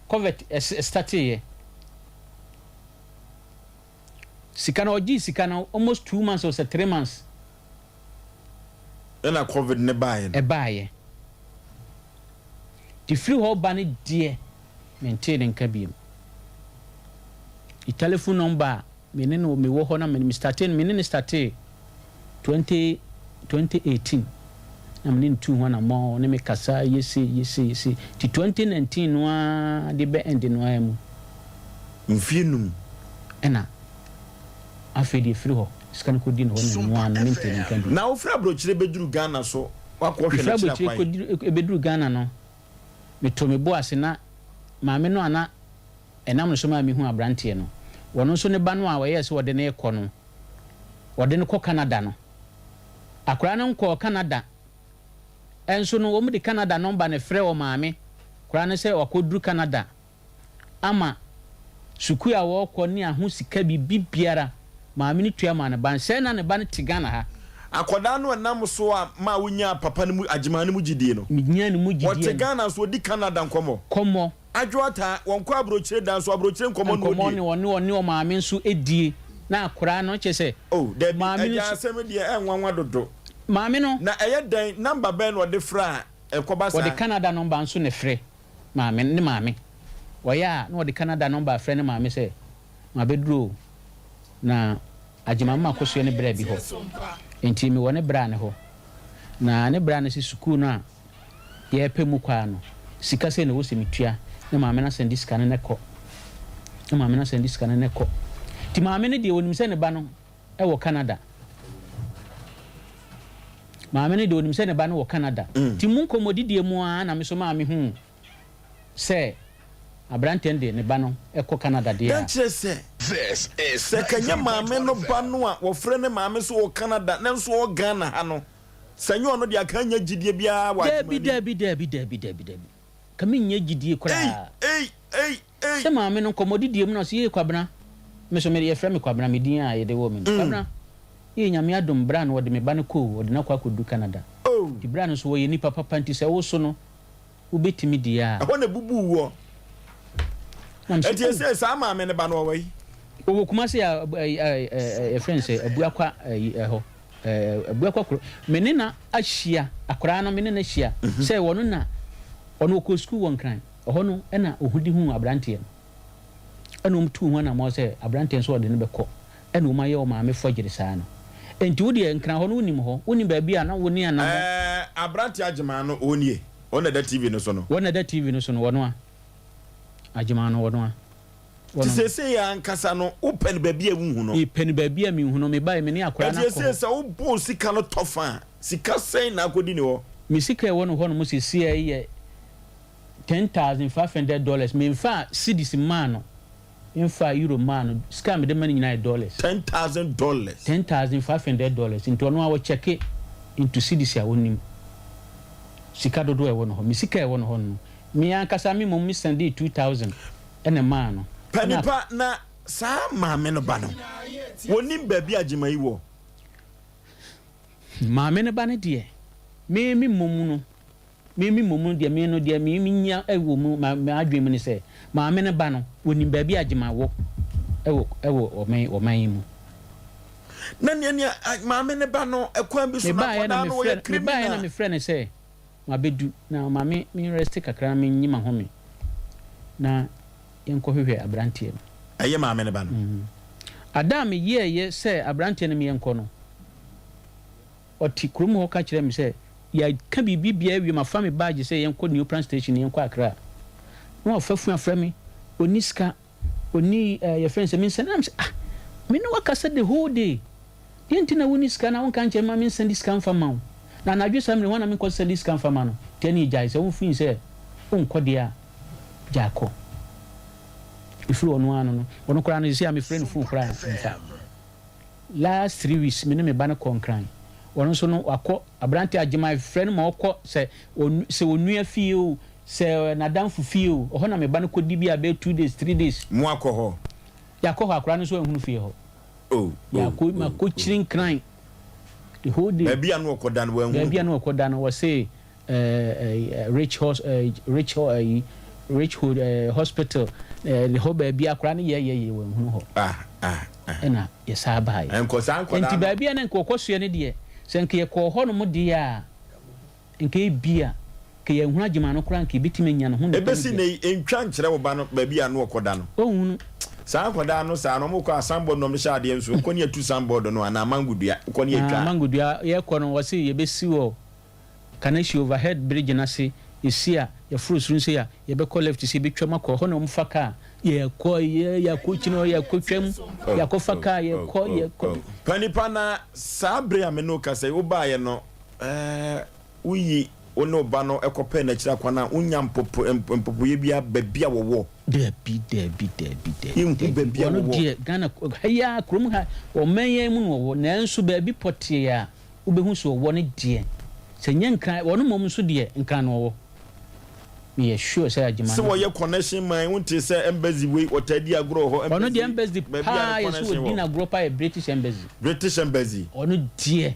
covert starteeɛ. Sika no, ɔgyee sika no almost 2 months or sɛ 3 months. Ɛna covid no baeɛ no. Ɛbaeɛ. Nti firi hɔ ba no deɛ, mentee ne nka biom. Ne telephone number a me ne no mewɔ hɔ na me startee no, me ne no startee 20 2018 na me ne no tuu ho anammɔn, ɔne me kasa, yɛ sei, yɛ sei, yɛ sei. Nti 2019 no ara de bɛ end no ara mu. Mfie num. Ɛna afei deɛ firi hɔ, sika no kɔdi no hɔ na ɛno ara no mentee ne nka bio. Na wofiri aburokyire bɛduru Ghana so, woakɔhwɛ Mefiri no akyiri aburokyire akwan? kɔduru, bɛduru Ghana no, metoo me bo ase na maame no a na ɛnam no so maa mehuu aberanteɛ no, ɔno nso ne ba no a ɔyɛɛ sɛ ɔde no rekɔ no, ɔde no kɔ Canada no. Akwadaa no nkɔɔ Canada nso no, wɔde Canada nɔmba na ɛfrɛɛ ɔmaame koraa no sɛ wakɔduru Canada ama sukuu a ɔrekɔ ne aho sika biribi biara maame no tua maa ne ba no. Sɛɛ na ne ba no te Ghana ha. Akwadaa no a ɛnam so a maa wonyaa papa no mu Agyeman no mu gyidie no, Menyaa ne mu gyidie ɔte no. Ghana nso ɔdi Canada nkɔmmɔ. Kɔmmɔ. Adwo Ataa, wɔnkɔ aburokyire da nso aburokyire nkɔmmɔ na Nkɔmmɔ ɔdie. ne ɔne ɔne ɔmaame nso die na akwadaa no kyerɛ sɛ Oh, dabi, maame no agya nso. asɛm yi deɛ ɛnwanwa dodo. Maame no. Na ɛyɛ dɛn, number bɛn na ɔde frɛ a ɛkɔba saa? Ɔde Canada number nso na ɛfrɛ maame no, ne maame. Ɔyɛ a na ɔde Canada number afrɛ ne maame sɛ, Mabɛduru o, na Agyemang makɔsoɛ ne bra bi hɔ. Enti mewɔ ne bra no hɔ. Na ne bra no se sukuu no a yɛrepɛ mu kɔ ara no, sika sei na ɛwɔ sɛ metua, na maame no asan de sika no na ɛkɔ. Na maame no asan de sika no na ɛkɔ. Nti maame no deɛ ɔnim sɛ ne ba no wɔ Canada. Maame no deɛ ɔnim sɛ ne ba no wɔ Canada. Nti mu nkɔmmɔdidie mu ara na me nso maame huu sɛ aberanteɛ no de ne ba no kɔ Canada deɛ Dɛn a. kyerɛ sɛ, sɛ ɛkanyɛ maame no ba no a wɔfrɛ ne maame sɛ ɔwɔ Canada nanso ɔwɔ Ghana ha no, Sɛ nyɛ ɔno deɛ anka nnya gyidie biara wɔ Daabi Agyeman nim. daabi daabi daabi daabi daabi ka me nnya gyidie Ei koraa. ei ei ei. Sɛ maame no nkɔmmɔdidie mu na ɔse yee Kwabena, me so me yɛfrɛ me Kwabena me din a yɛde woo me no Kwabena yee Nyame adom bra no wɔde me ba no kɔ o wɔde no akɔ akɔdu Canada Oh. nti bra no nso wɔyɛ nipa papa nti sɛ wo so no wobɛtumi deɛ a. Ɛhɔ na ɛbubuu woɔ. Na me se Ɛnti oh. ɛsei saa maame no ba no ɔwɔ he? Ɔwɔ Kumasi a yɛfrɛ no sɛ Abuakwa ɛhɔ. Abuakwa kuro. Me ne no ahyia, akwadaa no me ne no ahyia sɛ ɔno na ɔno ɔkɔɔ sukuu wɔ Nkran. Ɛhɔ no ɛna ɔhu de huu aberanteɛ no. Ɛna wɔn tuu ho anammɔn sɛ aberanteɛ nso ɔde no bɛkɔ. Ɛna wɔn ayɛ ɔmaame fɔgyere saa no. Enti wo deɛ Nkran hɔ no wonim hɔ? Wonim baabi a na wo ne anammɔn. Ɛɛ aberanteɛ Agyeman no ɔnie? Ɔno na ɛda TV no so no? Wɔn na ɛda TV no so no, wɔno a. Agyeman no wɔno a. Nti seesei ankasa no, wopɛ no baabi a wunhu no? Mepɛ no baabi a minhu no. Mebae, me ne akwadaa no Nti akɔ seesei hɔ. sɛ wobɔ wo sika no tɔ fa a, sika sɛn na akɔdi ne hɔ? Me sika a ɛwɔ no hɔnom seesei yi yɛ $10,500. Memfaa cedis mmaa no, memfaa euro mmaa no. Sika a mede ma no nyinaa yɛ dollars. $10,000? $10,500. Nti ɔno ara ɔkyɛke into cedis a ɔnnim sika dodoɔ a ɛwɔ no hɔ. Me sika a ɛwɔ no hɔ no, me ankasa me mmom mesɛndee 2,000. na ɛmaa no. Pɛ nipa na saa maame no ba no wɔnim baabi a Gyima yi wɔ. Maame no ba no deɛ me me mmom no me me mmom no deɛ me no deɛ me me nya wɔ mu ma m'adwene mu ne sɛ maame no ba no wɔnim baabi a Gyima wɔ ɛwɔ ɛwɔ ɔman ɔman yi mu. Na nea nea maame no ba no ɛkwan bi so na akwadaa no ɔyɛ criminal. Mebaeɛ na mefrɛ no sɛ Mabedu, na ma me me rest kakra na menye m'ahome na yɛnkɔhwehwɛ aberanteɛ no. Ɛyɛ maame no ba no. Ada a meyɛeɛ sɛ aberanteɛ no meɛnkɔ no, ɔte kurom hɔ ka kyerɛɛ me sɛ yɛaka biribi biara awie, mafa me baagye sɛ yɛnkɔ Neoplan station na yɛnkɔ Accra. Na wafa funu afrɛ me, ɔnni sika. Ɔnni eh, yɛfrɛ no sɛ mensɛne na mesɛ ah, me ne wo akasa the whole day, deɛ nti na wonni sika na wonka nkyerɛ me ma mensɛnde sika mfa mma wo, na anadwo saa mmerɛ yi hwan na menkɔ sɛnde sika mfa ma no, nti ɛneɛ gyae, sɛ wo feel sɛ wonkɔ deɛ a, gyae kɔ. Ɛfiri ɔno ara no no, ɔno koraa no seesei a mefrɛ no phone koraa a ɔmfa. Last 3 weeks me ne me ba no kɔɔ Nkran, ɔno nso no wakɔ, aberanteɛ Agyeman frɛ no ma ɔkɔ sɛ, sɛ ɔnua fie o, Sɛ n'adamfo fie o, ɛhɔ na me ba no kɔdi bi a bɛyɛ 2 days, 3 days. Mo akɔ hɔ? Yɛakɔ hɔ, akwadaa no nso anhunu fie hɔ. Oh, oh, Yɛakɔ, oh, makɔkyiri oh. Nkran the whole day. Baabi a na ɔkɔda no, wanhunu Baabi a hɔ? na ɔkɔda no, wɔse eh, eh, Rich Hos, eh, Rich Ho, eh, Rich Ho, eh, Hospital, eh, hɔ baabi akwadaa no yɛɛyɛyɛ, wanhunu hɔ. Ah, ah, ah. Ɛna yɛsan baeɛ. Ɛnkɔ saa nkwadaa Enti no. baabi a na nka ɔkɔsoɛ no deɛ, sɛ nka yɛkɔɔ hɔnom deɛ a, Nka ebia, nka yɛanhunu Agyeman no koraa nka yɛbɛtumi anya ne ho nnipa no Ɛbɛsi bi nnɛ a. yi, ntwa nkyerɛ wo ba no baabi a na ɔkɔda no. Ɔnhunu. Saa nkwadaa no saa no, wɔkɔ a sanbɔɔd na wɔde hyɛ adeɛ nso, wokɔ ne yɛtu sanbɔɔd no anaa mango dua, wokɔ ne yɛtwa Ah, a. mango dua, yɛkɔ no, wɔse yɛbɛsi wɔ Kaneshie overhead bridge no ase, yɛsi a, yɛforo soro sei a, yɛbɛkɔ left sei, yɛbɛtwam akɔ, ɛhɔ na wɔfa kaa, yɛkɔ, yɛ, yɛakɔkyini hɔ, yɛakɔtwam, Oh, yɛakɔfa oh, kaa, oh, yɛkɔ, oh, yɛkɔ. oh. Pa nipa na saa bere a me ne wo kasa yi, wobaeɛ no, Ɛɛ, woyi wo ne wo ba no kɔpɛ n'akyiri akwan a, wonnya mpopo, mpopoeɛ biara baabi a wɔwɔ. Dabi, dabi, dabi, dabi, Yɛnhu dabi. baabi a Ɔno wɔwɔ. deɛ, Ghana ha yi ara, kurom ha, ɔman yi ara mu na ɔwɔ. Nanso baabi pɔtee a wobɛhu sɛ ɔwɔ no deɛ, sɛ nyɛ Nkran, ɔno mmom nso deɛ, Nkran na ɔwɔ. Meyɛ sure sɛ Agyeman Sɛ no deɛ. wɔyɛ connection man, wontee sɛ embassy wei, wɔtaa di agorɔ wɔ hɔ, Ɔno deɛ embassy, embassy baabi a paa ne yɛsɛ connection ɔdi wɔ. n'agorɔ paa yɛ British embassy. British embassy. Ɔno deɛ.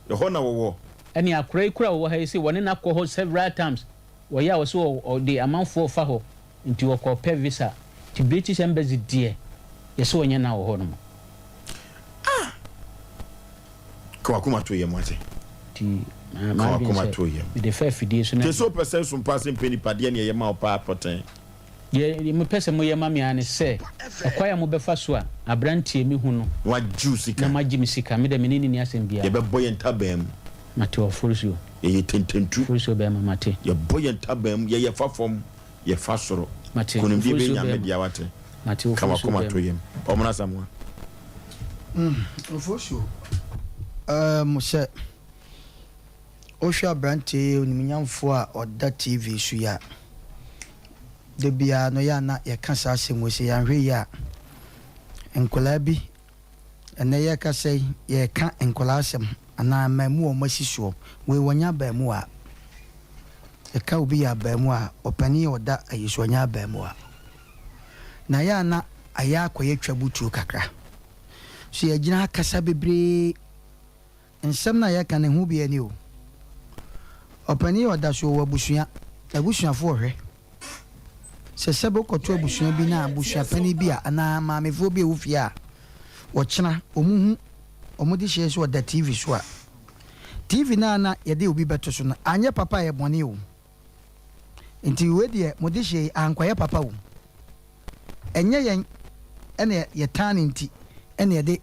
Ɛhɔ na wɔwɔ. Ɛne akora yi kora wɔwɔ ha yi se wɔne no akɔ hɔ several times, wɔyɛ a wɔse ɔde amanfoɔ fa hɔ nti wɔkɔ pɛ visa nti British embassy deɛ yɛse wɔnyɛ na wɔ hɔ nom. Ah! Ka wakoma to yam wate. Nti Ka m'adwene wakoma sɛ to yam. mede fa afidie so na. Te sɛ wopɛ sɛ sompa ase mpɛ nipa deɛ ne ɛyɛ ma wo paa pɔtɛn. Deɛ mepɛ sɛ moyɛ ma me ara ne sɛ, ɛkwan a mobɛfa so a aberanteɛ mehu no Na wagye wo sika. na moagye me sika, me deɛ me ne no nni asɛm biara. Yɛbɛbɔ yɛn ntaban mu. Mate Ɔforisuo. Yɛyɛ tententu. Ɔforisuo bɛrima, mate. Yɛbɔ yɛn ntaban mu, yɛyɛ fa fam, yɛfa soro. Mate, Nkonimdie bɛyɛ Oforisuo Nyame bɛrima. dea, wate. Mate, Ka Oforisuo w'akoma to bɛrima. yam. Ɔmono Asamoah. Mm, Oforisuo, um, sɛ. Wohwɛ aberanteɛ yi onimunyamfoɔ a ɔda TV so yi a, da biara no yɛ a na yɛka saa asɛm wei sɛ yɛanhwɛ yie a, nkwadaa bi, ɛnnɛ yɛrekasa yi, yɛreka nkwadaa asɛm anaa mmaamua a wɔasi soɔ. Wei wɔnyɛ abaamuwa. Yɛka obi yɛ abaamuwa a, ɔpanin a ɔda ayi so ɔnyɛ abaamuwa. Na yɛ a na ayɛ akɔyɛ twa butuo kakra. So yɛgyina ha kasa bebree. Nsɛm no a yɛka no ɛho biara ni o. Ɔpanin yi ɔda so ɔwɔ abusua, n'abusuafoɔ ɔhwɛ. Sɛ sɛbe wokɔto abusua bi na abusuapanin bi a anaa maamefoɔ bi a ɛwɔ fie a ɔkyena wɔn hu wɔn de hyɛ sɛ ɔda TV so a, TV no a na yɛde obi bɛto so no anyɛ papa a ɛyɛ bɔne o. Nti wei deɛ mo de hyɛ yi ankɔyɛ papa o. Ɛnyɛ yɛn na yɛtan no nti na yɛde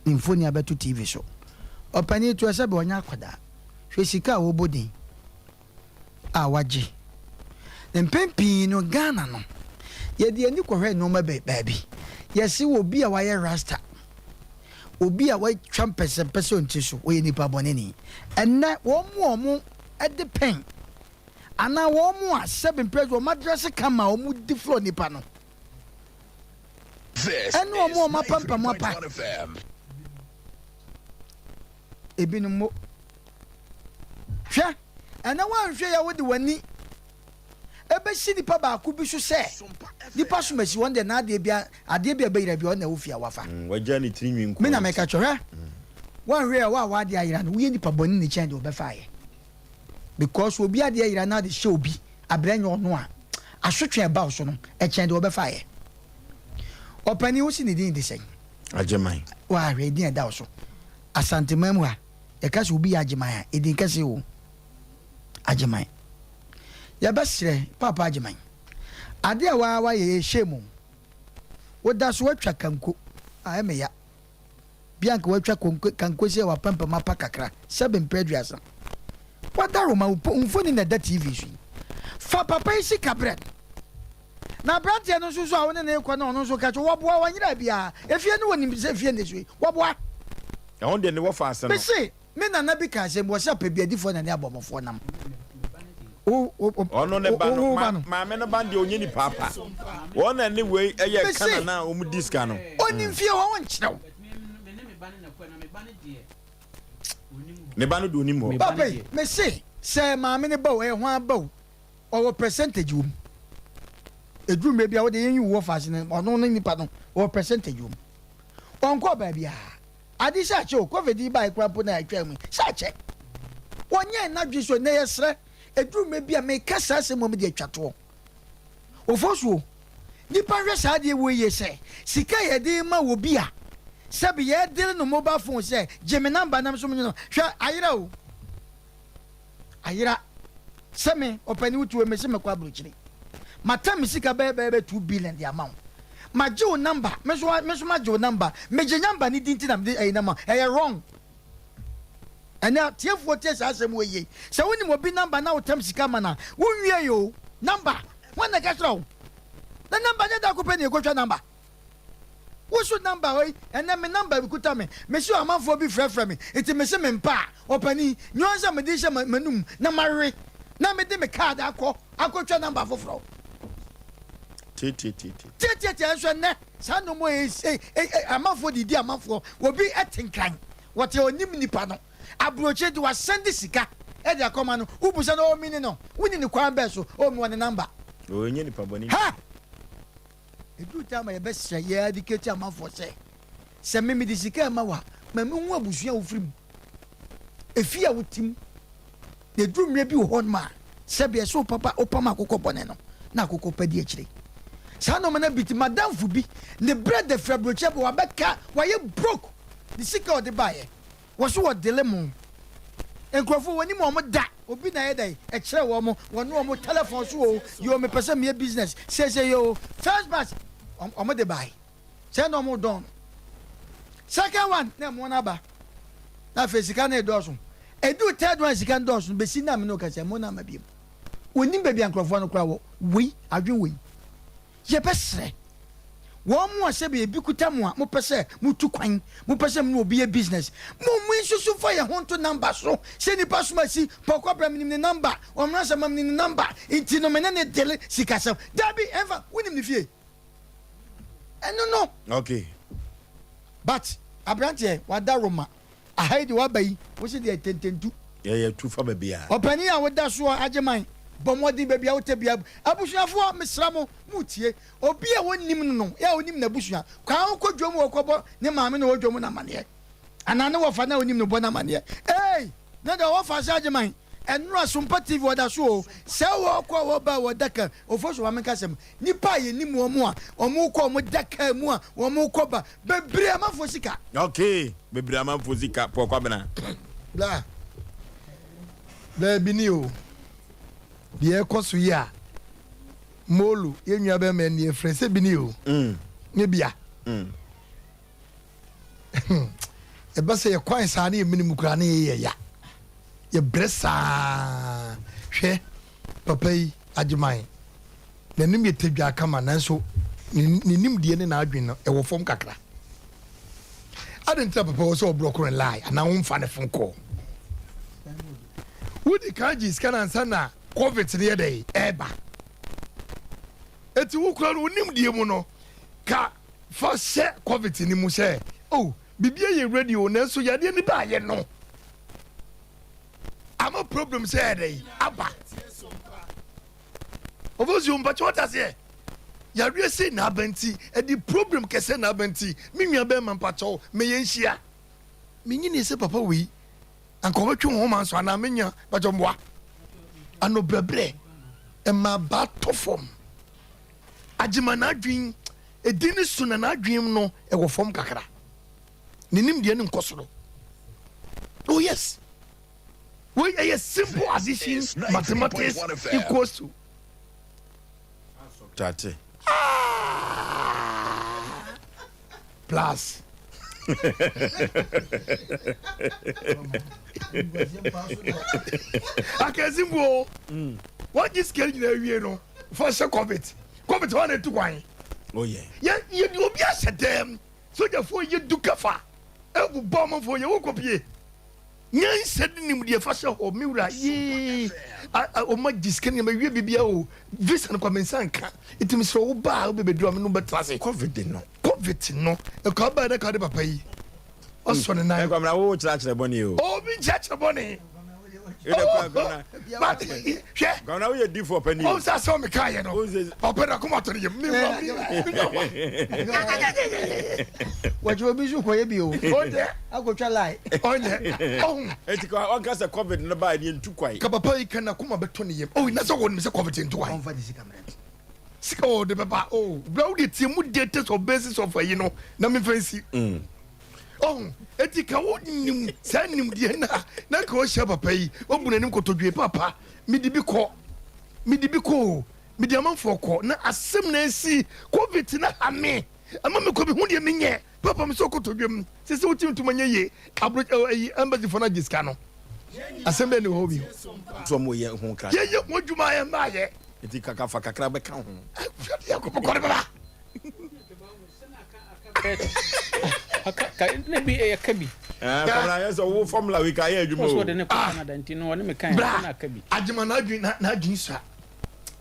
ne mfoni abɛto TV so. Ɔpanin to ɛsɛ bɛ ɔnyɛ akwadaa. Hwɛ sika a ɔbɔ din a wagye. Na mpɛn pii no Ghana no yɛde yɛn ani kɔhwɛ nneɛma baabi. Yɛse obi a wayɛ rasta, obi a watwa mpɛsɛmpɛsɛ ɔnti so, ɔyɛ nipa bɔneni. Ɛnnɛ wɔn a wɔde pɛn anaa wɔn a sɛbe mprɛ so wɔn adrɛse kama a wɔn di flɔ nipa no ɛne wɔn a wɔn apampam apa ebinom mo hwɛ ɛnɛ wɔanhwɛ yɛ wode w'ani ɛbɛsi nipa baako bi so sɛ nipa so masi wɔn deɛ n'adeɛ bi adeɛ bi a ɛbɛyera bi ɔno na ɛwɔ fie a wafa mm, wagya ne tiri nwi nko me na mɛka kyerɛ hwɛ wɔanhwɛ yɛ wɔ a w'adeɛ ayera no woyɛ nipa bɔne ne kyɛn deɛ ɔbɛfa ayɛ Because obi adeɛ yera na ade hyɛ obi abrɛ nyɛ ɔno a, asotwe a ɛba wo so no, ɛkyɛn deɛ ɔbɛfa ayɛ. Ɔpanin wo se ne din de sɛn? Agyeman. Waa hwɛ edin a ɛda wo so. Asanteman mu ha, yɛka sɛ obi yɛ Agyeman a, edin kɛse o. Agyeman. Yɛbɛsrɛ Paapa Agyeman, adeɛ a waa wayɛ yɛ shame o. Woda so atwa kanko a, ɛme ya. Bi a anka watwa konko kankosi a wapampam apa kakra, sɛbe mpɛ 30. Wadaro ma wo mfoni na ɛda TV so yi. Fa papa yi sika brɛ no. Na aberanteɛ no nso so a wo ne no rekɔ na ɔno nso ka kyerɛ wɔboa wɔnyera biara. Efie no wɔnim sɛ efie na ɛso yi. Wɔboa. Ɛho deɛ ne wɔfa ase no. Mese me nana bi kaa asɛm bi, ɔse apɛbiadifoɔ na ne abɔmmɔfoɔ nam. Wo wo wo Ɔno ne ba wo no, wo ma, ba no. maame no ba no deɛ ɔnyɛ nipa pa. Wɔn na ne wei ɛyɛ Mese Canaan a wɔn di sika no. ɔnim fie hɔ ɔnkyerɛ wo. Ne ba no deɛ ɔnim hɔ. Papa yi, mese sɛ maame no ba o, ɛyɛ hwan ba o. Ɔwɔ percentage wɔ mu. Ɛduru mmerɛ bi a wode yɛnyi wo wɔfa ase no, ɔno ne nipa no, ɔwɔ percentage wɔ mu. Ɔnkɔɔ baabiara. Ade sɛ akyɛ o, Covid yi baeɛ koraa mpo na ɛtwaa mu yi, sɛ akyɛ. Ɔnyɛɛ n'adwene sɛ nnɛ yɛsrɛ, ɛduru mmerɛ bi a meka saa asɛm wɔ mu de atwa toɔ. Ofosuo, nnipa nhwɛ saa adeɛ wei yie sɛ, sika a yɛde rema wɔ bi a, sɛbe yɛredele no mobile phone sɛ gye me number na me nso menye no, hwɛ ayera o. Ayera. Sɛ me, ɔpanin wotu wei mese mɛkɔ aburokyire. Matam me sika bɛyɛ bɛyɛ bɛyɛ 2 billion de ama wo. Magye wo number, me nso me nso magye wo number. Megye number ne di nti na mede ɛyi na ma. Ɛyɛ wrong. Ɛnɛ atiefoɔ tie saa asɛm wei yie. Sɛ wonim obi number na wotam sika ma no a, wonwie o. Number, hwan na ɛka kyerɛ wo? Na number nyɛ da ko pɛ na yɛkɔtwa number. Woso number hɔ yi, ɛnɛ me number bi kuta me. Mese amanfoɔ bi frɛfrɛ me, nti mese mempa a, ɔpanin, nyɛ sɛ mede hyɛ m'anum na mawe na mede me card akɔ akɔtwa number foforɔ. Tietietie. Tietietie nso ɛnɛ saa nneɛma yi amanfoɔ de di amanfoɔ obi te nkran wɔte onim nipa no aburokyi de wasɛnde sika ɛde akɔma no wobusa no ɔmini no woni ne kwan bɛɛ so ɔmi wɔ ne number. Ɔnyɛ nipa bɔne. Ha! Ɛduru time a yɛbɛsrɛ yɛ adikati amanfoɔ sɛ sɛ me mede sika ɛma wa ma mehu abusua a wofiri mu efie a wotim na ɛduru mmerɛ bi wɔ hɔ nom a sɛbi ɛsɛ wopapa wopam akokɔ bɔne no na akokɔ pa di akyire saa nneɛma no bi ti madamfo bi ne brɛ da firi aburokyɛ bɔ wabɛka wayɛ broke ne sika a ɔde baeɛ wɔ so wɔ dele mo nkurɔfoɔ wɔn anim wɔn da obi na yɛ dɛ ɛkyerɛ wɔn mo wɔn wɔn telephone so o yoo mepɛ sɛ meyɛ business seesei yoo first batch wɔn de bae sɛ na wɔn dɔn second one na ɛmo no aba na afei sika no ɛdɔɔso edu third one sika no dɔɔso besi na mene okasa ɛmo no ama bi mu wɔnim baabi a nkurɔfoɔ no koraa wɔ wei adwen wei yɛbɛsrɛ wɔn mo a sɛ baabi kuta mo a mopɛ sɛ motu kwan mopɛ sɛ mo ne obi yɛ business mo mo nsusu fa yɛn ho nto number so sɛ nipa soma si pɔkɔ brɛ menim ne number ɔmena sɛ ma menim ne number nti no mene ne dele sikasɛm dabi ɛmfa wonim ne fie ɛno no okay but aberanteɛ wada roma aha yi de waba yi wosi deɛ tententu yɛyɛ tu fa baabi a ɔpanin a woda soɔ agyeman bɔ mmɔden baabi a wotɛ bia abusuafoɔ mesra mo mutie obi a wɔnim no no yɛ a onim n'abusua kwan wokɔ dwom wɔ kɔbɔ ne maame na wɔ dwom no amaneɛ anaa ne wɔfa na onim no bɔ no amaneɛ ei na deɛ wɔfa sɛ agyeman ɛnora Sompa TV wɔda so o sɛ wɔkɔ wɔba wɔda ka ofo so maame nkasɛm nipa a yɛnim wɔn mu a wɔn kɔ wɔn da kaa mu a wɔn kɔ ba bebree amanfoɔ sika. Okay bebree amanfoɔ sika pɔ kwabena. Bla baabi ni o deɛ ɛkɔ so yi a molo yɛn nua bɛrima ni efrɛ sɛ bi ni o nye bia ɛbɛ sɛ yɛ kwan saa ne yɛ minimu koraa ne yɛ ya yɛbrɛ saa hwɛ papa yi agyeman n'anim yɛ tadwa kama nanso ne nimdeɛ ne n'adwene no ɛwɔ fam kakra adi ntina papa wɔ sɛ ɔborɔ koro lie anaa wɔmfa ne phone call wodi kan gye sika nansa na Covid ne yɛ dɛ ɛɛba eti wokura no onim deɛ mu no ka fa hyɛ Covid ni mu sɛ oh biribi ayɛ ready o nanso yadeɛ ni baayɛ no ama problem sɛ ɛdɛ aba ɔfɔsi mpakyɛ wɔte aseɛ yareɛ sei na aba nti ɛde problem kɛsɛ na aba nti me nua bɛrima mpakyɛw mɛyɛ nhyia menyini sɛ papa wei anka ɔbɛtwe wɔn ma nso anaa menya mpakyɛw mboa ano brɛbrɛ ɛma ba tɔ fam agyema n'adwen edi ne so na n'adwen no ɛwɔ fam kakra ne nim deɛ ne nkɔ soro oh yes wei ɛyɛ simple addition mathematics equals to Tate. Ah, plus. Akɛse o wagye sika nyinaa wie no fa hyɛ Covid Covid hɔ na etu kwan Oh yeah. yɛ yɛ de obi ahyɛ dɛm sogyafoɔ yɛ du kafa ebu bɔ ɔmanfoɔ yɛ wokɔ pie nyansa de nimdeɛ fa hyɛ hɔ me wura yee ɔma gye sika nneɛma wie bibia o visa no kwa me nsa nka ɛtumi sɛ wo ba a wobɛbɛduru a me no bɛtena ase Covid no. Covid no ɛkɔ abaa na ka de papa yi ɔsɔ ne nan Ɛkwamina wo kyerɛkyerɛ bɔne o. obi nkyerɛkyerɛ bɔne. But hwɛ. Kwamina woyɛ difoɔ panin. Ɔn sɛ asɛm mi kaa yɛ no. Papa na kɔma tɔ ne yam. Mi wura mi mi nya wa. Wɔkye obi nso kɔyɛ bi o. Ɔnyɛ. Akotwa line. Ɔnyɛ. Ɔhu. Eti ka ɔnka sɛ covid no baa yɛ ntu kwan. Ka papa yi ka na kɔma bɛtɔ ne yam. Oh na sɛ wɔnim sɛ covid ntu kwan. Ɔnfa ne sika mmerɛ. Sika wɔ de bɛba. Oh bra wo de tie mu data of basis of ayi no na mi fɛn si. Ɔho, enti ka wo nim saa nimdeɛ no a, na nka ɔhyia papa yi, wabu n'anim kotodwe, papa, mede bi kɔ, mede bi kɔ o, mede amanfoɔ kɔ, na asɛm na asi, covid no ha me, ɛma mekɔ mehu deɛ menyɛ, papa mesɛ ɔkotodwe mu, sɛ sɛ wotumi tuma nyɛ yie, abro, ɛyi, embassy foɔ no agye sika no, asɛm bɛn ne wɔ hɔ bio? So ɔmo yɛ ho kra. Yɛyɛ ho adwuma a ɛmmaayɛ. Nti kaka fa kakra bɛka ho. Awurade Nyankopɔn kɔ ne bɛba. Na bi ɛyɛ ka bi. Kɔmina yɛ sɛ wo formula wei ka yɛ adwuma o. Ɔsɔ de ne kɔ Canada nti no ɔne me kan yɛ na aka bi. Agyema n'adwene n'adwene sua.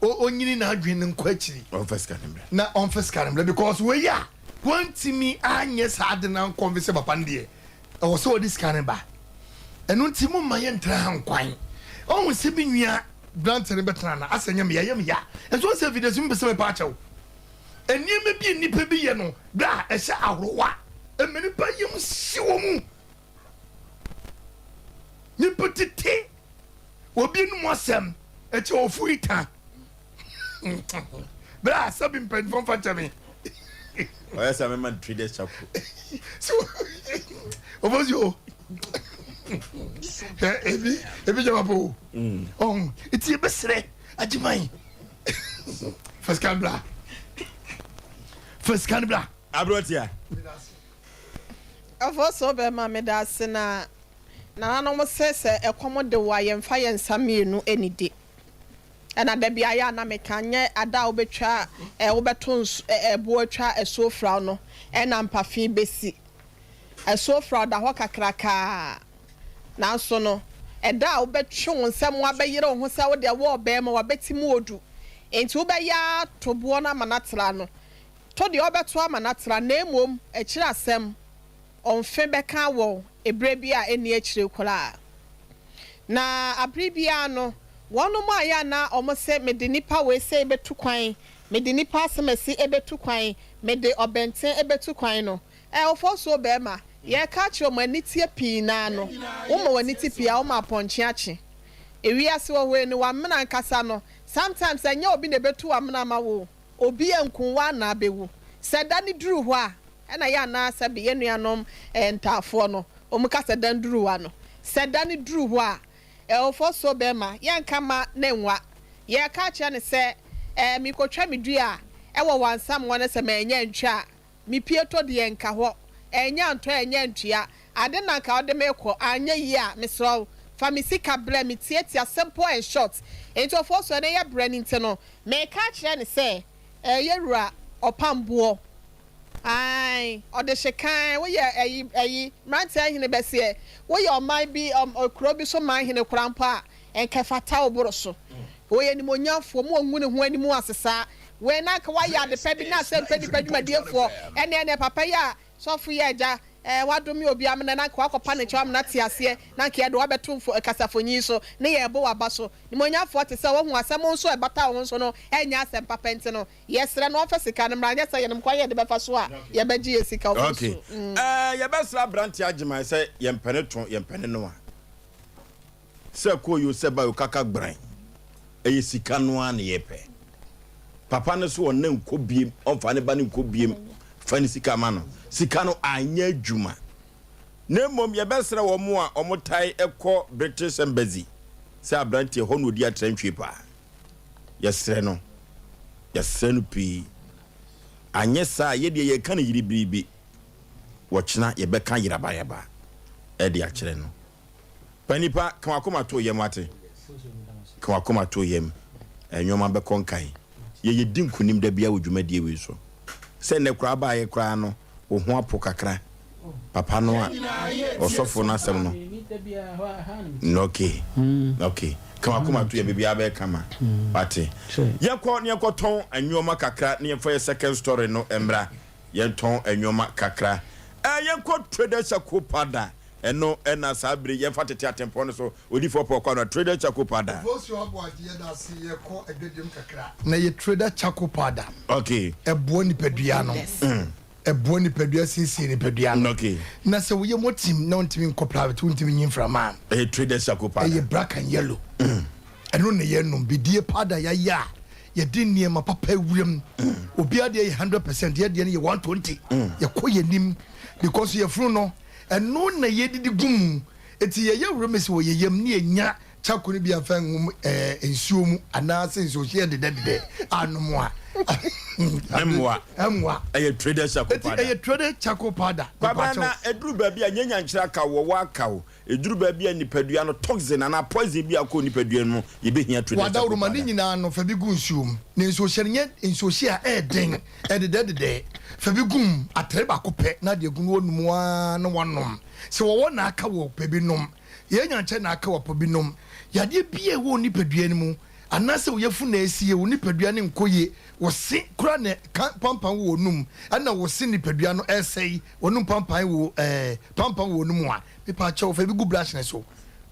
Onyini n'adwene no nkɔ akyiri. Ɔnfa sika no mbrɛ. Na ɔnfa sika no mbrɛ because wei a wantumi anyɛ saa ade no ankɔnvinse papa no deɛ ɛwɔ sɛ ɔde sika no ba. Ɛno nti mo mma yɛntra ha nkwan. Ɔhu sɛ me nua brante no bɛtena no asɛ nyɛ me ya ɛyɛ me ya. Nso ɔhu sɛ videos mu pɛ sɛ mepa akyɛw. Nneɛma bi a nnipa bi yɛ no bere a ɛhyɛ ahorowa ma nnipa yam hye wɔn mu. Nnipa tete obi anom asɛm akyi a ɔfo yi ta. Bere a sɛbi mpanyinfoɔ mfa nkyɛ me. Ɔyɛ sɛ mema no traders chapel. So ɔbɔ si o. Ebi ebi gyama po. Ɔn eti ebesrɛ agyeman. Fa sika no bra. Fa sika no bra. Aberanteɛ. Ɔfɔsoo bɛma meda ase na nananom se sɛ ɛkɔm de wo a yɛmfa yɛn nsa mmienu nnidi. Ɛna da biara yɛ a na meka nyɛ ada a wobɛtwa ɛ wobɛto nsu ɛ ɛboɔ atwa asuo fraw no ɛna mpafe bɛsi. Asuo fraw da hɔ kakrakaa. Nanso no, ɛda a wobɛtwe wo nsa mu abɛyere wo ho sɛ wo deɛ wo ɔbarima, w'abati mu odu, enti wobɛyɛ ara to boɔ no ama no atra no, to deɛ wobɛto ama no atra, na mmom akyiri asɛm, ɔmfe bɛka wɔ ɛberɛ bi a ɛnni akyire koraa. Na abere biara no, wɔnom a yɛ a na wɔn se mede nipa wei sei bɛtu kwan, mede nipa asemasi bɛtu kwan, mede ɔbɛnten bɛtu kwan no, Ɛwofo so barima, yɛreka akyerɛ wɔn aniteɛ pii no ara no, woma w'ani te pii a, woma apɔnkye akye. Ewiase wɔ hɔ yi no, w'amena ankasa no, sometimes ɛnyɛ obi na ɛbɛtu w'amena ama wo o, obi anku wo ara na abɛwu. Sɛ da no duru hɔ a, ɛna yɛ anaa sɛbe yɛn nuanom ntaafoɔ no, wɔn ka sɛ da no duru hɔ a no, sɛ da no duru hɔ a, ɛwofo so barima, yɛnka mma no nwa. Yɛreka akyerɛ no sɛ, ɛɛ, merekɔtwa me dua wɔ w'ansamoa no sɛ mannya antwa a, Me pie tɔ deɛ nka hɔ, ɛnyɛ antɔ ɛnyɛ antua, ade na nka wode me rekɔ, anyɛ yie a, mesrɛ wo, fa me sika brɛ me, tiatia, simple and short. Enti ɔfoɔ so ɛnɛ yɛ brɛ no nti no, meka akyerɛ no sɛ, ɛɛ yɛwura, ɔpam boɔ, ae, ɔdehye kann, woyɛ ɛyi, ɛyi, mmeranteɛ hene bɛseɛ, woyɛ ɔman bi, ɔm, kuro bi so man hene koraa mpo a, nka ɛfata wo boro so. Ɔyɛ animuonyamfoɔ, ma ɔngu ne ho anim ase saa. Wei na anka wayɛ ade pa bi na sɛ mpɛ nipa dwumadiefoɔ ɛne ɛneɛ papa yi a sɔfo yi agya ɛɛ wadome obi amena na anka wakɔpa ne kyɛw amena te aseɛ na anka yɛde wo abɛto mfo kasafonyin so ne yɛɛbɔ waba so. Nimonyamfoɔ te sɛ wahu asɛm nso a ɛbata wo ho nso no ɛnyɛ asɛm papa nti no yɛsrɛ no ɔmfa sika no mmra anyɛ saa yɛnim kwan yɛde bɛfa so a yɛbɛgye yɛn sika ɔfo Okay. so mm. Ɛɛ yɛbɛsrɛ aberanteɛ Agyeman sɛ yɛmpɛ ne to yɛmpɛ ne noa. Sɛ kɔ yo sɛ ba yo kaka gbran ɛyɛ sika no ara na yɛpɛ. Papa no so ɔne nkɔ biem ɔmfa ne ba no nkɔ biem fa ne sika ma no. Sika no anyɛ adwuma. Na mmom yɛbɛsrɛ wɔn a wɔtae kɔ British Embassy sɛ abranteɛ hɔ na ɔdi atrantwie paa. Yɛsrɛ no. Yɛsrɛ no pii. Anyɛ saa a yɛdeɛ yɛka no yiribiribi. Wɔkyena yɛbɛka yerabayaba de akyerɛ no. Pa nipa, ka w'akoma to yam wate. Ka w'akoma to yam. Nneɛma bɛkɔ nkan. Yɛyɛ di nkunim da biara wɔ dwumadie wei so. Sɛ nnɛ koraa baayɛ koraa no, wo ho apo kakra. Papa no a, ɔsɔfo no asɛm no. No okay. Okay. Ka w'akoma to yam, biribiara bɛyɛ kama. Wate. Yɛnkɔ na yɛnkɔtɔn nneɛma kakra na yɛmfa yɛ second story no mmra. Yɛntɔn nneɛma kakra. Ɛɛ yɛnkɔ Traders Akopada. Ɛno na saa bere yi yɛmfa tete atempɔn no so. Odiyifoɔ Paul Kwano, Trader Charcoal Powder. Ofosuo Aboagye yɛda ase yɛkɔ adwadiem kakra. Na yɛ Trader Charcoal Powder. Okay. Ɛboa nipadua no. Ɛboa nipadua siesie nipadua no. Okay. Na sɛ woyɛ mu tim na wontumi nkɔ private wontumi nyi mframa a. Ɛyɛ Trader Charcoal Powder. Ɛyɛ black and yellow. Ɛno na yɛnom bidie powder yɛayɛ a yɛde nneɛma papa awuram. Obiara deɛ yɛ 100% yɛ deɛ no yɛ 120. Yɛkɔ yɛn anim because yɛfunu no ɛno na yɛdidi gu mu. Eti yɛyɛ remix wɔ yɛn yam ne yɛnya charcoal no bi amfa angu mu ɛɛ nsuo mu anaasɛ nsuohyeɛ dedɛdedɛ anom a. Ɛmmoa. Ɛmmoa. Ɛyɛ traded charcoal powder. Eti ɛyɛ traded charcoal powder. Kwabena na ɛduru baabi a nyɛ nyankyerɛ akaw wɔwɔ akaw. Ɛduru baabi a nipadua no toxin anaa poison bi akɔ nipadua no mu yɛbɛhia traded charcoal Wadawuroma ne powder. nyinaa no fa bi gu nsuo mu. Na nsuohyɛ no nyɛ nsuohyɛ a ɛyɛ den, ɛdedɛdedɛ. Fa bi gu mu, atere baako pɛ na de agu na woanum ara na woanom. Sɛ wɔwɔ na aka wɔ pɛ bi nom, yɛn nyankyɛ na aka wɔ pɛ bi nom. Yadeɛ biara a ɛwɔ wo nipadua no mu, anaasɛ wo yafunu na ɛresie, wo nipadua no nkɔ yie, wo se koraa na ɛka pampan wɔ w'anum, ɛna wo se nipadua no ɛresɛe, w'anum pampan wɔ ɛɛ pampan wɔ w'anum a, mepaakyɛw fa bi gu brush no so,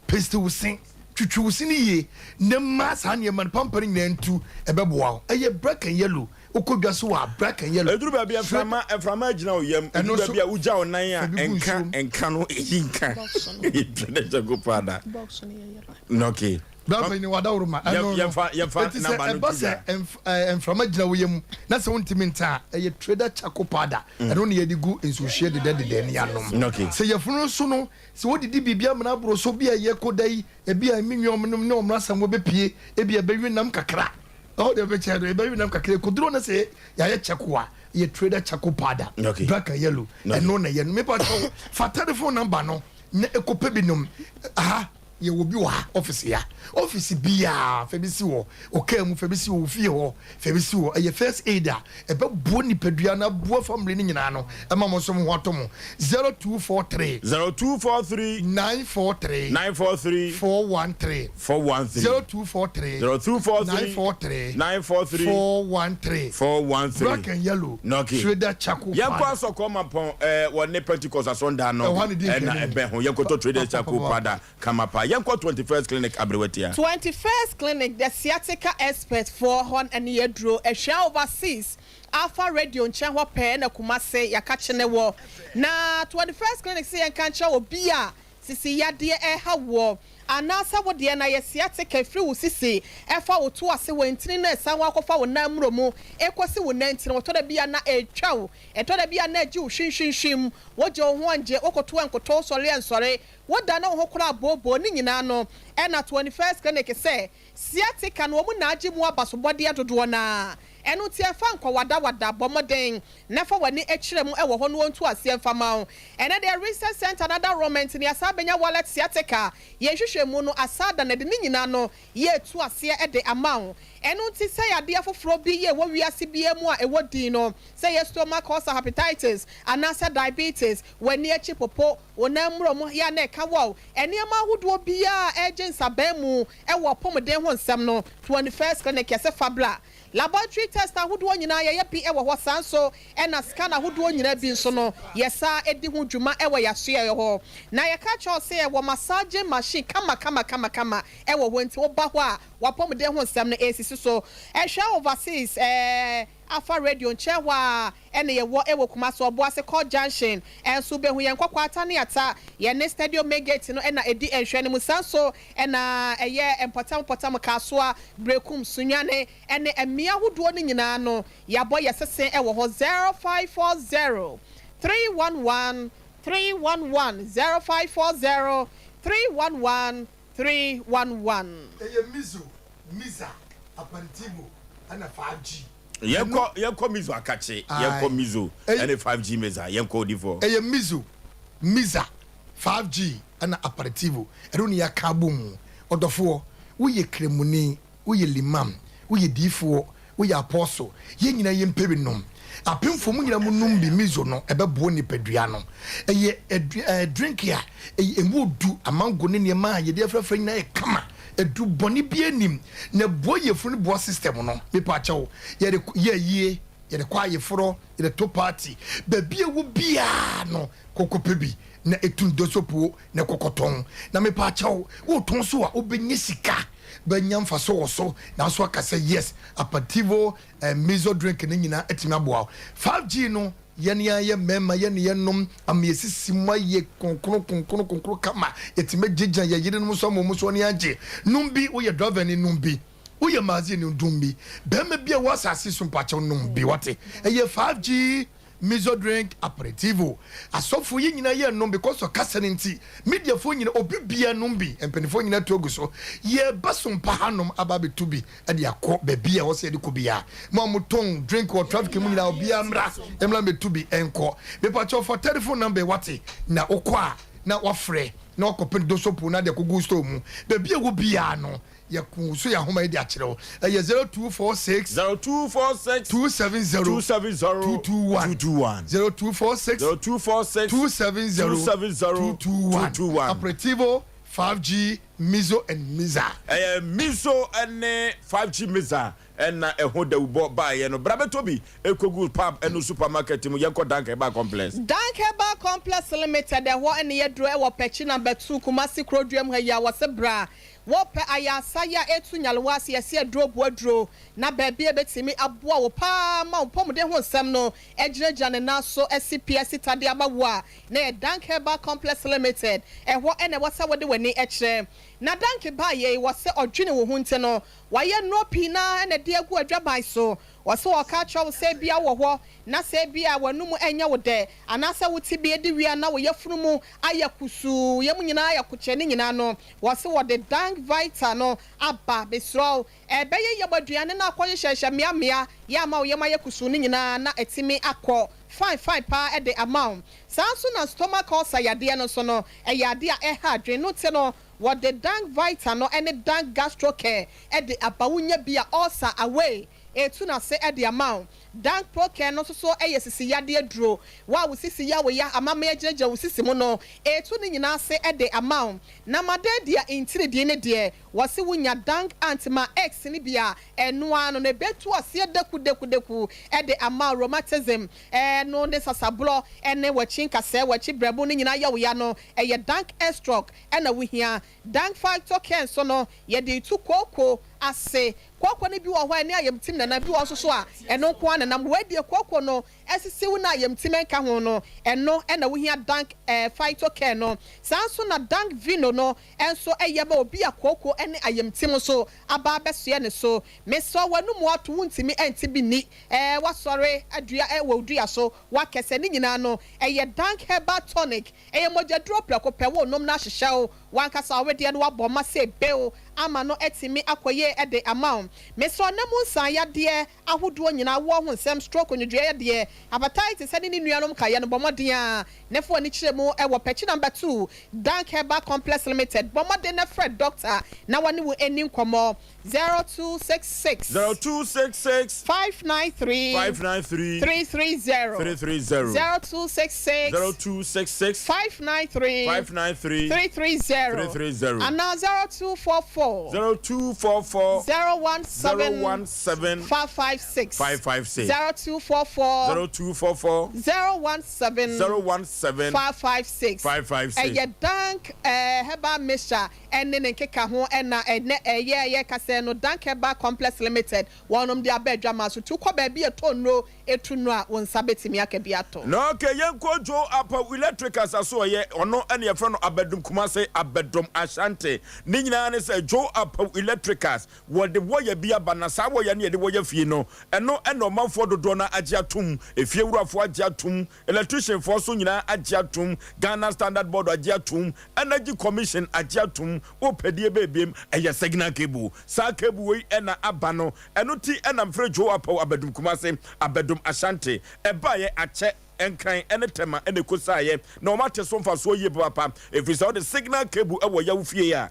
paste wo se, twitwi wo se no yie, na ma saa nneɛma no pampan no nyinaa ntu, ɛbɛboa wo. Ɛyɛ black and yellow. Wokɔ dwa so a, black and yellow. Ɛduru baabi a mframa mframa agyina wo yam. Ɛduru baabi a wogya wo nan a nka nka no eyi nka. Edu na go pada. Okay. Bra ni wadaworo ma. Ɛno no. Yɛmfa yɛmfa Eti sɛ namba no ɛba to sɛ dwa. mframa gyina wo yam na sɛ wontumi nte a, ɛyɛ trader charcoal powder. Ɛno na yɛde gu nsuohyeɛ dedɛdedɛ ne anom. Okay. Sɛ yafunu nso no, sɛ wodidi biribi amena aboro so bi a ɛyɛ koda yi, ebi a me nuanom ne wɔn asɛm wɔbɛpue, ebi a ɛbɛwe nam kakra. Ɔwɔ deɛ bɛkyɛ no yɛbɛwe nam kakra ɛkɔduro no sɛ yɛayɛ kyɛko a yɛ trader charcoal powder okay. Black and yellow ɛno na yɛ no mepa kyɛw fa telephone number no na ɛkɔpɛ bi nom aha yɛwɔ bi wɔ ha office ya office biaa fa bi si wɔ ɔkaa mu fa bi si wɔ fie hɔ fa bi si wɔ ɛyɛ first aid a ɛbɛboa nipadua no aboa family no nyinaa no ɛma mo nso mo ho atɔ mo 0243 0243 943 943 413 413. 0243 0243 943 943 413 413. Black and yellow Okay. Trader charcoal Yɛnkɔ powder. asɔkɔ ma pɔn ɛɛ wɔ ne Pentecost asɔndan no Ɛhɔ a ne di ɛna nhwɛanim. ɛbɛn ho. Yɛnkɔtɔ Trader charcoal Pa, pa, pa, pa. powder kama paa. Yɛnkɔ 21st clinic aberewatia. 21st clinic the sciatica expert foɔ hɔ ne yɛduro ɛhwɛ overseas Alpha radio nkyɛn hɔ pɛɛ na Kumase yɛakakyene wɔ na 21st clinic se yɛnka nkyerɛ obi a Sisi yadeɛ ɛreha woɔ, anaasɛ wo deɛ no ayɛ sciatica ɛfiri wo sisi ɛfa wo to ase wɔ ntini no ɛsan wo akɔfa wo nan mmuro mu ɛkɔsi wo nan ntini ɛtɔ da bi a na ɛretwa wo, ɛtɔ da bi a na ɛgye wo hwinhwinhwim, wogye wo ho ɛngye, wokoto ɛnkoto, wosɔre ɛnsɔre, wodane wo ho koraa booboo, ne nyinaa no ɛna 21st Clinic sɛ Sciatica no wɔn na agye mu abasobɔdeɛ dodoɔ no ara. Ɛno nti ɛmfa nkɔwadawada, bɔ mmɔden na fa w'ani kyerɛ mu wɔ hɔ na wɔntu aseɛ mfa ma wo. Ɛnnɛ deɛ Research Centre no adaworoma nti no yɛasan abɛnya Wallet Sciatica. Yɛn nhwehwɛmu no asan ada no adi, ne nyinaa no yɛretu aseɛ de ama wo. Ɛno nti sɛ yadeɛ foforɔ bi yɛ ɛwɔ wiase biara mu a ɛwɔ din no, sɛ ɛyɛ stomach ulcer, hepatitis, anaasɛ diabetes, w'ani akyi popo, wo nan mmorɔ mu yɛ a na ɛka wo, nneɛma ahodoɔ biara a ɛregye nsaban mu wɔ apɔmuden ho nsɛm no, 21st Clinic yɛse fa bra. Laboratory test ahodoɔ nyinaa yɛyɛ bi wɔ hɔ saa nso na scan ahodoɔ nyinaa bi nso no yɛsaa di ho dwuma wɔ yɛasoɛeɛ hɔ. Na yɛka kyerɛ wo sɛ yɛwɔ massaging machine kama kama kama kama wɔ hɔ nti woba hɔ a w'apɔmuden ho nsɛm no ɛresisi so. Hwɛ overseas ɛɛ Alpha radio nkyɛn hɔ ara ɛna yɛwɔ wɔ Kumasi Ɔboase Court Junction nso wobɛhu yɛn Nkɔkɔɔ Ata ne Ata yɛne Stadium Main Gate no na ɛdi nhwɛ no mu saa nso na ɛyɛ mpɔtam mpɔtam Kasoa, Berekum, Sunyani ne mmea ahodoɔ no nyinaa no yɛabɔ yɛ sese wɔ hɔ 0540 311 311 0540 311 311. Ɛyɛ Mizo, Miza, Aperitivo ɛna 5G. Yɛnkɔ yɛnkɔ Mizo akakye yɛnkɔ Mizo ɛne 5G Miza yɛnkɔ odifoɔ. Ɛyɛ Mizo, Miza, 5G ɛna Aperitivo ɛno ne yɛaka abɔ mu. Ɔdɔfoɔ, woyɛ Kramoni, woyɛ Limam, woyɛ diifoɔ, woyɛ Apostle, yɛn nyinaa yɛmpɛ bi nom. Apemfoɔ mo nyinaa mo nom bi Mizo no ɛbɛboa nipadua no. Ɛyɛ ɛɛ drink a ɛyɛ ɛmu odu, amango ne nneɛma a yɛde afrafra nyinaa yɛ kama. Edu bɔne biara nnim na ɛboa yafunu ne boa system no. Mepa kyɛw, yɛde yɛ ayie, Yɛde kɔ ayeforɔ, yɛde to party. Baabi a ɛwɔ biara no, kɔ kɔpɛ bi na ɛtu ndosopuo na kɔ kɔtɔn. Na mepaakyɛw, wotɔn so a wobɛnya sika, bɛnya mfaso wɔ so, nanso aka sɛ yes, aperitivo eh, miso drink no nyinaa atumi aboa wo. 5G no, yɛn ara yɛ mmarima, yɛne yɛnom ama yɛsisi mu ayɛ kronkron kronkron kronkron kama. Yɛtumi gyegya yɛn yerenom nso ama wɔn nso ani agye. Nom bi, woyɛ driver ni nom bi. Woyɛ magazine no dum bi. Bɛrima bi a ɛwɔ asase so mpakyɛw nom bi wate. Ɛyɛ 5G miso drink aperitivo. Asɔfo yi nyinaa yɛ nom because ɔkasa no nti. Mediafoɔ nyinaa obi bia nom bi. Mpanyinfoɔ nyinaa tu agu so. Yɛba so mpa hanom aba abɛtu bi de akɔ baabi a ɛwɔ sɛ yɛde kɔ biara. Mo a motɔn drink wɔ traffic mu nyinaa obiara mmra mmra mmɛtu bi nkɔ. Mepakyɛw fa telephone number yi wate na wokɔ a na wafrɛ na wakɔpɛ dosopo na de akɔgu store mu. Baabi a ɛwɔ biara no Yɛko so yɛ ahoma yi de akyerɛ wo. Ɛyɛ 0246. 0246. 270. 270. 221. 221. 0246. 0246. 270. 270. 221. 221. Aperitivo, 5G, Miso and Miza. Ɛyɛ Miso ne 5G Miza na ɛho dawubɔ baeɛ no. Bra bɛtɔ bi kɔgu pub ne supermarket mu. Yɛnkɔ Dank Herbal Complex. Dank Herbal Complex Limited, ɛhɔ na yɛduru ɛwɔ Pɛkyi Number 2, Kumasi Kuroduam ha yi a wɔse bra Wɔpɛ ayarsa yi a etu nyarewa ase, yɛse aduro boa aduro, na baabi a ebetumi aboa wo paa ma wo mpɔmuden ho nsɛm no agyinagyina ne nan so asi pi asi ta de ama wo a, na ɛyɛ Dank Herbal Complex Limited. Ɛhɔ na ɛwɔ sɛ wode w'ani kyerɛ. Na Dank baeɛ yi, wɔse ɔdwene wo ho nti no, wayɛ nnuro pii no ara na ɛde agu adwaban so. Wɔse wɔka akyerɛ wo sɛ ebia wowɔ hɔ na sɛ ebia w'anomu nyɛ wo dɛ, anaasɛ wote bi adi wie a na wo yafunu mu ayɛ kusuu, wo yam nyinaa ayɛ kokyɛ, ne nyinaa no, Wɔse wɔde Dank Vita no aba. Mesrɛ wo, ɛbɛyɛ yam aduane no akɔhyehyɛhyɛ mmeammea yɛ ama wo yam ayɛ kusuu no nyinaa na atumi akɔ fine fine paa de ama wo. Saa nso na stomach ulcer yadeɛ no nso no, ɛyɛ adeɛ a ɛha adwene. No nti no, wɔde Dank Vita no ne Dank Gastro Care de aba. Wonya bi a, ulcer away, ɛretu n'ase de ama wo. Dank Procare no nso so yɛ sisi yadeɛ aduro. Wo a wo sisi yɛ wo ya amammerɛ gyinagyina wo sisi mu no, ɛretu ne nyinaa ase de ama wo. Na Madedia ntiridii no deɛ, wɔse wo nya Dank Ant ma X no bi a, ɛno ara no no ɛbɛtu aseɛ dakudakudaku de ama wo. Rheumatism no ne sasaborɔ ne w'akyi nkasɛɛ, w'akyi brɛbo no nyinaa yɛ wo ya no, ɛyɛ Dank Estroc na wohia. Dank Phyto-Care nso no, yɛde retu kooko ase. Kooko no bi wɔ hɔ a ɛne ayamtim na ɛnam, bi wɔ hɔ nso so a ɛno nko ara na ɛnam. Wei deɛ kooko no asisiw na ayamtim nka ho no, ɛno na wohia Dank Phyto Care no. Saa nso na Dank Vino no nso yɛ ma obi a kooko ne ayamtim nso aba abɛsoɛ ne so. Mesrɛ wo, w'anomu ato, wontumi nte bi nni, woasɔre adua wɔ wo dua so, woakɛsɛ, ne nyinaa no, ɛyɛ Dank Herbal Tonic. Ɛyɛ mogyaduro prɛko pɛ, wonom na ahyehyɛ wo. W'ankasa wo wedeɛ no wabɔ ma sɛ bew ama no atumi akɔ yie de ama wo. Mesrɛ wo na mu nsan yadeɛ ahodoɔ nyinaa, woɔ ho nsɛm, stroke, nnwodwoeɛ yadeɛ, hepatitis ne ne nuanom nkaeɛ no, bɔ mmɔden ara na fa w'ani kyerɛ mu wɔ Pɛkyi Number 2, Dank Herbal Complex Limited. Bɔ mmɔden na frɛ dɔkta na wɔne wo nni nkɔmmɔ. 0266. 0266. 593. 593. 330. 330. 0266. 0266. 593. 593. 330. 330. Anaa 0244. 0244. 017. 017. 556. 556. 0244. 0244. 017. 017. 556. 556. Ɛyɛ Dank eh, Herbal Mixture. ɛne ne nkekaho na ɛnɛ ɛyɛ a yɛreka sɛɛ no Dank Herbal Complex Limited wɔnom de aba adwaman so nti wokɔ baabi a ɛtɔ nnuro ɛtu nnuro a wo nsa bɛtumi aka bi atɔ. Na ok yɛnkɔ Joe Apaw Electricals asoɔyɛ ɔno ɛna yɛfrɛ no Abɛdom Kumase Abɛdom Ashanti ne nyinaa ne sɛ Joe Apaw Electricals wɔde wɔya bi aba na saa wɔya no yɛde wɔya fie no ɛno ɛna ɔmanfoɔ dodoɔ no agye atom efie wurafoɔ agye atom Electricianfoɔ nso nyinaa agye atom, Ghana Standard Board agye atom, Energy Commission agye atom, wopɛ deɛ bɛɛbiem, ɛyɛ signal cable. Saa cable wei na aba no, ɛno ti na mfrɛ Joe Apaw Abadum Kumase, Abadum Ashanti, ɛbaeɛ akyɛ, Nkran ne Tema na ɛkɔsaeɛ, na wɔn ate so mfasoɔ yie papaapa, ɛfiri sɛ wode signal cable wɔ yawo fie a,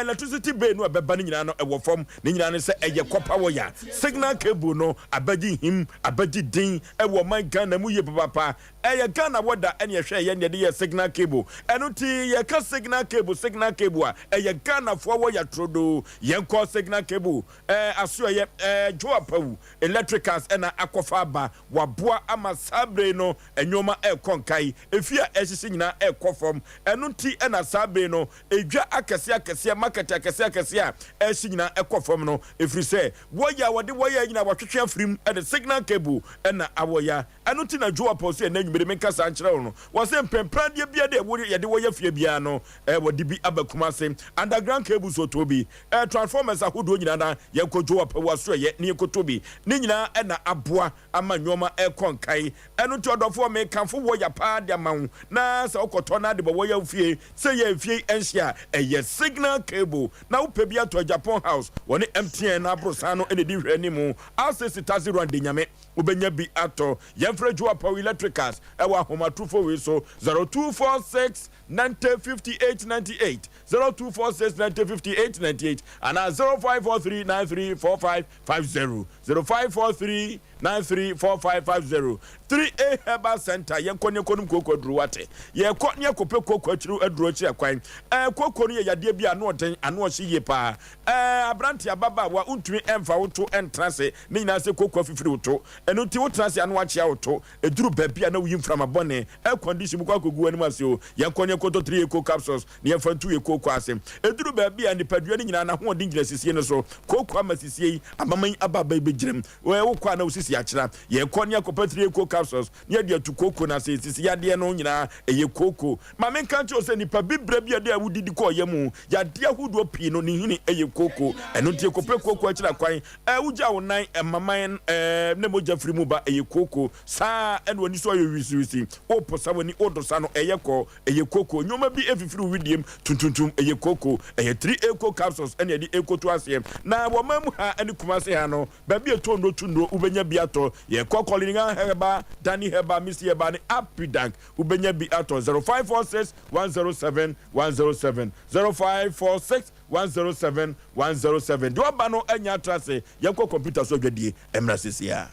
electricity bill no a ɛbɛba no nyinaa no ɛwɔ fam, ne nyinaa ne sɛ ɛyɛ copper wire. Signal cable no abɛgye him, abɛgye din, Ɛwɔ ɔman Ghana mu yie papaapa. Ɛyɛ Ghana wɔda ɛne ɛhwɛ yɛ ne yɛde yɛ signal cable. Ɛno nti yɛka signal cable signal cable a ɛyɛ Ghanafoɔ wɔ yɛ trodoo. Yɛnkɔ signal cable ɛɛ asoɛyɛ ɛɛ Joe Apawu electricals ɛna akɔfa aba. Waboa ama saa bere yi no nnoɔma ɛrekɔ nkae. Efie a ɛrehyehye nyinaa ɛrekɔ fam. Ɛno nti ɛna saa bere yi no edwa akɛseɛ akɛseɛ, market akɛseɛ akɛseɛ a ɛrehye nyinaa ɛkɔ fam no. Ɛfiri sɛ wɔyɛ a wɔde wɔyɛ nyinaa wɔatwetwe afiri mu de signal cable ɛna awɔya. Ɛno nti na Joab pɔw sɛ ɛnnɛ anwummere menka saa nkyerɛ wo no. Wɔse mpɛnpɛn adeɛ biara deɛ ɛwɔ yɛde wɔ yɛ fie biara no eh, wɔde bi aba Kumase. Underground cables wɔtɔ bi, eh, transformers ahodoɔ nyinaa na yɛnkɔ Joab wɔ asoɛeɛ na yɛnkɔtɔ bi. Ne nyinaa na aboa ama nnoɔma ɛrekɔ nkae. Ɛno nti ɔdɔfoɔ mekamfo wɔya paa de ama wo na sɛ wokɔtɔ na ade bɔ wɔya wo fie sɛ yɛ efie yi ɛnhye a, ɛyɛ signal cable na wopɛ bi atɔ a Japan House wɔne MTN aborosan no na ɛdi nhwɛanimu. Alsesi Taxi Run de Nyame. Wobɛnya bi atɔ. Yɛmfrɛ Joe Apawu Electricals wɔ ahomatorofo wei so, 0246 90 58 98, 0246 90 58 98 anaa 0543 93 45 50, 0543 93 45 50. 3A Herbal Center, yɛnkɔ ne yɛnkɔnom kooko aduro wate. Yɛkɔ ne yɛkɔpɛ kooko akyiri aduro akyiri akwan. Ɛɛ kooko no yɛ yadeɛ bi a ano ɔden, ano ɔhye yie paa. Ɛɛ aberante, ababaawa, wontumi mfa wo to ntena ase. Ne nyinaa sɛ kooko afifiri wo to. Ɛno nti wotena ase a na woakyea wo to. Ɛduru baabi a na woyi mframa bɔne, air condition mu kɔ akɔgu w'anim ase o. Yɛnkɔ na yɛnkɔtɔ 3 Eco capsules na yɛmfa ntu yɛn kooko ase. Ɛduru baabi a nipadua no nyinaa n'ahoɔden gyina sisie no so. Kooko ama sisie yi amama yi aba aba yi bɛgyina mu. Wokɔ a na wo sisi akyera. Yɛkɔ na yɛakɔpɛ 3 Eco capsules na yɛde atu kooko no ase. Sisi yadeɛ no nyinaa ɛyɛ kooko. Ma menka nkyerɛ wo sɛ nipa bibire bi a ɛde a wodidi kɔɔ yam, yadeɛ ahodoɔ pii no ne nhini yɛ kooko. Ɛno nti yɛkɔpɛ kooko akyiri akwan. Ɛɛ wogya wo nan maman ɛɛ na mogya firi mu ba, ɛyɛ kooko. Saa ara na w'ani so ayɛ wisiwisi, woposa w'ani, wodosa no, ɛyɛ kɔɔ, ɛyɛ kooko. Nneɛma bi fifiri wo wedeɛm tuntuntum, ɛyɛ kooko. Ɛyɛ 3 Eco capsules na yɛde rekoto aseɛ. Na wɔ ɔman mu ha ne Kumasi ha no, baabi a ɛtɔ nnuro tu nnuro, wobɛnya bi atɔ. Yɛkɔ Kɔlininga Herbal, Dani Herbal, Misi Herbal ne Apidank, wobɛnya bi atɔ. 0546 107 107, 0546 107 107 Deɛ ɔba no anya atra ase. Yɛnkɔ kɔmputa so adwadie mmra seesei ara.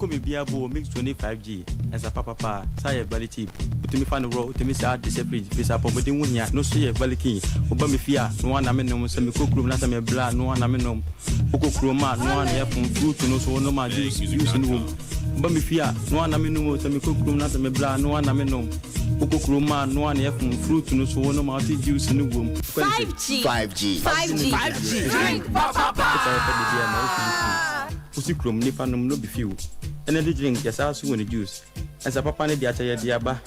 Kɔ bebia bo mix 20 5G ɛsa papapa saa yɛ very cheap wotumi fa no worɔ wotumi saa de hyɛ fridge firi sɛ apɔmuden ho hia no so yɛ very keen woba me fie a noa na me nom sɛ mekɔ kurom na sɛ me bla a noa na me nom wokɔ kurom a noa na yɛ fom fruit no so wonom a juice juice no wom woba me fie a noa na me nom o sɛ mekɔ kurom na sɛ me bla a noa na me nom wokɔ kurom a noa na yɛ fom fruit no so wonom a wote juice no wom. 5G 5G 5G 5G Drink papapa. Wosi kurom nipa nom no bi few. Energy drink yɛ saa so wɔ ne juice. Nsa papa ne de akyɛ yɛ de aba.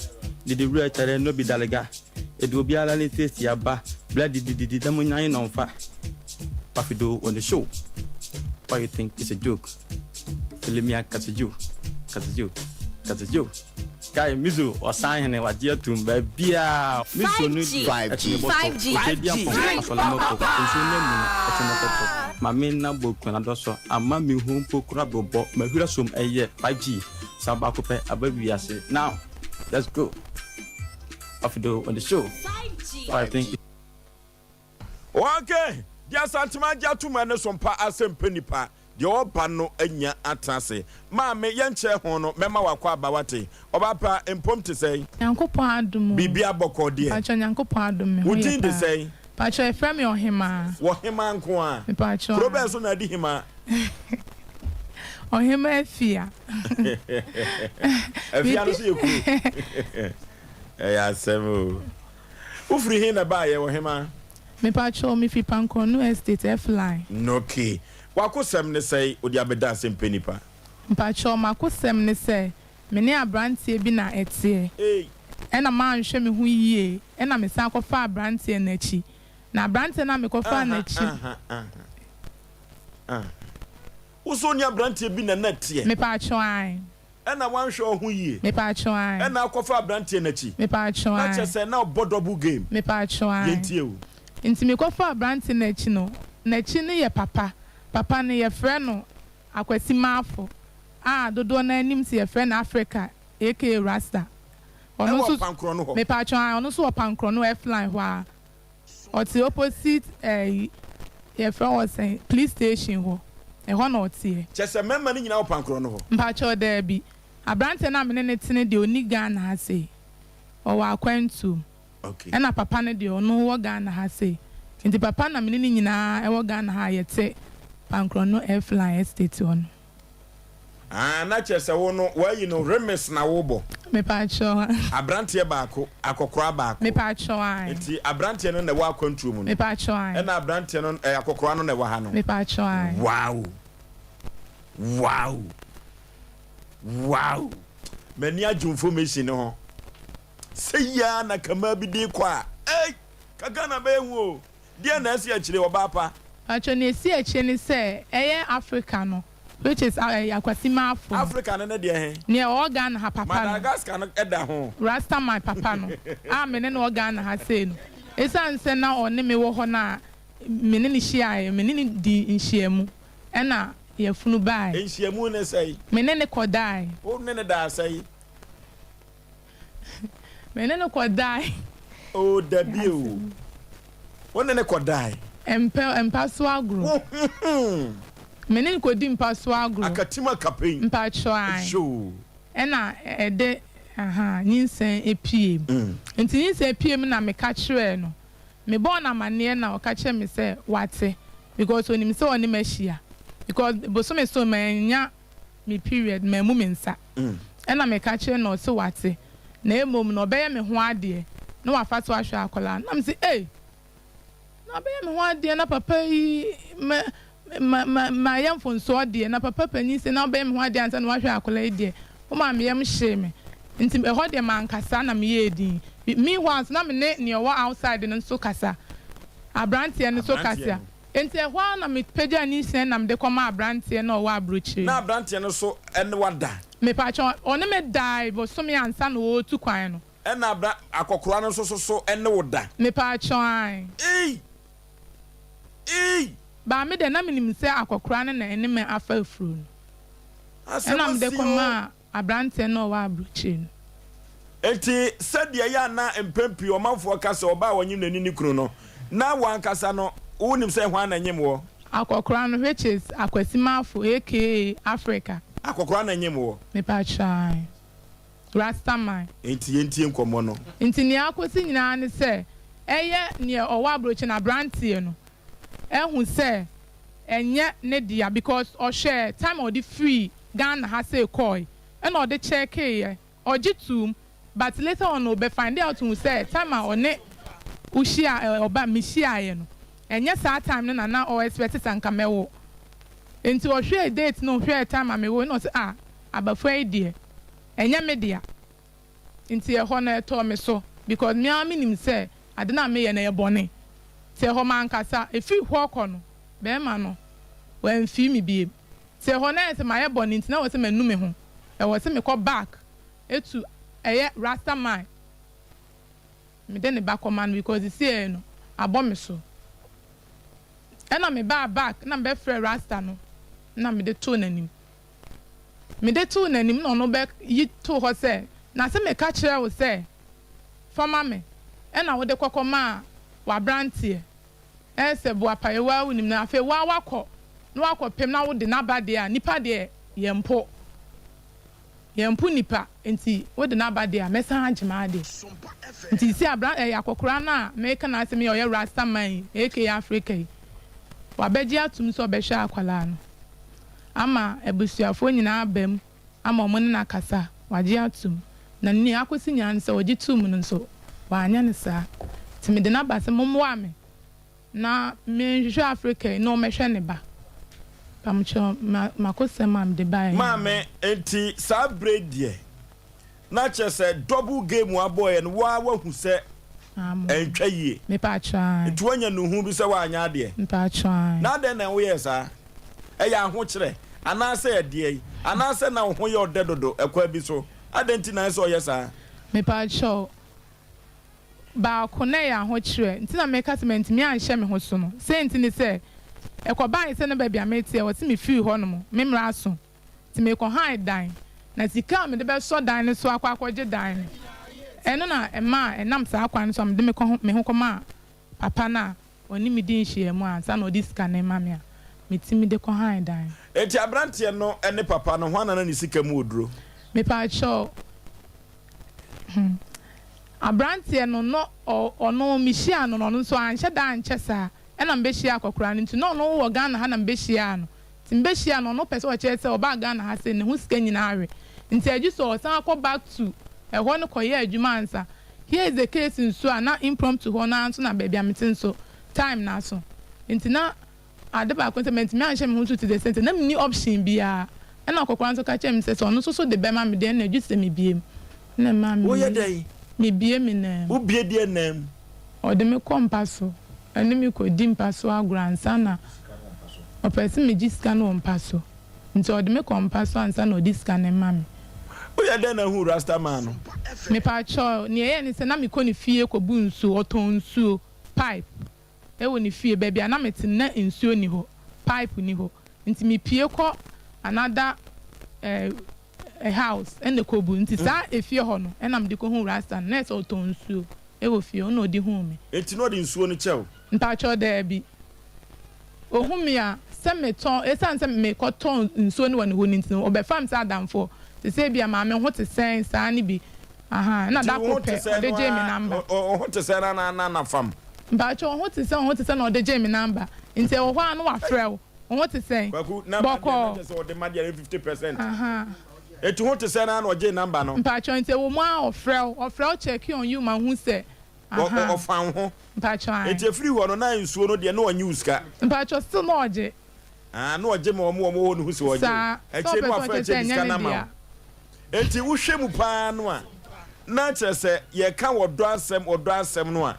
Didi wura kyɛrɛ no bi dalega. Yɛde obiara ne taste aba. Bla didi didi na mo nyan nɔnfa. Pafido on the show. Why you think it's a joke? Felemia Katsujo, Katsujo, Katsujo. Guy Mizo ɔsan hene wagye atum baabiaa Mizo no deɛ ɛtumi bɔ tɔ Ɔgya bi apɔn asɔlemɔkɔ Nsuo no amu no ɛtumi kɔtɔ Ma me nna bɔ kura dɔsɔ Ama me hu mpo kura bobɔ Mahwira som ɛyɛ 5G Sa baako pɛ aba wiase Now let's go Afido on the show I think Okay, deɛ Asantema agye atom ɛne so mpa asɛm pɛ nipa deɛ ɔba no anya atena ase. Maame, yɛnkyɛɛ ho no, mɛma wakɔ aba wate. Ɔbaa pa, mpom te sɛn? Nyankopɔn adom o. Biribiara bɔkɔɔ deɛ? Mpakyɛw Nyankopɔn adom me ho Wo yɛ din de paa. sɛn? Mpakyɛw yɛfrɛ me Ɔhemaa. Ɔhemaa nko ara? Mepakyɛw Kuro aa. bɛn so na adi hemaa? Ɔhemaa Afia. Afia no nso yɛ kuro. Ɛyɛ asɛm o. Wofiri he na ɛbaeɛ, Ɔhemaa? Mepakyɛw mefi Pankrɔno Estate, F-line. Okay. W'akosɛm ne sɛn wode abɛda ase mpɛ nipa? Mpakyɛw m'akosɛm ne sɛ me ne abranteɛ bi na ɛteɛ ɛna manhwɛ me ho yie ɛna me san kɔfaa abranteɛ no akyi na abranteɛ no a mekɔfaa no akyi. Wo so wo ne abranteɛ bi na na ɛteɛ? Mepakyɛw ae. Ɛna wanhwɛ wo ho yie. Mepakyɛw ae. Ɛna akɔfa abranteɛ no akyi. Mepakyɛw Na ae. kyerɛ sɛ na ɔbɔ double game. Mepakyɛw ae. Yɛntie o. Nti mekɔfaa abrante no akyi no, n'akyi no yɛ papa. Papa no yɛfrɛ no Akwasi Marfo a dodoɔ no ara nim sɛ yɛfrɛ no Africa aka Rasta. Ɔno Ɛwɔ nso, Pankorɔ no hɔ. mepakyɛw ae, ɔno nso wɔ Pankorɔ no F-line hɔ ara. Ɔte opposite ɛyi yɛfrɛ hɔ sɛn police station hɔ ɛhɔ na ɔteɛ. Kyerɛ sɛ mmarima no nyinaa wɔ pankorɔ no hɔ? Mpakyɛw daabi. Abranteɛ no a me ne no te no deɛ ɔnni Ghana ha sei. Ɔwɔ akwantuo mu. Ɛna papa no deɛ ɔno wɔ Ghana ha sei. Nti papa na me ne no nyinaa wɔ Ghana ha a yɛte Pankrɔno F-line estate hɔ no. Ah na kyerɛ sɛ wo no w'ayi no remix na wo bɔ. Mepaakyɛw. Abranteɛ baako, akɔkoraa baako. Mepaakyɛw ae. Nti abranteɛ no na ɛwɔ akwantuo mu no. Mepaakyɛw ae. Ɛna abranteɛ no ɛɛ akɔkoraa no na ɛwɔ ha no. Mepaakyɛw ae. Wow! Wow! Wow! M'ani agye information no ho. Sɛyi ara na kamaa bi de kɔ a, ei! Ka Ghana bɛyɛ hu o. Deɛn na asi akyire, ɔbaa pa? Paatwɔ nea esi akyire ne sɛ ɛyɛ Africa no which is Akwasi Marfo no. Africa no ne deɛ he? Nea ɔwɔ Ghana ha papa no. Madagascar no da ho. Rastaman papa no a me ne no wɔ Ghana ha sei no, esiane sɛ na ɔne me wɔ hɔ no a me ne no hyiaeɛ, me ne no dii nhyiamu ɛna yafunu baeɛ. Nhyiamu ne sɛn? Me ne no kɔdaeɛ. Wo ne no daa sɛn? Me ne no kɔdae. Oh, dabi o. Wo ne no kɔdae. Mpɛ mpa so agorɔ. Wo Me ne no kɔdi mpa so agorɔ. Akatim akapen. Mpakyɛw ae. Hyoo. Ɛna ɛde aha nyinsɛn epie mu. Nti nyinsɛn epie mu na meka kyerɛɛ no. Mebɔɔ no amaneɛ na ɔka kyerɛɛ me sɛ wate because onim sɛ ɔne m'ahyia because bosome so mannya me period mammu me nsa ɛna meka kyerɛ no ɔse wate na mmom no ɔbɛyɛ me ho adeɛ na wafa so ahwɛ akwadaa no na mese ei na ɔbɛyɛ me ho adeɛ na papa yi ma ma ma mayɛ mfonsoɔ deɛ na papa panin se na ɔbɛyɛ me ho adeɛ ansa na wahwɛ akwadaa yi deɛ womaa me yam hyee me nti ɛhɔ deɛ mankasa na meyɛɛ din meanwhile nso na me ne nea ɔwɔ outside no nso kasa abranteɛ no nso kasa. Enti ɛhɔ ara na mepagyaa nyinsɛn na mede kɔmaa aberanteɛ no a ɔwɔ aburokyire Na aberanteɛ no nso ne wo ada? Mepakyɛw, ɔne me dae bosome ansa na ɔretu kwan no. Ɛna abra akɔkoraa no nso so ne wo da? Mepakyɛw, ae. Ei! Ei! But me deɛ na menim sɛ akɔkoraa no na ɛne me afa afuro no. Asɛm Ɛna mede asi o. kɔmaa Aberanteɛ no a ɔwɔ aburokyire no. Enti, sɛdeɛ ɛyɛ a na mpɛn pii ɔmanfoɔ ka sɛ ɔbaa a ɔnyem n'ani ne kunu no, na wo ankasa no, wonim sɛ hwan na ɛnyem woɔ? Akɔkora no which is Akwasi Marfo aka Africa. Akɔkora na ɛnyem woɔ? Mepakyɛw ae. Rasta man. Enti yɛntie nkɔmmɔ no. Nti nea akosi nyinaa ne sɛ, ɛyɛ nea ɔwɔ aburokyire no, aberanteɛ no, ahu sɛ ɛnyɛ ne dea because ɔhwɛɛ time a ɔde firii Ghana ha sei kɔɔe ɛna ɔde kyɛɛkeeɛ ɔgye toom but later on ɔbɛ find out hu sɛ time a ɔne wo hyia ɛ ɔba me hyiaeɛ no ɛnyɛ saa time no na na ɔ expect sɛ anka mɛwo nti ɔhwɛɛ date no ɔhwɛɛ time a mewoe na ɔse ah abafua yi deɛ ɛnyɛ me dea Nti ɛhɔ no ɛtɔɔ me so because me ara menim sɛ ade no a meyɛ no ɛyɛ bɔne. Nti ɛhɔ mankasa. Ɛfiri hɔ kɔ no barima no wamfii me biom. Nti ɛhɔ no ayɛ sɛ mayɛ bɔne nti na ɛwɔ sɛ manu me ho. Ɛwɔ sɛ mekɔ back to ɛyɛ rasta man mede ne ba kɔma no because sesiei no abɔ me so. Ɛna mebaa back na mebɛfrɛɛ rasta no na mede too n'anim. Mede too n'anim na ɔno bɛ yi too hɔ sɛ, Na se meka kyerɛɛ wo sɛ, Fa ma me, ɛna wode kɔ kɔmaa w'abranteɛ, ɛɛ sɛ boapae wo ara wonim no, afei wo ara woakɔ na woakɔ pem na wode no aba deɛ a, nipa deɛ yɛmpo, yɛmpo nipa, enti wode no aba deɛ a, mɛsan agye m'adeɛ. Nti sisi abran ɛɛ akɔkoraa no a meka n'asem yi a ɔyɛ Rasta man yi, aka Africa yi, wabɛgye atum sɛ ɔbɛhwɛ akwadaa no. ama abusuafoɔ nyinaa aba mu ama wɔn ne no akasa, wagye atom. Na nea akɔsi nyinaa ne sɛ ɔgye too mu no nso, wanyɛ no saa. Nti mede no aba sɛ mommoa me na menhwehwɛ Africa yi na ɔmmɛhwɛ ne ba. Mpamokyɛw, m'akosɛm a mede baeɛ no. Maame, nti saa berɛ yi deɛ na kyerɛ sɛ double game abɔeɛ no wo ara woahu sɛ ɛntwa yie. Mepatwɔ ae. Nti woanya nuhu bi sɛ woanyɛ adeɛ. Mepatwɔ ae. Na adɛn na woyɛɛ saa? Ɛyɛ ahokyerɛ anaasɛ ɛdeɛn? Anaasɛ na wo ho yɛ ɔdɛ dodo ɛkwan bi so? Adɛn nti na ɛsɛ sɛ ɔyɛ saa? Mepatwɔ, baako na ɛyɛ ahokyerɛ nti na meka sɛ mantumi anhyɛ me ho so no. Sei nti ne sɛ, ɛkɔbaeɛ sɛ na baabi a meteɛ wɔse mefiri hɔnom, me mmerɛ aso. Nti mekɔhan dan, na sika a mede bɛsɔ dan no so akɔ akɔgye dan no, ɛno na ɛmaa ɛnam saa kwan no so a mede me ho kɔmaa papa no a ɔne me dii nhyiamu ansa na ɔde sika no rema me a metumi de kɔhan dan. Enti aberanteɛ no ne papa no, hwan na na ne sika mu wɔ duro? Mepaakyɛw hmm abranteɛ no no ɔno mehyiaa no no ɔno nso anhyɛ da ankyɛ saa ɛna mebɛhyiaa akɔkoraa no nti na ɔno wɔ Ghana ha na mebɛhyiaa no nti mebɛhyiaa no ɔno pɛ sɛ ɔkyerɛ sɛ ɔbaa Ghana ha sei ne ho sika nyinaa awe nti agye sɛ ɔsan kɔ back to ɛhɔ no kɔyɛ adwuma ansa here is the case nso a na impromptu hɔ no ara nso na baabi a mete nso time no aso nti na Ade baako ne sɛ mantumi anhyɛ me ho so to the extent sɛ na menni option biara. Ɛna ɔkɔkora nso ka kyerɛɛ me sɛ sɛ ɔno nso so de bɛma me deɛ ɛnna gye sɛ mebue mu. Ɛna ɛmaa me Woyɛ dɛn? Mebue me nan mu. Wobue deɛ nan mu? Ɔde me kɔ mpa so, ɛne me kɔdi mpa so agorɔ ansa na ɔpɛ sɛ megye sika no wɔ mpa so. Nti ɔde me kɔ mpa so ansa na ɔde sika no ma me. Woyɛ dɛn na wohuu Rasta man no? Mepakyɛw, nea ɛyɛe ne sɛ na mekɔ ne fie kɔbu nsuo, ɔtɔn nsuo, pipe. wɔ ne fie, baabi a na mete no na nsuo nni hɔ, pipe nni hɔ, nti mepue kɔ another eh, house ɛna kɔbu, nti saa efie hɔ no ɛna mede kɔhuu Rasta no, na ɛsɛ ɔtɔn nsuo wɔ fie hɔ na ɔde huu me. Nti na ɔde nsuo no kyɛ wo? Mpakyɛw daabi, ɔhu me a sɛ metɔn, ɛsiane sɛ mekɔtɔn nsuo no wɔ ne hɔ no nti no, ɔbɛfa me sɛ adamfoɔ, te sɛ ebia maame ho te sɛn saa ne bi, Ahaa ɛna Nti da wo ho koro te pɛ sɛ ɔde no gyee me ara number. wo ho te sɛ no ara na na fam. Mpakyɛw wo ho te sɛ wo ho te sɛ na ɔde gyee me number nti ɛwɔ hɔ a na wafrɛ wo wo ho te sɛn Kwaku number deɛ na bɔkɔɔ. kyerɛ sɛ ɔde ma deɛ no 50%. Ahaa. Nti ho te sɛ no ara na ɔgyee number no. Mpakyɛw nti ɛwɔ mu ara ɔfrɛ wo ɔfrɛ wo check on you ma hu sɛ Ɔ ahaa. ɔfa wo ho. Mpakyɛw ae. Nti ɛfiri hɔ no na nsuo no deɛ na ɔnye wo sika. Mpakyɛw still na ɔgye. Ah na ɔgye ma wɔn wɔn wɔ hɔ no hu sɛ ɔgye o. Saa sɛ Akyire ɔpɛ no sɛ wafa ɔkyerɛ sɛ akyire de ɛnyɛ sika ne no ama dea. wo. Enti wohwɛ mu paa no a, na kyerɛ sɛ yɛka ɔdɔ asɛm, ɔdɔ asɛm no a,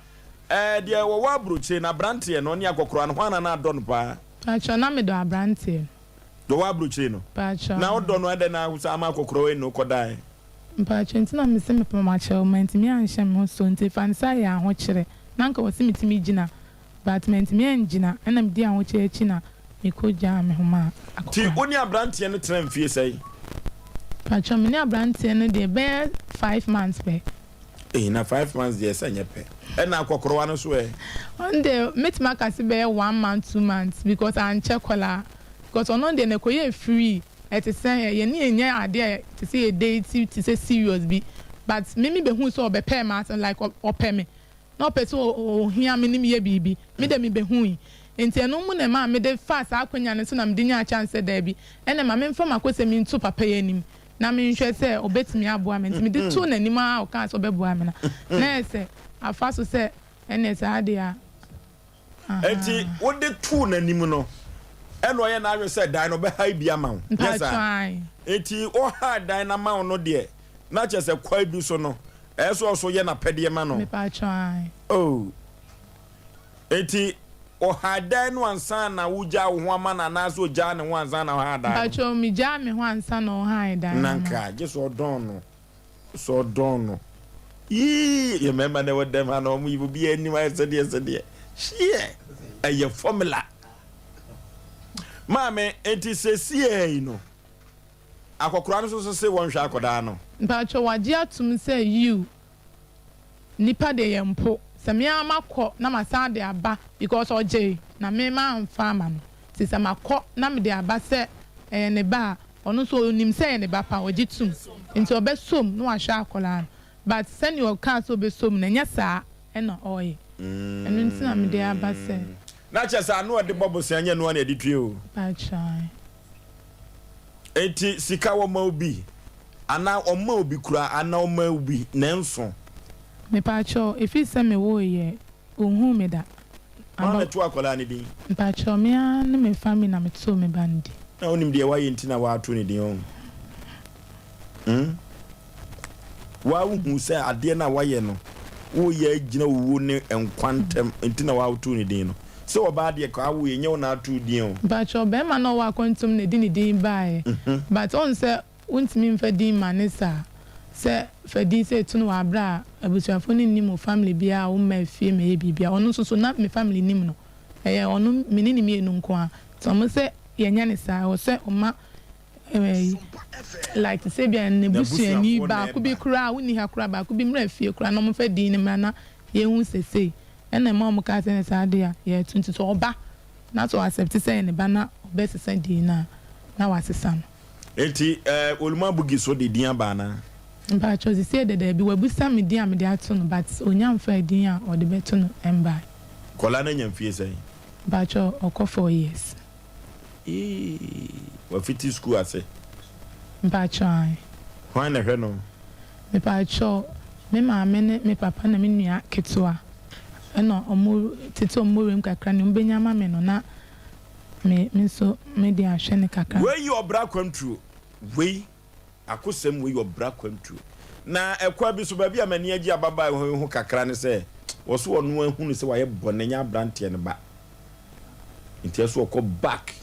ɛɛ deɛ wɔwɔ aburokyire no, aberanteɛ no ne akɔkoraa no, hwan na na adɔ no paa? Paatwɔ, na medɔ aberanteɛ no. Deɛ ɔwɔ aburokyire no? Paatwɔ. Na wodɔ no adɛn na wosan ama akɔkoraa wei ne wo kɔdaeɛ? Mpaatwɔ, nti na mese mepɛ makyɛw, mantumi anhyɛ me ho so, nti fa no sɛ ayɛ ahokyerɛ, na anka wɔse metumi gyina But mantumi angyina ɛna medii ahokyere akyi na mekɔ gyaa me ho maa Nti akɔkora. wo ne abranteɛ no tenaa mfie sɛn? Patrɔ me ne abranteɛ no deɛ bɛyɛ five months pɛ. Ei na five months deɛ sɛ nyɛ pɛ. Ɛna akɔkorowa no nso ɛ? Ɔno deɛ mɛtumi aka se bɛyɛ one month two months because ankyɛ kɔlaa because ɔno deɛ na ɛkɔyɛɛ free ɛte sɛ yɛne yɛnyɛ adeɛ a te sɛ yɛ date te sɛ serious bi but me me bɛhuu sɛ ɔbɛpɛɛ m'asɛm like ɔpɛ me na ɔpɛ sɛ ohia me ne me yɛ biribi. Me de mibehui. Enti ɛno mu na ɛmaa mede faa saa akwanya no so na mede nyaa chance sɛ daabi, ɛnna ma memfa m'akosɛm yi nto papa yi anim na menhwɛ sɛ obetumi aboa me. Enti mede too n'anim ara a ɔkaa sɛ ɔbɛboa me no, na ɛyɛ sɛ afa so sɛ ɛnneɛ saa deɛ a, ahaa. Enti wode too n'anim no, ɛnna ɔyɛɛ n'adwene sɛ dan no ɔbɛhae bi ama wo. Nyɛ Mpakyɛw, saa? ae. Enti ɔhae dan no ama wo no deɛ, na kyerɛ sɛ kwae bi so no, Ɛyɛ sɛ ɔso yɛ n'apɛdeɛ ma no. Mepaatwɔ ae. Oh. Enti ɔhaa dan no ansa na wogyaa wo ho ama no anaasɛ ɔgyaa ne ho ansa na ɔhaa dan no? Mpaatwɔ megyaa me ho ansa na ɔhae dan no Na ma. nka gye sɛ ɔdɔn no. Sɛ ɔdɔn no. Yii yɛ mmarima na ɛwɔ dɛm ha na wɔn yi obiara anim ayɛ sɛdeɛ sɛdeɛ. Hyeɛ! Ɛyɛ formula. Maame, enti sesiei no. Akɔkoraa no nso se wɔnhwɛ akɔdaa no. Mpakyɛw wagye atom sɛ yiw nipa deɛ yɛ mpo sɛ me ara makɔ na masan de aba because ɔgyee na me manfa ama no nti sɛ makɔ na mede aba sɛ ɛyɛ ne ba a ɔno nso ɔnim sɛ ɛyɛ ne ba paa ɔgye tom nti ɔbɛsom na wahwɛ akɔlaa no but sɛnea ɔkaa sɛ ɔbɛsom no ɛnyɛ saa ɛna ɔyɛ ɛno nti na mede aba sɛ. Na kyerɛ sɛ ano a ɛde bɔ bosea nyɛ ɛno ara na ɛde tua o. Mpakyɛw. Enti sika wɔma wo bi anaa ɔma obi koraa anaa ɔma wo bi nanso. Mepakyɛw, efi sɛ me woo yɛ onhuu me da. Hwan na ɛtoo akwadaa no din? Mpakyɛw, me ara ne me family na me too me ba no din. Na wonim deɛ wayɛ nti na woato ne din ɔho? Hmm? Woa wohu sɛ adeɛ no a woayɛ no, woreyɛ agyina owuo ne nkwa ntam nti na woato ne din no. Sɛ ɔbaa deɛ ka awoeɛ nyɛ wo na atoo din o. Mpakyɛw bɛɛma no a ɔwɔ akwantuom na ɛde ne din baeɛ but wohu sɛ wontumi mfa din mma ne saa sɛ fa din sɛ to no wɔ aberɛ a abusuafoɔ no nnim wo family biara a wo mma fie mɛyɛ biribiara ɔno nso so na me family nim no ɛyɛ ɔno me ne ne mmienu nko ara nti ɔmo sɛ yɛnyɛ ne saa ɛwɔ sɛ ɔma ɛɛ like te sɛ ebia n'abusuani baako bi koraa a wonni ha koraa baako bi mmra fie koraa na wɔmfa din no mmra na yɛnhu sɛ sei ɛna ɛma wɔn kaa sɛ ne saa de a yɛreto nti sɛ ɔba na sɛ ɔaccept sɛ ɛyɛ ne ba na ɔbɛsesa din no a na wasesa no. Enti eh, Oluma Bugi so de din aba anaa? Mpakyɛw sesei de daabi, wabisa me din a mede ato no but onya mfaa din a ɔde bɛto no mbae. Nkɔlaa no anya mfie sɛn? Mpakyɛw ɔkɔ 4 years. Eii, wafiti sukuu ase? Mpakyɛw ae. Hwan na ɛhwɛ no? Mepakyɛw, me maame ne me papa na me nua ketewa ɛna ɔmo tete ɔmo wuram kakra nea ɔmo benya ama me no na me me nso me de ahwɛ no kakra. Wei yɛ ɔbra kwantuo wei akosɛm wei yɛ ɔbra kwantuo na ɛkwan bi so baabi a m'ani agye ababaawa yi ho kakra ne sɛ wɔso ɔno ahunu sɛ wayɛ bɔne nyɛ abranteɛ no ba nti ɛso ɔkɔ back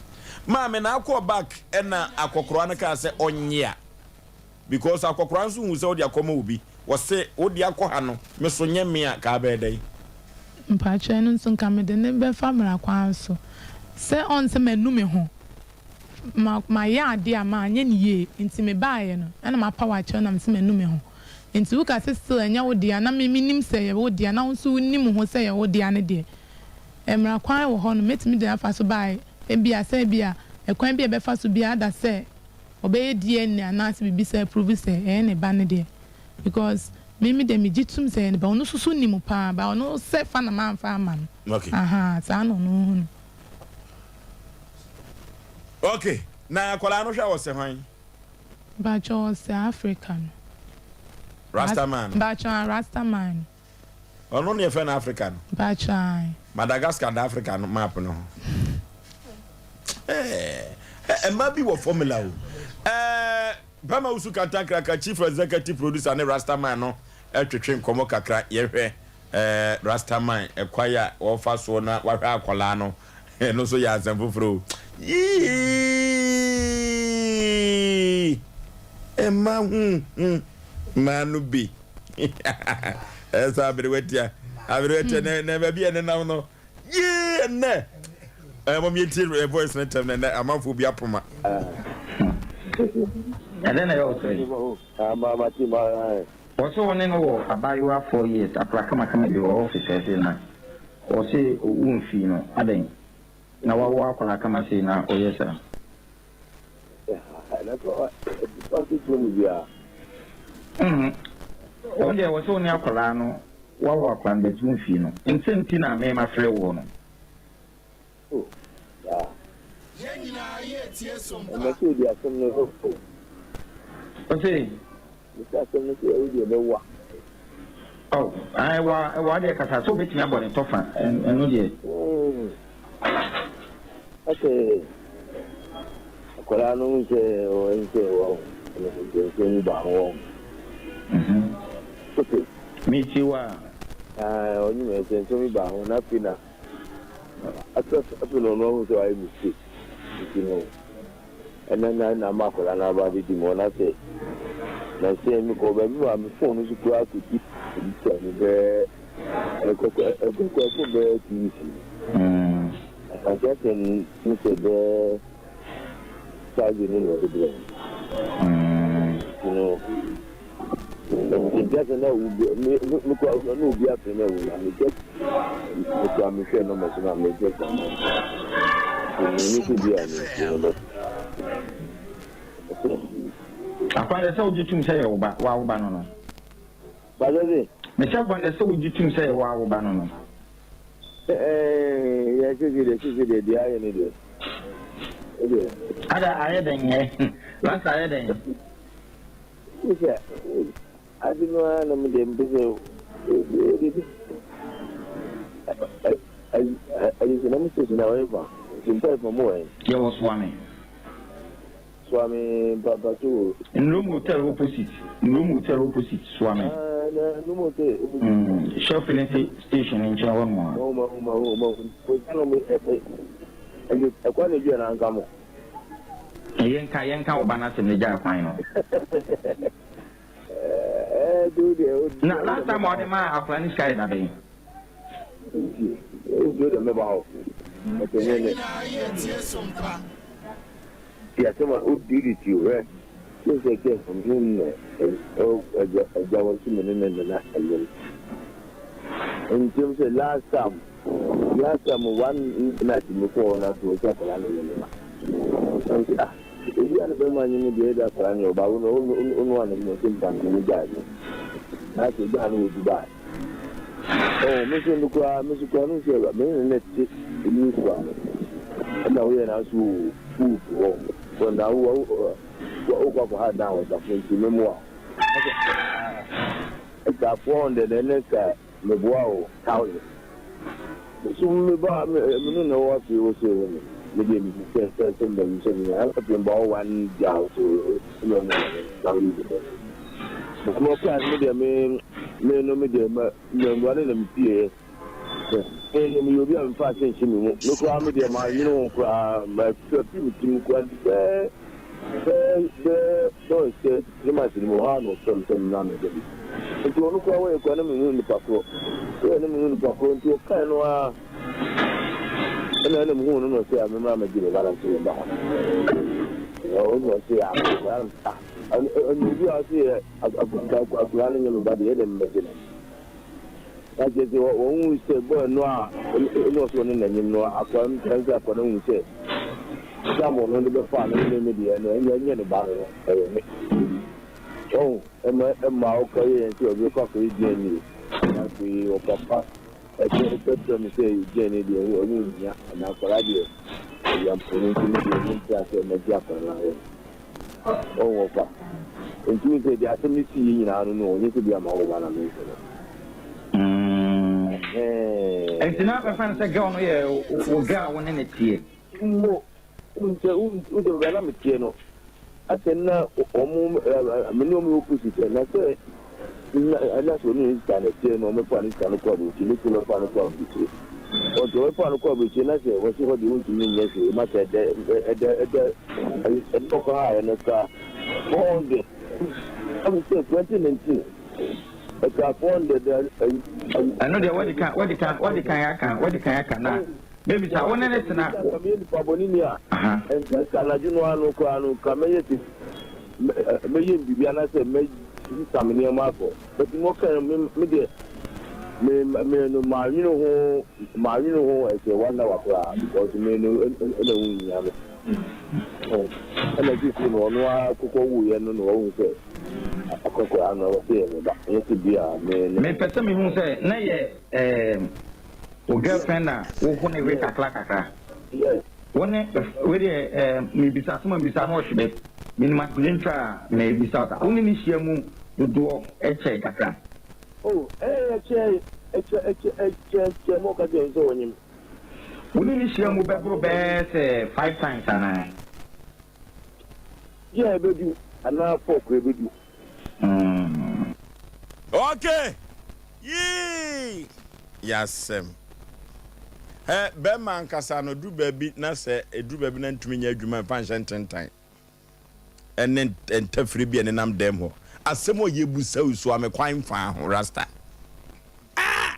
maame na akɔ back ɛna akɔkora no kaa sɛ ɔnyɛ a because akɔkora nso hu sɛ wode akɔma obi wɔse wode akɔ ha no me so nyɛ me a kaa bɛyɛ dɛn. Mpakyɛw ɛno nso nka mede no bɛfa mmara kwan so sɛ ɔn sɛ manu me ho ma mayɛ adeɛ a manyɛ no yie nti mebaeɛ no ɛna mapa wo akyɛw na mese manu me ho nti woka sɛ still ɛnyɛ wo dea na me menim sɛ ɛyɛ wo dea na wo nso wonim ho sɛ ɛyɛ wo dea no deɛ mmara kwan wɔ hɔ no mɛtumi de afa so bae ebia sɛ ebia ɛkwan bi a ɛbɛfa so biara da sɛ ɔbɛyɛ DNA anaasɛ biribi saa prove sɛ ɛyɛ ne ba no deɛ because me me deɛ megye tum sɛ ɛyɛ ne ba ɔno nso so nim paa but ɔno sɛ fa na mamfa ama no Okay. ahaa saa na ɔno hu no. Okay, na akwadaa no hwɛ a ɔsɛ hwan? Mpakyɛw ɔsɛ Africa no. Rasta man no. Mpakyɛw ah Rasta man no. Ɔno na yɛfrɛ no Africa no. Mpakyɛw ae. Madagascar da Africa no map no ho. Ɛɛ mmaa bi wɔ formula o. Ɛɛ Bama Wusu Kantankraka Chief Executive Producer ne Rasta man no ɛtwetwe nkɔmɔ kakra yɛhwɛ ɛɛ Rasta man ɛkwae a wɔfa soɔ na wahwɛ akwadaa no ɛno nso yɛ asɛm foforɔ o. Yii mma hu hu mmaa no bi ɛsɛ aberewatia aberewatia na na baabi a ɛnenam no yii ɛnɛ ɛɛ mɔm yɛ tie voice no tɛm na ɛnɛ amanfoɔ bi apoma. Ɛdɛn na ɛyɛ wo sere? Wɔse wo ne no wɔ abaayewa 4 years akora kamakama bi wɔ office ha sei na ɔse wo mfii no adɛn na wawo akwadaa kama sei na ɔyɛ saa. Wɔn deɛ wɔse wo ne akwadaa no wawo akwadaa no but wo mfii no nti nti na me mafrɛ woɔ no. Oh, saa. Ɛmɛ sɛ odi asɛm no so o. Ɔse. Mese asɛm no sɛ ɛwo deɛ ɛbɛwa. Oh, ae wa ɛwɔ adeɛ kasa sɛ obetumi abɔ ne tɔfa ɛno deɛ. Asɛ akwadaa no hu sɛ ɔyɛ sɛ wɔ nsɛm mu baako wɔ. Okay. Metie wo a. Ɔnyim nsɛm mu baako na afei na afei na ɔno ahu sɛ wayɛ mistake nti no ɛnɛ na na ama akwadaa no aba abɛdi mu ɔna sɛ na sɛ mekɔ baabi ma me phone no so koraa kɔdi ebi sɛ me bɛɛ ɛkɔkɔ ɛkɔkɔ phone bɛɛ 2 weeks Asante asɛm ne sɛ bɛɛ thousand no na ɔde brɛ nti no nti asɛ na owu me me kura na obi afrɛ na owu na me just me kura me hwɛ nɔmba so na me just ama nti me ne sɛ bi a me nti no bɛ. Akwan dɛ sɛ wogye tum sɛ yɛ wo ba, wo ba no no. Bàtɛ se. Mehyɛ kwan dɛ sɛ wogye tum sɛ yɛ wo ba no no. Ɛɛ yɛ sese deɛ sese deɛ deɛ ayɛ ne deɛ. Ɛdeɛ. Ada ayɛ dɛn ɛ? Last ayɛ dɛn? Sɛ ade no ara na me deɛ mpɛ sɛ ɛde bi ɛde sɛ na mo station na wɔyɛ fa nti mpa ɛfa mu wɔ yɛn. Yɛwɔ Soame. Soame mpapato. Nrom Hotel opposite. Nrom Hotel opposite Soame. Ah, na Nrom Hotel opposite. Shell filling station nkyɛn hɔ nom a. Mahu mahu mahu mahu. Position mo ɛ ɛ ɛkwan na ebi na nka mo. Yɛnka yɛnka wo ba no asɛm na gyaa kwan no. Ɛɛ do deɛ. Na last time ɔde maa akwadaa no sika yɛ dabɛn. Nti nti deɛ mɛba hɔ. Ɛtɛ ne. Ti asɛm a odi de ti o hwɛ. Sɛ sɛ kɛ ɔno na ɛgya ɛgya wɔ so me ne ne nana ɛnyɛm. Nti sɛ last time last time one night me kɔɔ na so ɔsɛ akwadaa no yɛ ne ba. Nti ah. Obi a ne bɛrima nye no deɛ ɛda akwadaa no yɛ ɔbaa wo no ɔno a ne mu ɔsɛ mpa no gyae no na sɛ gyaa no wɔ Dubai ɔɔ me nso no koraa me nso koraa no sɛ me ne ne te emu so a ɛna woyɛ na nso wo fi hɔ wɔn na wo wo wokɔ akɔ ha dan wɔ safo nti me mmoa ɛka 400 ɛne ka Meboa wo thousand. Me so me ba me no na ɛwɔ afei wɔ sɛ ɛwɔ me me deɛ me sɛ sɛ sɛ me sɛ me ɛna afei mba wɔ one gya wɔ sɛ ɛna ɔmo na ɔmo de bɛ mo ɔka me deɛ me me no me deɛ me me nwura ne na me pie yɛ me no me yɛ obi a me fa ase nhyɛ me mu me koraa me deɛ ma nwene ho koraa ma fi me ti mu koraa bɛɛ Bɛɛ bɛɛ bɛɛ sɛ ne ma sini mu hɔ a na ɔfrɛ me sɛ mmra me baabi. Nti ɔno koraa wɔyɛ koraa na menhu nipa korɔ. Wɔyɛ na menhu nipa korɔ nti ɔkae no ara ɛna ɛna mehuu no na ɔsɛ a memmra mɛgye me ba na nso meba hɔ. Ɔno na ɔsɛ a akwadaa no ah ɛna obi a ɔsɛ yɛ akwadaa no nyɛ me ba deɛ ɛna mmɛgye no. Na kyerɛ sɛ wɔhu sɛ bɔɔ no a ɛna ɔsɛ ɔne n'anim no akwadaa no kyerɛ sɛ akwadaa no hu sɛ Samuel no de bɛfaa no ne me deɛ no ɛnyɛ ɛnyɛ ne ba no no ɛyɛ me. Ɔhu ɛma ɛma ɔkɔ yɛ yɛn sɛ ɔbɛkɔ akɔyɛ DNA na afei ɔpapa ɛkyɛ ɛkyerɛ me sɛ DNA deɛ ɛho ɛho nhia na akwadaa deɛ ɛyɛ mpɔno nti me deɛ me nte asɛ mɛgye akwadaa no ayɛ. Ɔhu ɔfa nti wo sɛ deɛ asɛm no si yɛ nyinaa no no ɔnyɛ sɛ bi ama wo ba na menhwɛ no. Ɛhɛn. Nti na bɛfa no sɛ girl no yɛ wo girl a wo ne no teɛ. Mo, wohu sɛ, wohu sɛ baabi a na meteɛ no, asɛ na wɔn, me ne wɔn yɛ opposite, na sɛ, na, na sɛ ɔne ne sista na ɛteɛ no, wɔbɛfa ne sista no kɔ aburokyire, ne kunu bɛfa no kɔ aburokyire. Ɔnti wɔbɛfa no kɔ aburokyire, na sɛ wɔsi hɔ deɛ wɔntumi nyɛ hwee, ma sɛ ɛdɛ, ɛdɛ, ɛdɛ, ɛdɛ ɔkɔ ha yɛ no ka 400, ɛmu sɛ 2019, ɛka 400, Ɛno deɛ wadi kan, wadi kan, wadi kan aka, wadi kan aka na. Mebisa, wo ne no tena. Sɛ meyɛ nipa bɔne ni a, ɛnsɛ sɛ anadwo no ara no koraa no, nka mɛyɛ te, mɛyɛ biribi anaasɛ mɛsesa me nneɛma akɔ. But mo ka me, me deɛ, me, me no, mannwene ho, mannwene ho ɛsɛ one hour koraa because me no, ɛna ɛho nhia me. Ɛna sisi no, ɔno ara kokɔ wuiɛ no na wahu sɛ akɔkora no, ɔsɛ yɛ me ba, ɛnyɛ sɛ bi a me no. Mepɛ sɛ mehu sɛ na yɛ ɛɛm. Wo girlfriend a wo ho ne we kakra kakra. Yes. Wo ne wei deɛ eh, mebisa asɛm a mebisa no ɔhwe bɛ. Menim adeɛ ntwa a mebisa wo. Wo ne ne hyia mu dodoɔ kyɛe kakra. Oh, eh, ɛkyɛe, ɛkyɛ, ɛkyɛ, ɛkyɛ, ɛkyɛ, ma ɔka kyerɛ me sɛ ɔnyem. Wo ne ne hyia mu bɛboro bɛyɛ sɛ five times anaa? Yeah, ɛbɛdu, anaa four koraa ɛbɛdu. Mm. Okay! Yii! Yasɛm. Hɛ, bɛrima ankasa no, duru baabi na sɛ ɛduru baabi na ntumi nyɛ adwuma mfa nhyɛ ntentan ɛne ntafire bi a ɛnenam dɛm hɔ. Asɛm a yɛbusa wo so ame kwan mfaa ho, Rasta. Ah!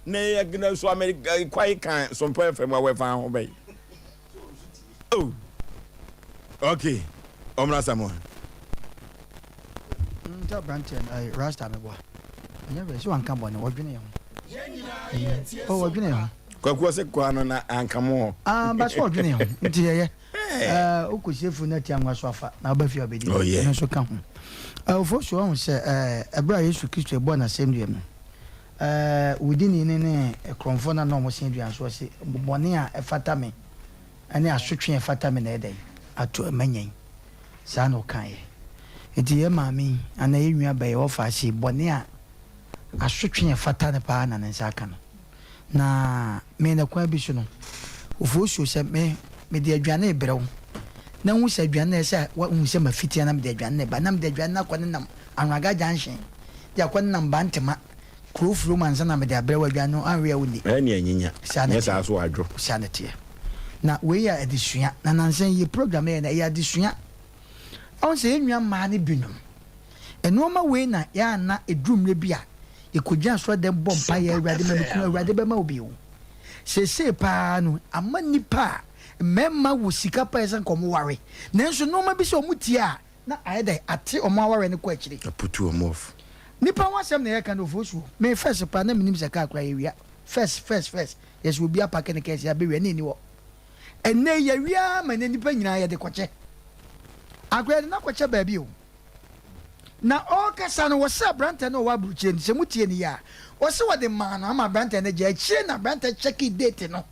Na yɛ na so ame kwan kan sompa FM a wɔfa ho bɛyi. Oh! Okay. Ɔmra Samoa. Nti aberanteɛ no ɛyɛ rasta meboa ɛnyɛ hwee sɛ wanka bɔne ɔdwene yɛn ho oh ɔdwene yɛn ho. Kwaku ɔsɛ kwa no na anka mo hɔ. Ah ba sɛ ɔdwene yɛn ho nti yɛyɛ ɛɛ wokɔsie funu no atia nwa so afa na woba fie a wobɛdi Oh yeah. ɛno nso ka ho. Ɔfoɔ so ɔhu sɛ ɛɛ ɛberɛ a Yesu Kristo ɛbɔɔ n'asɛnnua mu ɛɛ wudini no ne korɔmfoɔ no a na wɔn sɛn dua no so ɔse bɔne a ɛfata me ɛne asotwe a ɛfata me na ɛdɛn ato manya yi. Saa na ɔkaeɛ. Enti yɛn maame yi anaa yɛn nua baa yi ɔfa ase yi, bɔne a asotwe a ɛfata no paa na ne nsa aka no. Na me na kwan bi so no, ofosuo sɛ me mede aduane rebrɛ wo na hu sɛ aduane no ɛsɛ wahu sɛ mafitia na mede aduane no reba na mede aduane no akɔ ne nam Anwaga junction de akɔ ne nam Bantama kuro furom ansa na mede abrɛ wo aduane no anwe a wonni. Ɛne anyinya. Saa na Nyɛ saa ɛteɛ. so adwo. Saa na ɛteɛ. Na wei yɛ adesua. Na nansa yi program yɛ no ɛyɛ adesua. Ɔn sɛ yɛn nua mmaa no binom, nnoɔma wei na yɛ a na ɛduru mmerɛ bi a yɛkɔgyina asɔre dɛm bɔ mpaeɛ Awurade ma me kunu, Awurade bɛma wo bi o. Seesei paa no ama nnipa a mmarima wɔ sika paa ɛsɛ nka wɔn ware nanso nnoɔma bi sɛ wɔn tie a na ayɛ dɛn ate wɔn awareɛ no kɔ akyire. Aputu wɔn off. Nipa ho asɛm na yɛka no ofosuo. Me first paa na menim sɛ car koraa yɛwia. First first first yɛsɛ obi apake ne car si abɛwia na ɛni hɔ. Ɛnnɛ yi yɛawie ara ma nnɛ nnipa nyinaa yɛde kɔkyɛ. Akora yɛde no akɔkyɛ baabi o. Na ɔrekasa no wɔse aberanteɛ no ɔwɔ aburukyire no sɛ motie no yie a, ɔse wɔde maa no ama aberanteɛ no gye akyire na aberanteɛ kyɛkee date no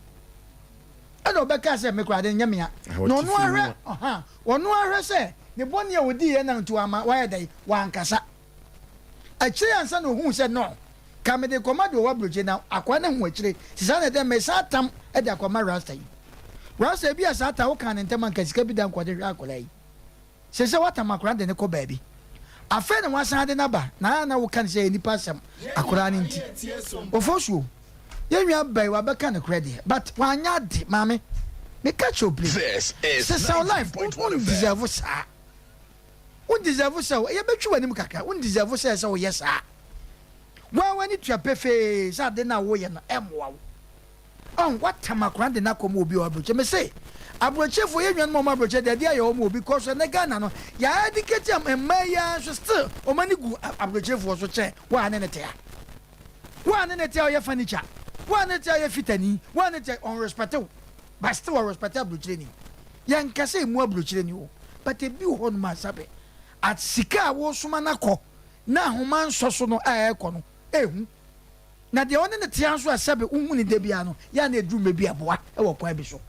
ɛna ɔbɛkaa sɛ me koraa ade no nyɛ mea na ɔno ahwɛ ɔha ɔno ahwɛ sɛ ne bɔne a ɔdiiɛ na nti wama wayɛ dɛn wankasa. Akyire ansa na ohuu sɛ no, ka mede rekɔma deɛ ɔwɔ aburokyire na akoa no ahu akyire sɛ saa na ɛdɛ mesan atam de akɔma Rasta yi. Rasta ebia saa ta wokaa no ntɛm anka sika bi da nka ɔde hwɛ akwadaa yi. Seesei woatam akwadaa no de no kɔ baabi. Afei na woasan de no aba na na woka no sɛ ɛyɛ nnipa asɛm akwadaa no nti. Ofosuo, yɛn nua ba yi wabɛka nokorɛ deɛ but wanyɛ ade maame. Meka kyerɛ wo please sesa wo life wo deserve saa. Wo deserve sɛ yɛbɛtwi w'anim kakra. Wo deserve sɛ sɛ woyɛ saa. Woa w'ani tua pefee sɛ ade no a woyɛ no ɛmmoa wo. Ɔn, woatam akora de no akɔma obi a ɔwɔ aburokyire. Mese, aburokyirefoɔ, yɛn nuanom a wɔwɔ aburokyire deɛ, adeɛ ayɛ wɔn o because ɛnɛ Ghana no, yɛ educate mmaa yi ara nso still wɔn ani gu aburokyirefoɔ so kyɛn wo a ne ne te ha. Wo a ne ne te a ɔyɛ furniture, wo a ne te a ɔyɛ fitani, wo a ne te a ɔnrespect wo but still ɔrespect aburokyireni. Yɛnka sɛ emu aburokyireni o but ebi wɔ hɔnom a sɛbe at sika a wosoma no akɔ na ahoma nsɔ so no a ɛrekɔ no ehu. Na deɛ ɔne no tea nso a sɛbe wohu no da biara no yɛ a na ɛduru mmerɛ bi a ɛboa wɔ kwan bi so.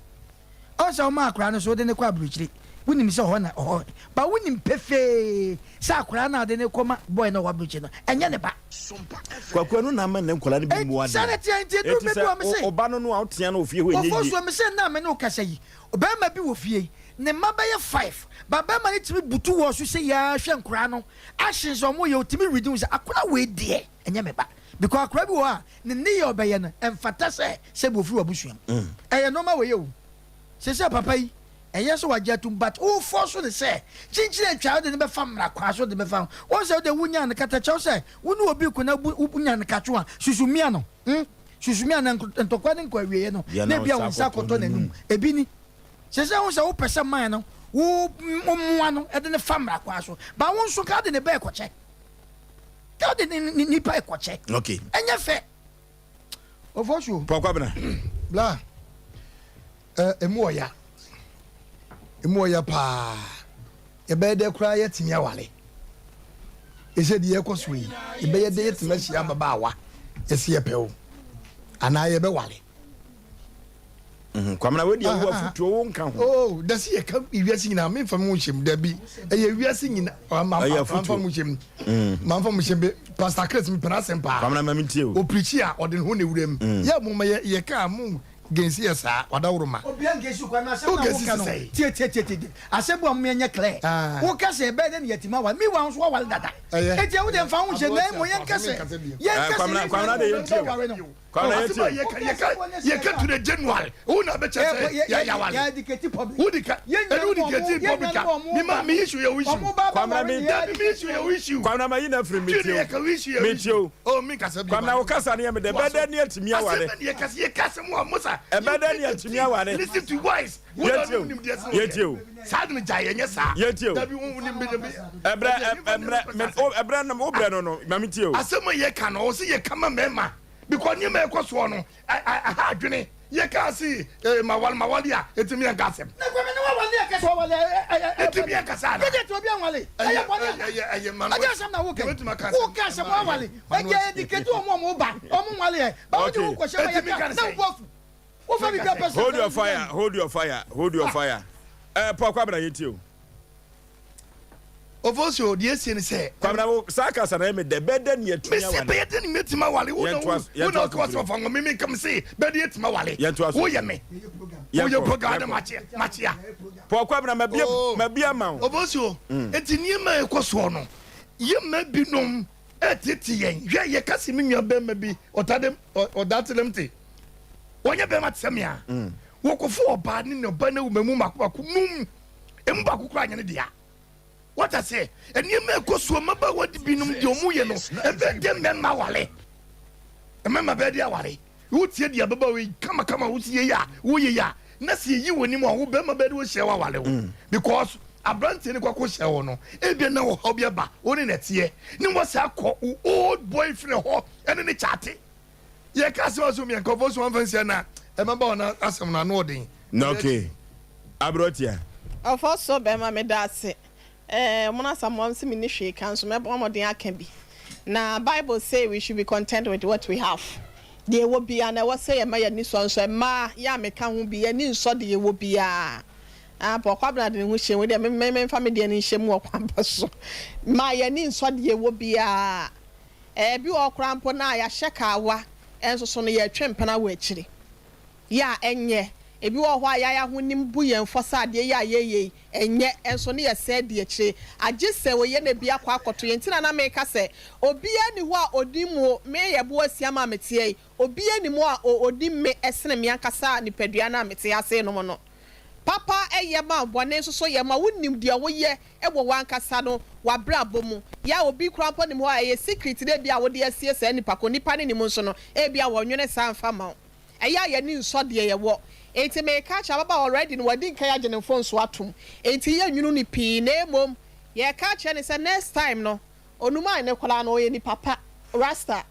Ɔn sɛ woma akwadaa no so wode no kɔ aburokyire wonim sɛ ɔhɔ na ɔhɔ but wonim pefee sɛ akwadaa no a wode no kɔma boy no a ɔwɔ aburokyire no ɛnyɛ ne ba. Kwaku ɛno na ama nnɛ nkwadaa no bi mmu Saa na adeɛ. ɛteɛ nti ɛduru Eti mmerɛ bi sɛ wɔ me se wo ba no no a wotea no wɔ fie hɔ ɛnyɛ yie. Ofosuo me se nna a me ne wo kasa yi ɔbarima bi wɔ fie ne mma bɛyɛ five but barima no tumi butu wɔ so sei ara hwɛ nkwadaa no actions a wɔyɛ ɔtumi read hu sɛ akwadaa wei deɛ ɛnyɛ me ba because akwadaa bi wɔ hɔ a ne nneyɛɛ a ɔbɛyɛ no ɛmfata sɛ sɛbi ofiri w'abusua mu. Ɛyɛ nnoɔma wei o. Seesei papa yi, ɛyɛ sɛ wagye atum but wo force no sɛ kyinkyin atwa wode no bɛfa mmara kwan so de bɛfa ho. Wohu sɛ wode wonya no katakyɛw sɛ wo ne obi ko na wonya no katwo a, susu mia no. Hmm? Susu mia no ntɔkwa no nkɔ awieɛ no na ebia wo nsa akɔtɔ n'anum. Ebi ni. Seesei wohu sɛ wopɛ sɛ man no wo mmoa no de no fa mmara kwan so but wo nso ka wode ne bɛɛ kɔkyɛ. Ka wode ne nipa kɔkyɛ. Okay. Ɛnyɛ fɛ. Ofosuo. Paul Kwabena. Bla. Eh, emu ɔya. Emu ɔya paa. Yɛbɛyɛ dɛ koraa yɛatumi awale. Ɛsɛ deɛ ɛkɔ so yi, yɛbɛyɛ dɛ yɛatumi ahyia ababaawa yɛsi yɛpɛ o. Anaa yɛbɛwale. Mhm, Kwamina wei deɛ wo afutuo wo nka ho. Oh, dasi yɛ ka wiase nyinaa mi nfa mi ho nhyɛm dabi ɛyɛ wiase nyinaa ɛyɛ afutuo ma nfa mi nhyɛm ma nfa mi nhyɛm bɛ Pastor Chris mi pɛrɛ asɛm paa. Kwamina ma mi tie o. Opirikyi a ɔde ne ho na ewura mu yɛ mo ma yɛ yɛ kaa mo gensi yɛ saa wadaworo ma. Obia ngesi kwan na asɛm na woka no tie tie tie tie asɛm bu a mo yɛnyɛ clear woka sɛ ɛbɛyɛ dɛ ne yɛtumi awale meanwhile nso wawale dada eti ɛwo deɛ mfa ho nhyɛ na mmom yɛnka sɛ yɛnka sɛ yɛn nuanom bɛware no. Kwame yɛ tie. Yɛka to the January. Wo na bɛkyɛ sɛ yɛ yawale. Wo di ka. Ɛnu wo di kɛti public a. Mi ma mi issue yɛ wo issue. Kwame mi. Dabi mi issue yɛ wo issue. Kwame ma yi na firi mi tie o. Mi tie o. Oh mi kasa bi. Kwame wo kasa ni yɛ mi dɛ. Ɛbɛ dɛ ni ɛtumi awale. Asɛm ni yɛ kasa yɛ kasa mu a musa. Ɛbɛ dɛ ni ɛtumi awale. Listen to wise. Yɛ tie o. Yɛ tie o. Saa de gya yɛ nyɛ saa. Yɛ tie o. Dabi wo ni mi mi. Ɛbrɛ ɛmrɛ ɛbrɛ no wo brɛ no no ma mi tie o. Asɛm a yɛ ka no ɔsɛ yɛ kama mɛma. Because nneɛma ɛkɔ soɔ no ɛha adwene. Yɛ kaa se eh, mawale mawale a ɛtumi yɛ nka asɛm. Na kwame ne wawale a kɛsɛ wawale ɛ ɛ ɛtumi yɛ nkasa ana. Yɛ deɛ obi anwale ɛyɛ bɔne ana. Ɛyɛ ɛyɛ manu. Ɛyɛ asɛm na woka yi woka asɛm wawale ɛyɛ ediketi wɔn a wɔn ba wɔn nwale ɛ ba wode wo kɔhyɛ ma yɛ ka na wo bo afu wofa biribi apɛ sɛ. Hold your fire hold your fire hold your fire ɛɛ Paul Kwabena yɛ tie o. Ofosuo, deɛ esie ne sɛ. Kwabena wo saa kasa na ɛyɛ me dɛ bɛyɛ dɛ ne yɛtumi awale. Mese bɛyɛ dɛ ne mɛtumi awale wo na wo na ɔka wasɛm afa ngo me menka mese bɛyɛ dɛ yɛtumi awale woyɛ me woyɛ program na makyea makyea. Paul Kwabena mabie oh. mabie ama wo. Ofosuo, mm. eti nneɛma a ɛkɔ soɔ no yɛ mma binom ɛtete yɛn hwɛ yɛka se me nua bɛrima bi ɔtadem ɔdaatelem te wɔnyɛ bɛrima te sɛ me a mm. wɔkɔfo ɔbaa ne ne ɔbaa no awu mamu mako mako num Emu baako koraa nyɛ ne dea. Wate aseɛ? Nneɛma ɛkɔ soɔ, mmabaawa de binom deɛ wɔn yɛ no, ɛbɛyɛ dɛ mmarima aware. Mmarima bɛyɛ de aware. Wotie deɛ ababaawa yi kamakama wosi yɛ yi a, woyɛ yi a, na sɛ yɛyi wɔ anim a, wo bɛrima bɛyɛ de wohyɛ wo aware wo. Mm. Because aberanteɛ no kɔ akɔhyɛ wo no, ebia na ɔhaw bi aba, wo ne na ɛteɛ, ne wɔsɛ akɔ wo old boyfriend hɔ ɛne ne kyate. Yɛka asɛm aso mmiɛ nkurɔfoɔ so wɔmfa nsia na mmabaawa no asɛm no ano ɔden. Na okay. Aberanteɛ. Ɔfɔ so bɛma meda ase. Eh, Mono Asamoah nse menni hwee ka nso mɛbɔ mmɔden aka bi. Na Bible say we should be content with what we have. Deɛ yɛwɔ biara no ɛwɔ sɛ yɛma yɛn ani sɔ nso mmaa yɛ a meka ho bi yɛn ani nsɔ deɛ yɛwɔ biara. Ah, Paul Kwabena de ne ho hyɛ mu deɛ me me memfa me deɛ no nhyɛ mu wɔ kwan pa so. Ma yɛn ani nsɔ deɛ yɛwɔ biara. Eh, ebi wɔ hɔ koraa mpo no a yɛahyɛ kawa nso so no yɛretwe mpena wɔ akyire. Yɛ a ɛnyɛ. Ebi wɔ hɔ a yɛn ahonim bu yɛn fɔ sɛ adeɛ yi a yɛreyɛ yi, ɛnyɛ, nso ne yɛsan di akyire. Agye sɛ wɔyɛ no bi akɔ akɔto yɛn. Nti na na meka sɛ, obiara nni hɔ a ɔnim wo, me yɛ bo asia ma meteɛ yi, obiara nni mu a ɔnim me sene me ankasa nipadua no a mete ase renom no. Papa yɛ ma wo, bɔne nso so yɛ ma wo. Wonim deɛ woyɛ wɔ w'ankasa no w'abrabɔ mu. Yɛ a obi koraa mpo nim hɔ a, ɛyɛ secret na ebia wode asie saa nipa ko. Nipa no nim nso no, ebia wɔnwene saa mfa mma wo. Ɛyɛ a yɛn ani nsɔ deɛ yɛwɔ. Enti mereka akyerɛ ababaawa already no wadi nkan agye ne mfomsoɔ atom. Enti yɛnnwunu no pii na mmom yɛreka akyerɛ no sɛ next time no Onuman no koraa no ɔyɛ nipa pa. Rasta,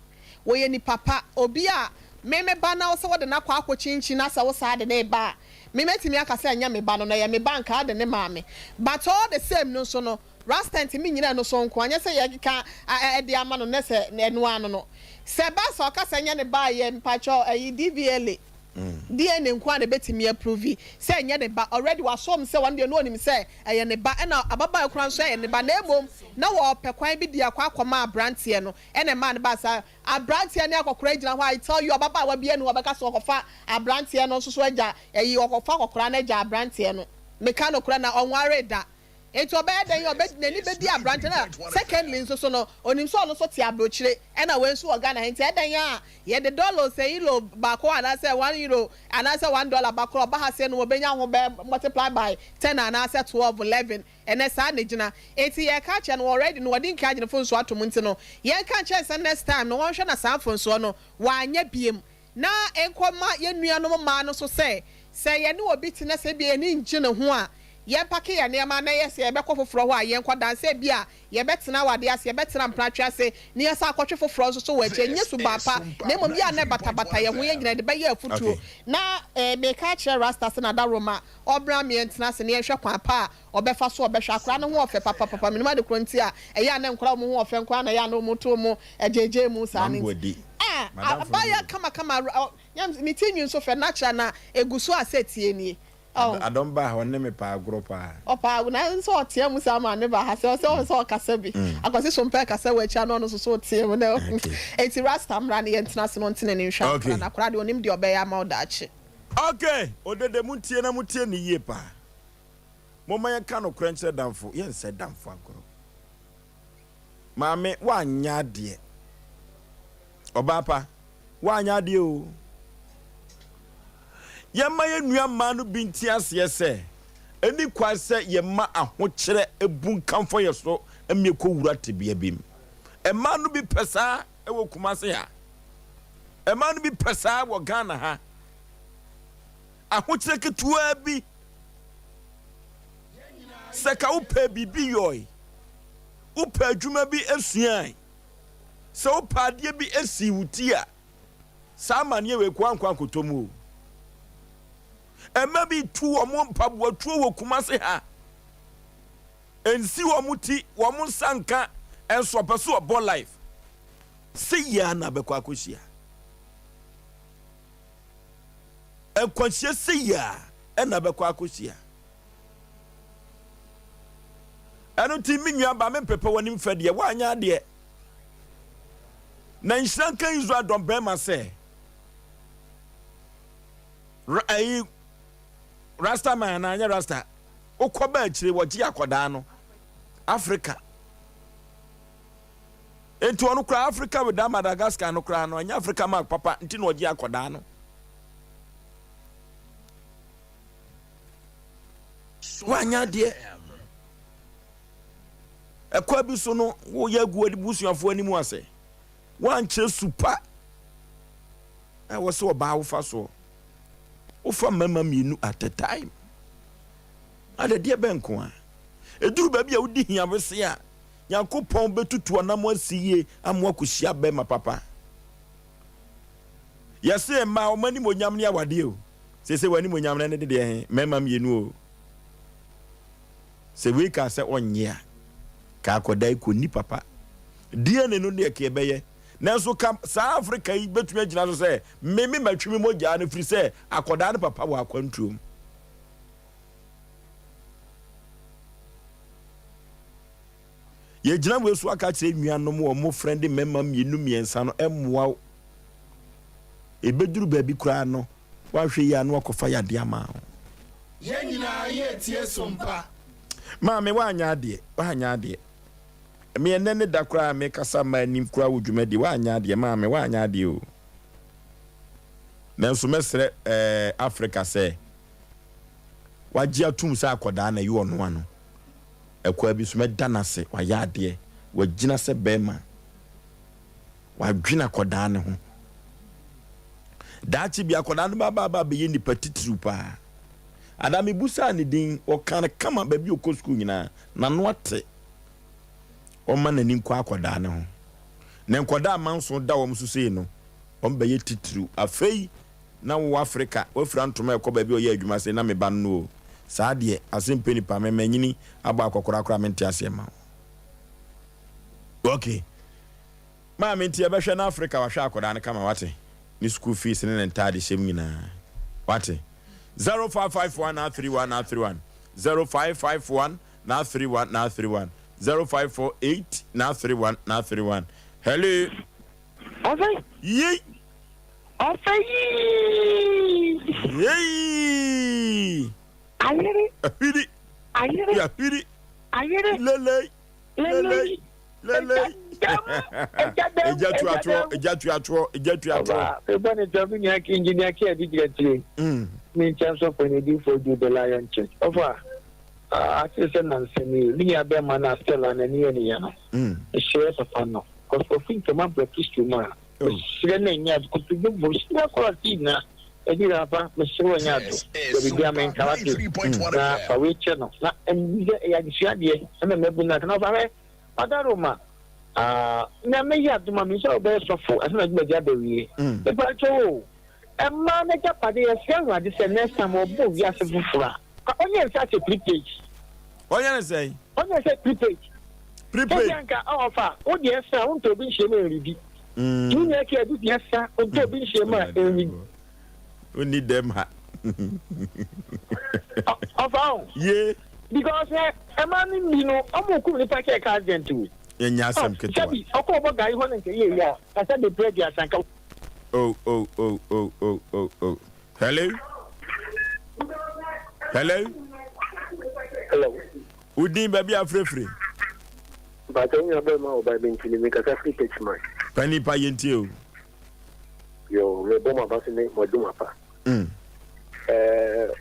wɔyɛ nipa pa. Obi a me me ba na wo sɛ wode no akɔ akɔkyinkyin na sɛ wo saa de no reba a, me mɛtumi aka sɛ ɛnyɛ me ba no na ɛyɛ me ba nka ade ne maame. But all the same no nso no Rasta ntumi nnyina ɛno so nko, anyɛ sɛ yɛkeka de ama no na sɛ ɛno ara no no. Sɛ ɛba sɛ ɔka sɛ ɛnyɛ ne ba a, yɛ mpakyɛw ɛyi DVLA, DNA nko ara na ɛbɛtumi aprovi sɛ ɛnyɛ ne ba. Already wasɔm sɛ ɔno deɛ na ɔnim sɛ ɛyɛ ne ba, ɛna ababaawa koraa nso ɛyɛ ne ba, na mmom na wɔrepɛ kwan bi de akɔ akɔma abranteɛ no, ɛna ɛmaa no baa saa. Abranteɛ ne akɔkoraa gyina hɔ a, I tell you, ababaawa biara nni hɔ a ɔbɛka sɛ ɔkɔfa abranteɛ no nso so agya, ɛyi ɔkɔfa akɔkoraa no agya abranteɛ no. Meka nokorɛ na ɔnwaree da. Enti ɔbɛyɛ dɛn? Ɔbɛ, n'ani bɛdi aberante no. Ɛna secondly nso so no, ɔnim sɛ ɔno nso te aburokyire, ɛna wei nso wɔ Ghana ha. Enti ɛdɛn a yɛde dɔla sɛ euro baako anaasɛ €1 anaasɛ $1 ba koraa ɔba ha sei no ɔbɛnya ho bɛyɛ multiply by ten anaasɛ 12, 11. Ɛnɛ saa na ɛgyina. Enti yɛreka akyerɛ no, already no wɔde nkan agye ne mfomsoɔ atom nti no, yɛnka nkyerɛ no sɛ next time no wɔnhwɛ na saa mfomsoɔ no wanyɛ biom. Na ɛnkɔma yɛn nuanom mmaa no nso sɛ, sɛ yɛne obi te na sɛ ebia yɛn ani nnye ne ho a, yɛmpake yɛn nneɛma na ɛyɛ sɛ yɛbɛkɔ foforɔ hɔ a, yɛnkɔ dan sɛ ebia yɛbɛtena awadeɛ ase, yɛbɛtena mpratwe ase, na yɛasan akɔtwe foforɔ nso so wɔ akyire. Ɛnyɛ suban pa, na mmom yɛ a na ɛbatabata yɛn ho, yɛn nyinaa yɛde bɛyɛ afotuo. Na mereka akyerɛ Rasta sɛ n'adaworoma, ɔmmra ma yɛntena ase na yɛnhwɛ kwan pa a ɔbɛfa so ɔbɛhwɛ akwadaa no ho ɔfɛ papapapa. Menim ade korɔ nti a ɛyɛ a na nkwadaa a wɔn ho ɔfɛ nko ara na ɛyɛ a na wɔto wɔn gyegye mu saa no nti. Ah, abaayewa kamakama, ne ti nwi nso fɛ, natural na egu so a sɛ tie nie. Oh. Adɔm baa ha, ɔne me paa agorɔ paa. Ɔpaa agorɔ, na nso ɔtea mu saa maa ne ba ha, sɛ ɔsɛ ɔsɛ ɔkasa bi. Akwasi so mpɛ kasa wɔ akyi a na ɔno nso so ɔtea mu na Eti Rasta mmra na yɛntena ase na ɔntene ne nhwɛ akwadaa no, akwadaa deɛ ɔnim deɛ ɔbɛyɛ ama wo daakye. Okay, Odede montie na motie no yie paa. Momma yɛnka nokorɛ nkyerɛ damfo, yɛnsɛe damfo agorɔ. Maame, woanyɛ adeɛ. Ɔbaa pa, woanyɛ adeɛ o. Yɛmma yɛn nua mmaa no bi nte aseɛ sɛ, ɛnni kwan sɛ yɛma ahokyerɛ bunkam fa yɛn so ma yɛkɔwura tebea bi mu. Mmaa no bi pɛ saa wɔ Kumasi ha. Mmaa no bi pɛ saa wɔ Ghana ha. Ahokyerɛ ketewaa bi, sɛ ka wopɛ biribi yɔe, wopɛ adwuma bi suae, sɛ wopɛ adeɛ bi sii wo ti a, saa amanneɛ wei kɔ ankɔ ankɔtɔ mu o. Mma bi tu wɔn mpaboa tuo wɔ Kumase ha. Ɛnsi wɔn ti, wɔn nsa nka, ɛnso ɔpɛ so ɔbɔ life. Sɛ yia na bɛkɔ akɔhyia. Nkwanhyia sɛ yia na bɛkɔ akɔhyia. Ɛno nti, me nua ba, mempɛpɛ w'anim fɛ deɛ, woanyɛ adeɛ. Na nhyira nka Israel dɔmbarima sɛ, ayi, Rasta man anaa nyɛ Rasta, wokɔ ba akyire wɔgye akɔdaa no, Africa. Nti ɔno koraa Africa without Madagascar no koraa no, ɛnyɛ Africa mark papa nti na ɔgye akɔdaa no. Woanyɛ adeɛ. Ɛkwa bi so no, woyɛ agu w'abusuafoɔ anim ase. Woankyerɛ su pa a ɛwɔ sɛ ɔbaa wofa soɔ. Wofa mmarima mmienu at a time. Adadeɛ bɛn nko a. Ɛduru baabi a wodi hia wese a, Nyankopɔn bɛtutu anam asi yie ama woakɔhyia bɛrima papa. Yɛse mmaa wɔn animuonyam ne awadeɛ o. Seesei w'animuonyam no ne dedeɛ he? Mmarima mmienu o. Sɛ wei kaa sɛ ɔnnye a, ka akɔdaa yi kɔnni papa. DNA no deɛ ka ɛbɛyɛ. Nanso ka saa Afrika yi bɛtumi agyina so sɛ me me matwi me mogyaa no firi sɛ akɔdaa no papa wɔ akwantuo mu. Yɛgyina wei so aka akyerɛ nnuanom wɔ mo frɛnde mmarima mmienu mmiɛnsa no mmoa wo. Ɛbɛduru baabi koraa no, woanhwɛ yie a na wakɔfa yadeɛ ama wo. Yɛn nyinaa yɛretie sompa. Maame, woanyɛ adeɛ, woanyɛ adeɛ. Me ɛnnɛ ne da koraa a mekasa mmaa anim koraa wɔ dwumadie, woanyɛ adeɛ, maame, woanyɛ adeɛ o. Nanso mɛsrɛ ɛɛ Africa sɛ wagye atum sɛ akɔdaa na ɛyɛ ɔno ano. Ɛkwaa bi nso mɛda no ase, wayɛ adeɛ, wagyina sɛ bɛrima. Wadwene akwadaa no ho. Daakye bi akwadaa no bɛba aba abɛyɛ nipa titiriw paa. Ada mebusaa ne din, ɔka no kama baabi a ɔkɔ sukuu nyinaa, n'ano ate. Ɔmma n'ani nkɔ akwadaa no ho. Na nkwadaa a manso da wɔn so sei no, wɔbɛyɛ titiriw. Afei na wowɔ Afrika, woafira ntoma ɛkɔ baabi a ɔyɛ adwuma sei na me ba no no o. Saa deɛ, ase mpɛ nipa, me manyini abɔ akɔkoraa koraa mente aseɛ mma wo. Okay. Maame nti yɛbɛhwɛ na Africa wahwɛ akwadaa no kama wate ne school fees ne ne ntaade hyɛm nyinaa wate 0551 na 31 na 31 0551 na 31 na 31 0548 na 31 na 31 hello Ɔfɛ. Yei. Ɔfɛ yii. Yei. Ayere. Ahwiri. Ayere. Yahwiri. Ayere. Lelei. Lelei. Lelei. Egya tua toɔ, egya tua toɔ, egya tua toɔ. Ɔba, mebɔ ne tɔ, me nua engineer K adi gyina tire. Me nkyɛn so pɛn edifoɔ du The Lion Church. Ɔfa, ase sɛ nansa ni, me nua bɛrima no a Stella n'ani yɛ ne ya no, mesrɛ papa no, cause ofi ntɛm abra Kristo mu a, mesrɛ no ɛnyɛ ade, kotodwe bɔ, mesrɛ kɔ ase nyinaa, ɛdi papa, mesrɛ wo ɛnyɛ ado, yɛ biribi a menka wate, na fa wei kyɛ no, na ɛmu sɛ ɛyɛ adesua deɛ, ɛna mabu no ase, na ɔfa hwɛ, Ɔdaroma, ah, Nyame yɛ adom a, menim sɛ wobɛyɛ sɔfo ansa na dwumadi aba awie. Mepakyɛw o, mmaa no agyapade, yɛsrɛ Awurade sɛ next time ɔbɔ wiase foforo a, ka ɔnyɛ nsa sɛ prepaid. Ɔnyɛ ne sɛn? Ɔnyɛ ne sɛ prepaid. Prepaid. Sɛdeɛ anka ɔfa, wo deɛ sa, wontɔ obi nhyiam ɛnredi. Wo nua ki adu deɛ sa, wontɔ obi nhyiam a ɛnredi. Wonni dɛm ha. Ɔfa o. Ye. Because ɛ ɛmaa no bi no ɔmo kum nipa kyɛ car accident o. Ɛnyɛ asɛm ketewa. Sɛbi ɔkɔ ɔbɔ gari hɔ na nka yie yie a kasa bebree aduasa nka. Oh oh oh oh oh oh oh hello hello. Hello. Wo din baabi a frɛfiri. Mpakyɛ wo nua bɛrima wɔ ba bi nti ne mekasa firi Techiman. Panin pa yɛntie o. Yoo, mebɔ mo aba so ne mo adwuma pa. Mm. Ɛɛ,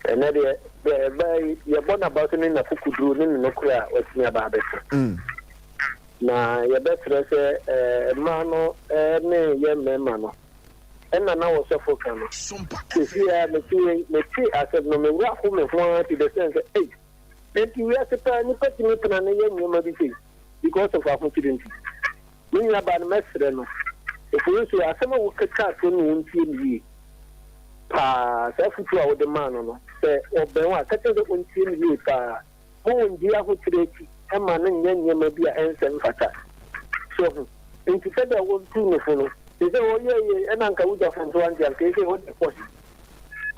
ɛnɛ deɛ, deɛ ɛbaa yi, yɛbɔ n'aba so ne n'akokoduro ne ne nokorɛ a watumi aba abɛka. Mm. Na yɛbɛsrɛ sɛ ɛɛ mmaa no ne yɛ mmarima no, ɛna na wɔsɔfo ka no. Sisi a mete yi, mete asɛm no, me werɛ aho me ho ara to the sense sɛ, ei, enti wiase paa nnipa tumi tena ne yɛ nneɛma bi sei because of ahokyere nti. Me nuabaa no, mɛsrɛ no, Ofosuo, asɛm a woka twaa toɔ no ɔntie no yie paa. Saa afotuo a wode maa no no, sɛ ɔbɛn wo a, ka kyerɛ no sɛ ɔntie no yie paa. Mma ɔnndi ahokyerɛ akyi mma no nnyɛ nneɛma bi a ɛnsɛ mfata. So ahu? Enti sɛdeɛ wotuu no fo no, te sɛ ɔyɛɛ yei ɛna anka wogya fo nso ante anka ɛsei wode kɔ he?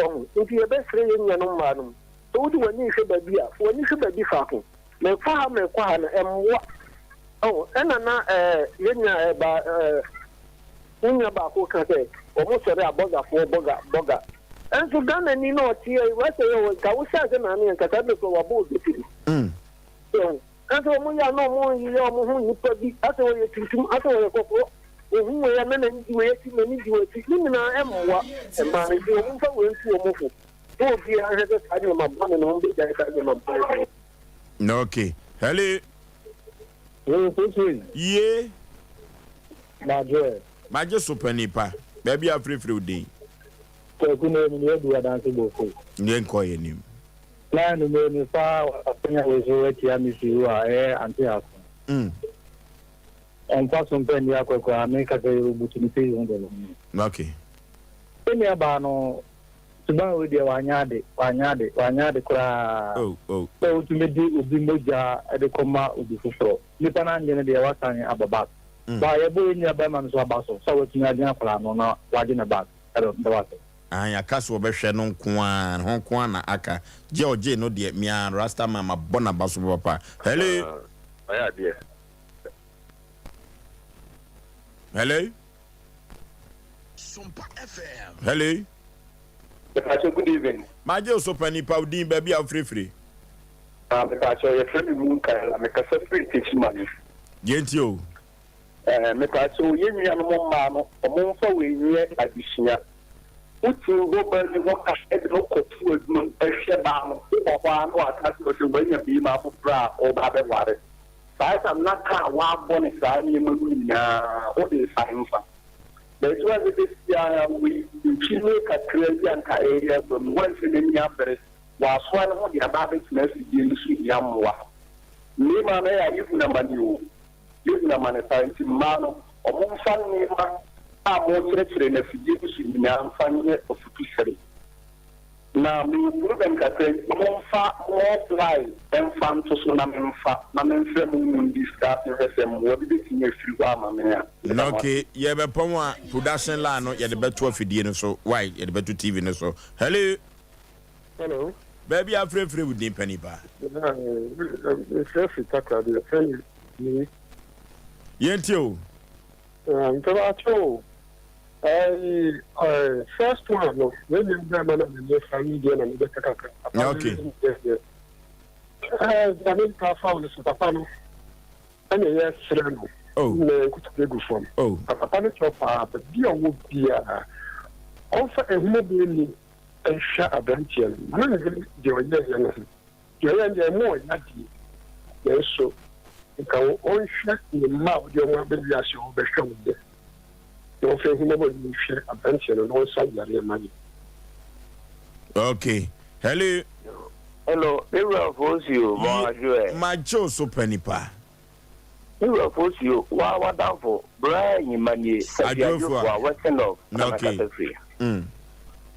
Wahu? Enti yɛbɛsrɛ yɛn nuanom mmaa nom, sɛ wode w'ani rehwɛ baabi a, fa w'ani hwɛ baabi faako. Merekɔ ha merekɔ ha no, ɛmmoa. Oh, ɛna na ɛɛ yɛn nua ɛɛ ba ɛɛ wo nua baako ka sɛ wɔn sɔre a bɔgafoɔ bɔga bɔga. Ɛnso Ghana ni na ɔte yɛ wɛsɛ yɛ wɔ nka wohyɛ ase na ano yɛ nka saa bere kura wabɔ obi tiri. So ɛnso wɔn yɛ a na wɔn yeyɛ wɔn ho nipa bi asɛ wɔyɛ tuntum asɛ wɔyɛ kɔkɔɔ ohun wei a na n'ani gye wei akyi n'ani gye wei akyi ne nyinaa ɛmmoa mmaa no nti wɔn mfa wei ntu wɔn fo na obiara nhwɛ sɛ saa nneɛma bɔne no wɔn bɛgyae saa nneɛma bɔne no. Okay. Hello. Hello, Kofi. Ye. Madwe. Magye so panin pa. Baabi a frɛfrɛ wo din. Kwaku na emi yɛ du adanse bɔfo. Yɛn kɔ yɛ nim. Na anumere me fa akonya wei so atia me si a ɛyɛ ante aso. Ɔmfa so mpɛ nni akɔ koraa me kasa yi obutu ne page ho dodo. Okay. Me nua baa no. Suban wei deɛ wanyɛ ade, wanyɛ ade, wanyɛ ade koraa. Oh, oh. Sɛ wotumi de obi mogya de kɔma obi foforɔ. Nipa no angye no deɛ wasan aba back. Mm. Ba yɛbɔ yɛn nua barima no so aba so sɛ watumi agye akwadaa no na wagye no back. Ɛdɔ meda wo ase. Aane aka sɛ ɔbɛhwɛ no nko ara, ne ho nko ara na aka. Gye a ɔgyee no deɛ, me ara Rasta man mabɔ n'aba so papapa. Hello! Ɔyɛ adeɛ. Hello? Hello? Mepakyɛw good evening. Magye wo so panin, pa wo din, baabi a wofirifiri. Ah mepakyɛw yɛfrɛ me Munkaila, mekasa firi Techiman. Deɛ nti o? Eh mepakyɛw yɛn nuanom mmaa no ɔmo nfa wei nyɛ adesua. Wotumi bɔ baa bi ho ka de no kɔ to adwuma mu hwɛ baa no, wowɔ hɔ ara na waka akyerɛ wo sɛ wanya barima foforɔ a ɔreba abɛware. Saa tam na ka a wɔabɔ no saa nneɛma no nyinaa, wode nsa mfa. Nanso anhwɛ bɛsi ara wei mfie kakraa bi a anka ɛreyɛ aba mu, woanhwɛ n'ani abere, wasoa ne ho de aba abɛtena afidie no so hia mmoa. Mmarima no ɛyɛ a yɛhunu amane o, yɛhunu amane paa, nti mmaa no wɔmfa nneɛma a mokyerɛkyerɛ no afidie no so nyinaa mfa nyɛ afutusɛm. Na mewɔ problem kakra nti momfa mo line mfa nto so na memfa na memfrɛ mo ne mo ndiscuss nhwɛ sɛ mmoa bi bɛtumi afiri hɔ ama me a. Meda mo ase. Ok yɛbɛpɔn a production line no yɛde bɛto afidie no so wai yɛde bɛto TV no so hello. Hello. Baabi a afrɛfrɛ wo din panin paa. Mefrɛ firi Takoradi yɛfrɛ me Mimi. Yɛntie o. Mpakyɛw o, ɛyi ɛɛ first one no, me nua bɛrima na m'ani afa ne deɛ na mebɛka kakra. Papa no Okay. ne deɛ deɛ. Ɛɛ deɛ mempa afa wo no so papa no ɛna yɛsrɛ no Oh. na yɛnkotodwe gu fam. Oh. Na papa no kyɛw paa baabi a ɔwɔ biara ɔmfa ahummɔborɔ ni nhwɛ aberanteɛ no ma no ndwene deɛ ɔyɛeɛ no ho. Deɛ ɔyɛ no deɛ ɛmu ɔya deɛ, nanso nka ɔnhwɛ ne mma a ɔde wɔn aba wiase a ɔrebɛhwɛ wɔn no, na ɔmfa ahummɔbɔ no nhwɛ aberanteɛ no na ɔnsa yareɛ mma no. Okay. Hello. Hello, me wura Fosuo, mo adwo ɛ. Magye wo so pa nipa. Me wura Fosuo, wo ara w'adamfo, Bra Nyima nie, Safi Adwofoa, Western North na mekasa firi.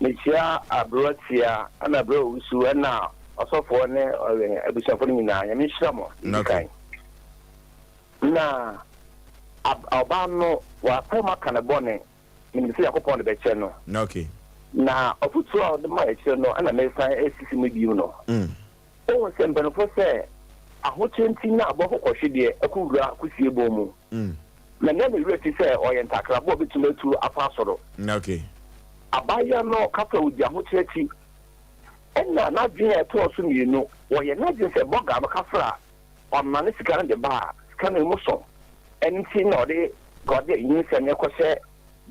Mekyia Aberewa Tia ɛna Aberewa Owusu ɛna ɔsɔfoɔ ne abusuafoɔ no nyinaa, Nyame nhyira mo, deɛ ɛdi kan. Na ɔbaa no, w'apɛ mu aka ne bɔne, menim sɛ Nyankopɔn de bɛkyɛ no. Na ɔfotuo a ɔde ma akyire no ɛna mesan asisi mu bio no. Wohu sɛ mpanyimfo sɛ ahokyere nti na aboa kɔkɔhwedeɛ kɔ wura kusie bon mu. Na na ne werɛ fi sɛ ɔyɛ ntakraboa a obetumi atu afa soro. Abaayewa no ka sɛ odi ahokyere akyi. Ɛnna n'adwene a ɛtɔɔ so mmienu, ɔyɛ n'adwene sɛ bɔga no kafra a ɔnane sika no de ba a, sika no emu sõ. Ɛno nti na ɔde ɔde nyinsɛn no kɔhyɛ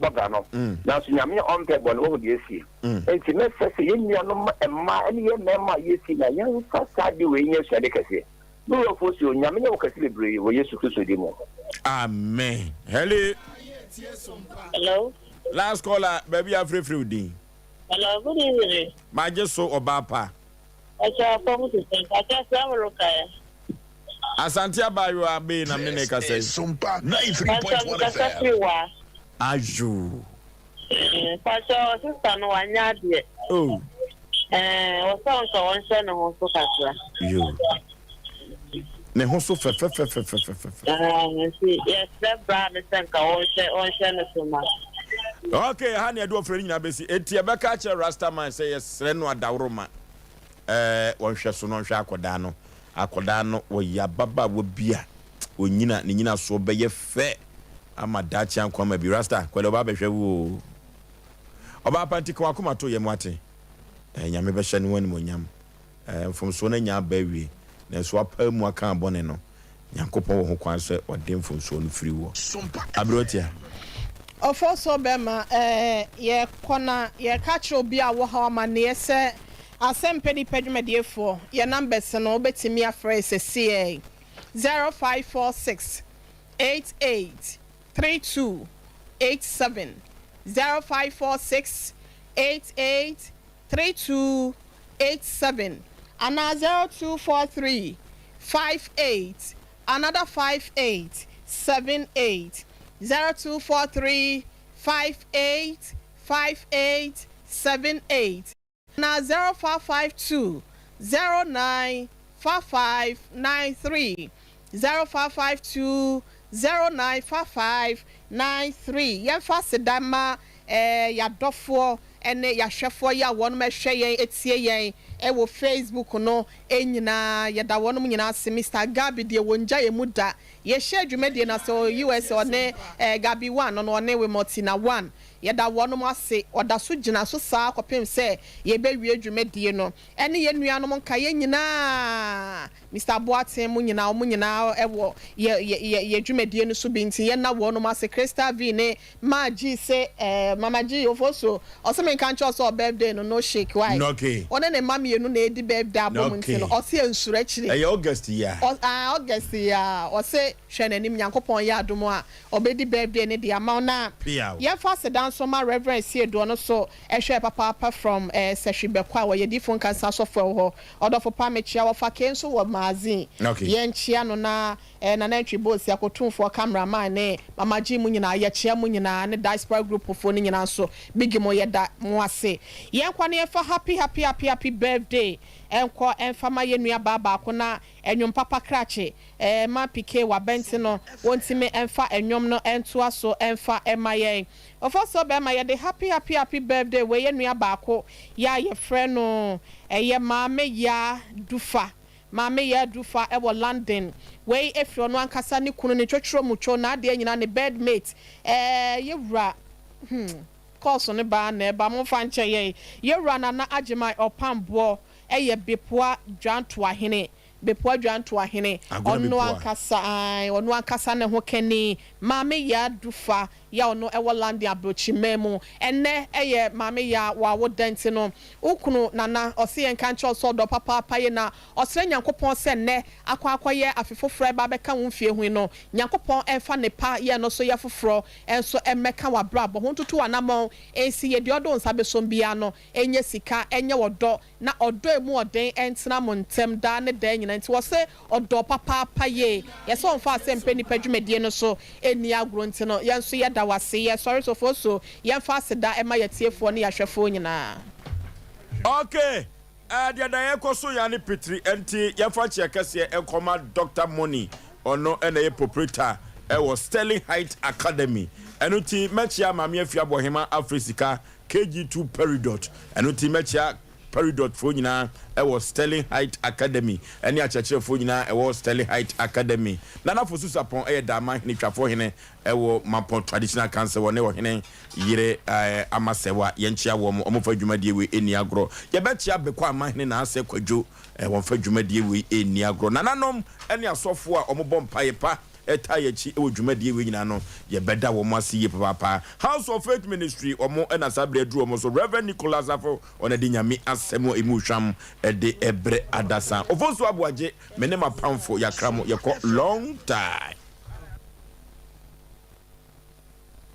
bɔga no. Nanso Nyame a ɔmpɛ bɔne, wahu deɛ asie. Enti mɛsrɛ sɛ yɛn nuanom mmaa ne yɛn mmarima a yɛasi na yɛmfa saa ade wei nyɛ asuade kɛseɛ. Me wura Fosuo, Nyame nyɛ wo kɛse bebree wɔ Yesu Kristo din mu. Amen. Hello. Hello. Last caller, baabi a afirefire wo din. Hello, good evening. Magye so ɔbaa pa. Ɛkyɛ afɔm te sɛ mpakyɛ sɛ morokae. Asante abaayewa bee na me ne kasa yi. Mpakyɛ mekasa firi wa. Ayoo. Mpakyɛ sista no wanyɛ adeɛ. Oh. Ɛɛ wɔsɛ nka wɔnhyɛ ne ho so kakra. Yoo. Ne ho so fɛfɛfɛfɛfɛfɛ. Ɛɛ nti yɛsrɛ bra ne sɛ nka wɔnhyɛ wɔnhyɛ ne so ma. Okay, ha ne ɛde ɔfrɛ no nyinaa bɛsi. Enti yɛbɛka akyerɛ Rastaman sɛ yɛsrɛ no adaworoma. Ɛɛ wɔnhwɛ so na ɔnhwɛ akɔdaa no. Akɔdaa no wɔyɛ ababaawa bi a onyina ne nyinasoɔ bɛyɛ fɛ ama daakye anko ama bi. Rasta, kwɛlɛ ɔba abɛhwɛ wo oo. Ɔbaa pa nti ka w'akoma to yam wate. Ɛɛ Nyame bɛhyɛ ne ho animuonyam. Ɛɛ mfomsoɔ no anya aba awie, nanso w'apaa mu aka bɔne no, Nyankopɔn wɔ ho kwan sɛ ɔde mfomsoɔ no firi woɔ. Aberewa tia. Ɔfɔsɔ bɛma ɛɛ yɛkɔ na yɛka kyerɛ obi a wɔhaw amaneɛ sɛ Asɛmpɛ Nipa dwumadiefoɔ yɛ numbers no wobɛtumi afrɛ yɛ sɛsiɛi 0546 88 32 87 0546 88 32 87 anaa 0243 58 another 58 78 0243 58 58 78. Na 0552 09 5593 0552 09 5593 Yɛmfa aseda mma eh, y'adɔfoɔ ne y'ahwɛfoɔ yi a wɔnom hwɛ yɛn tie yɛn wɔ Facebook no nyinaa. Yɛda wɔnom nyinaa ase. Mister Gabi deɛ wɔngya yɛn mu da. Yɛhyɛɛ dwumadie no ase wɔ USA ɔne eh, Gabi one no ɔne Wimotina one. Yɛda wɔnom ase. Ɔda so gyina so saa kɔpem sɛ yɛbɛwie dwumadie no. Ɛne yɛn nuanom nkaeɛ nyinaa, Mister Boateng mo nyinaa, wɔn nyinaa wɔ yɛ yɛ yɛ dwumadie no so bi nti yɛnna wɔnom ase. Crystal V ne Maa G se eh, Mama G, Ofosuo, ɔse menka nkyerɛ wo sɛ ɔ birthday no no shake why? Okay. Ɔne ne mma mmienu na ɛredi birthday abom nti no Okay. ɔse ɛnsuro akyire. Ɛyɛ August yi a. Ɔ ah August yi a, ɔse hwɛ n'anim Nyankopɔn yɛ adom a ɔbɛdi birthday no de ama wo na Piaw. yɛmfa aseda nso ma Rev. Asiedu ɔno nso ɛhwɛɛ papaapa from eh Sahwi Bɛkɔ a wɔyɛ Difo Nkansa asɔfo ɛwɔ hɔ. Ɔdɔfo pa mekyea wɔfa Kay nso wɔ Magazine. Okay. Yɛnkyea no na eh Nana Antwi Bosia Kotumfoɔ camera man ne Mama G mo nyinaa yɛkyea mo nyinaa ne Diaspora group foɔ no nyinaa nso Biggie mo yɛda mo ase. Yɛnkɔ na yɛmfa happy happy happy happy birthday nkɔ mfa ma yɛn nua baa baako na ɛnwom papa krakye eh ma PK wabɛnte no wɔntimi mfa ɛnwom no ntoa so mfa mma yɛn. Ofosuo bɛɛma yɛde happy happy happy birthday wei yɛ nua baako yɛ a yɛfrɛ no ɛyɛ maame yaa dufa maame yaa dufa ɛwɔ London wei ɛfiri ɔno ankasa ne kunu ne twotworo mutwo n'adeɛ nyinaa ne bed mate ɛɛ yɛ wura hmm kɔɔso no baa na ɛba momfa nkyɛ yɛn yɛ wura Nana Agyeman ɔpam boɔ ɛyɛ Bepoa Dwantoahene Bepoa Dwantoahene Agona ɔno Bepoa. ankasa ae ɔno ankasa ne ho kani maame yaa dufa Yaw no wɔ London abrokyiman mu. Ɛnnɛ yɛ Maame Yaa w'awoda nti no wo kunu Nana ɔse yɛnka nkyerɛ wo sɛ ɔdɔ papaapa ye na ɔsrɛ Nyankopɔn sɛ nnɛ akɔ akɔyɛ afe foforɔ a ɛba abɛka wo mfie ho yi no Nyankopɔn mfa nepa yɛ no so yɛ foforɔ nso mmɛka w'abrabɔ ho ntutu w'anamɔn nsi yɛ deɛ ɔde wo nsa bɛsom biara no nyɛ sika nyɛ ɔdɔ Na ɔdɔ a emu ɔden ntena mo ntɛm daa ne daa nyinaa. Nti wɔse ɔdɔ papaapa yie. Yɛsɛ ɔmfa asɛmpɛ nnipa dwumadie no so nni agorɔ nti no yɛn nso yɛda wo ase. Yɛsɔre so foɔ yɛmfa aseda mma yɛatiefoɔ ne yɛahwɛfoɔ nyinaa. Ok eh deɛ da yɛkɔ so ya ne pitiri ɛnti yɛmfa kyeɛ kɛseɛ nkɔma Doctor Money ɔno na ɛyɛ proprietor ɛwɔ Sterling Height Academy ɛno nti mɛkyea Maame Afia Boahema Afre Sika KG2 Peridot, ɛno nti mɛkyea Peridot foɔ nyinaa ɛwɔ Sterling Height Academy ɛne akyerɛkyerɛfoɔ nyinaa ɛwɔ Sterling Height Academy. Nana Fosu Sapɔn ɛyɛ Daama hene twafoɔ hene ɛwɔ Mampɔn Traditional Council wɔne ɔhene yere ɛɛ Ama Sɛwa yɛnkyea wɔn wɔn fa dwumadie wei ɛnni agorɔ. Yɛbɛkyea Beko Ama hene Naasɛ Kwadwo ɛɛ wɔn fa dwumadie wei ɛnni agorɔ. Nananom ɛne asɔfoɔ a wɔn bɔ mpaeɛ pa ɛtaa yɛn akyi wɔ dwumadie wei nyinaa no, yɛbɛda wɔn ase yie papaapa. House of Faith Ministry, wɔn na saa berɛ aduru wɔn so. Rev. Nicholas Safo, ɔna de Nyame asɛm a ɛmu hwam de brɛ adasa. Ofosu Aboagye, me ne m'apamfo, yɛakra mo, yɛkɔ long time.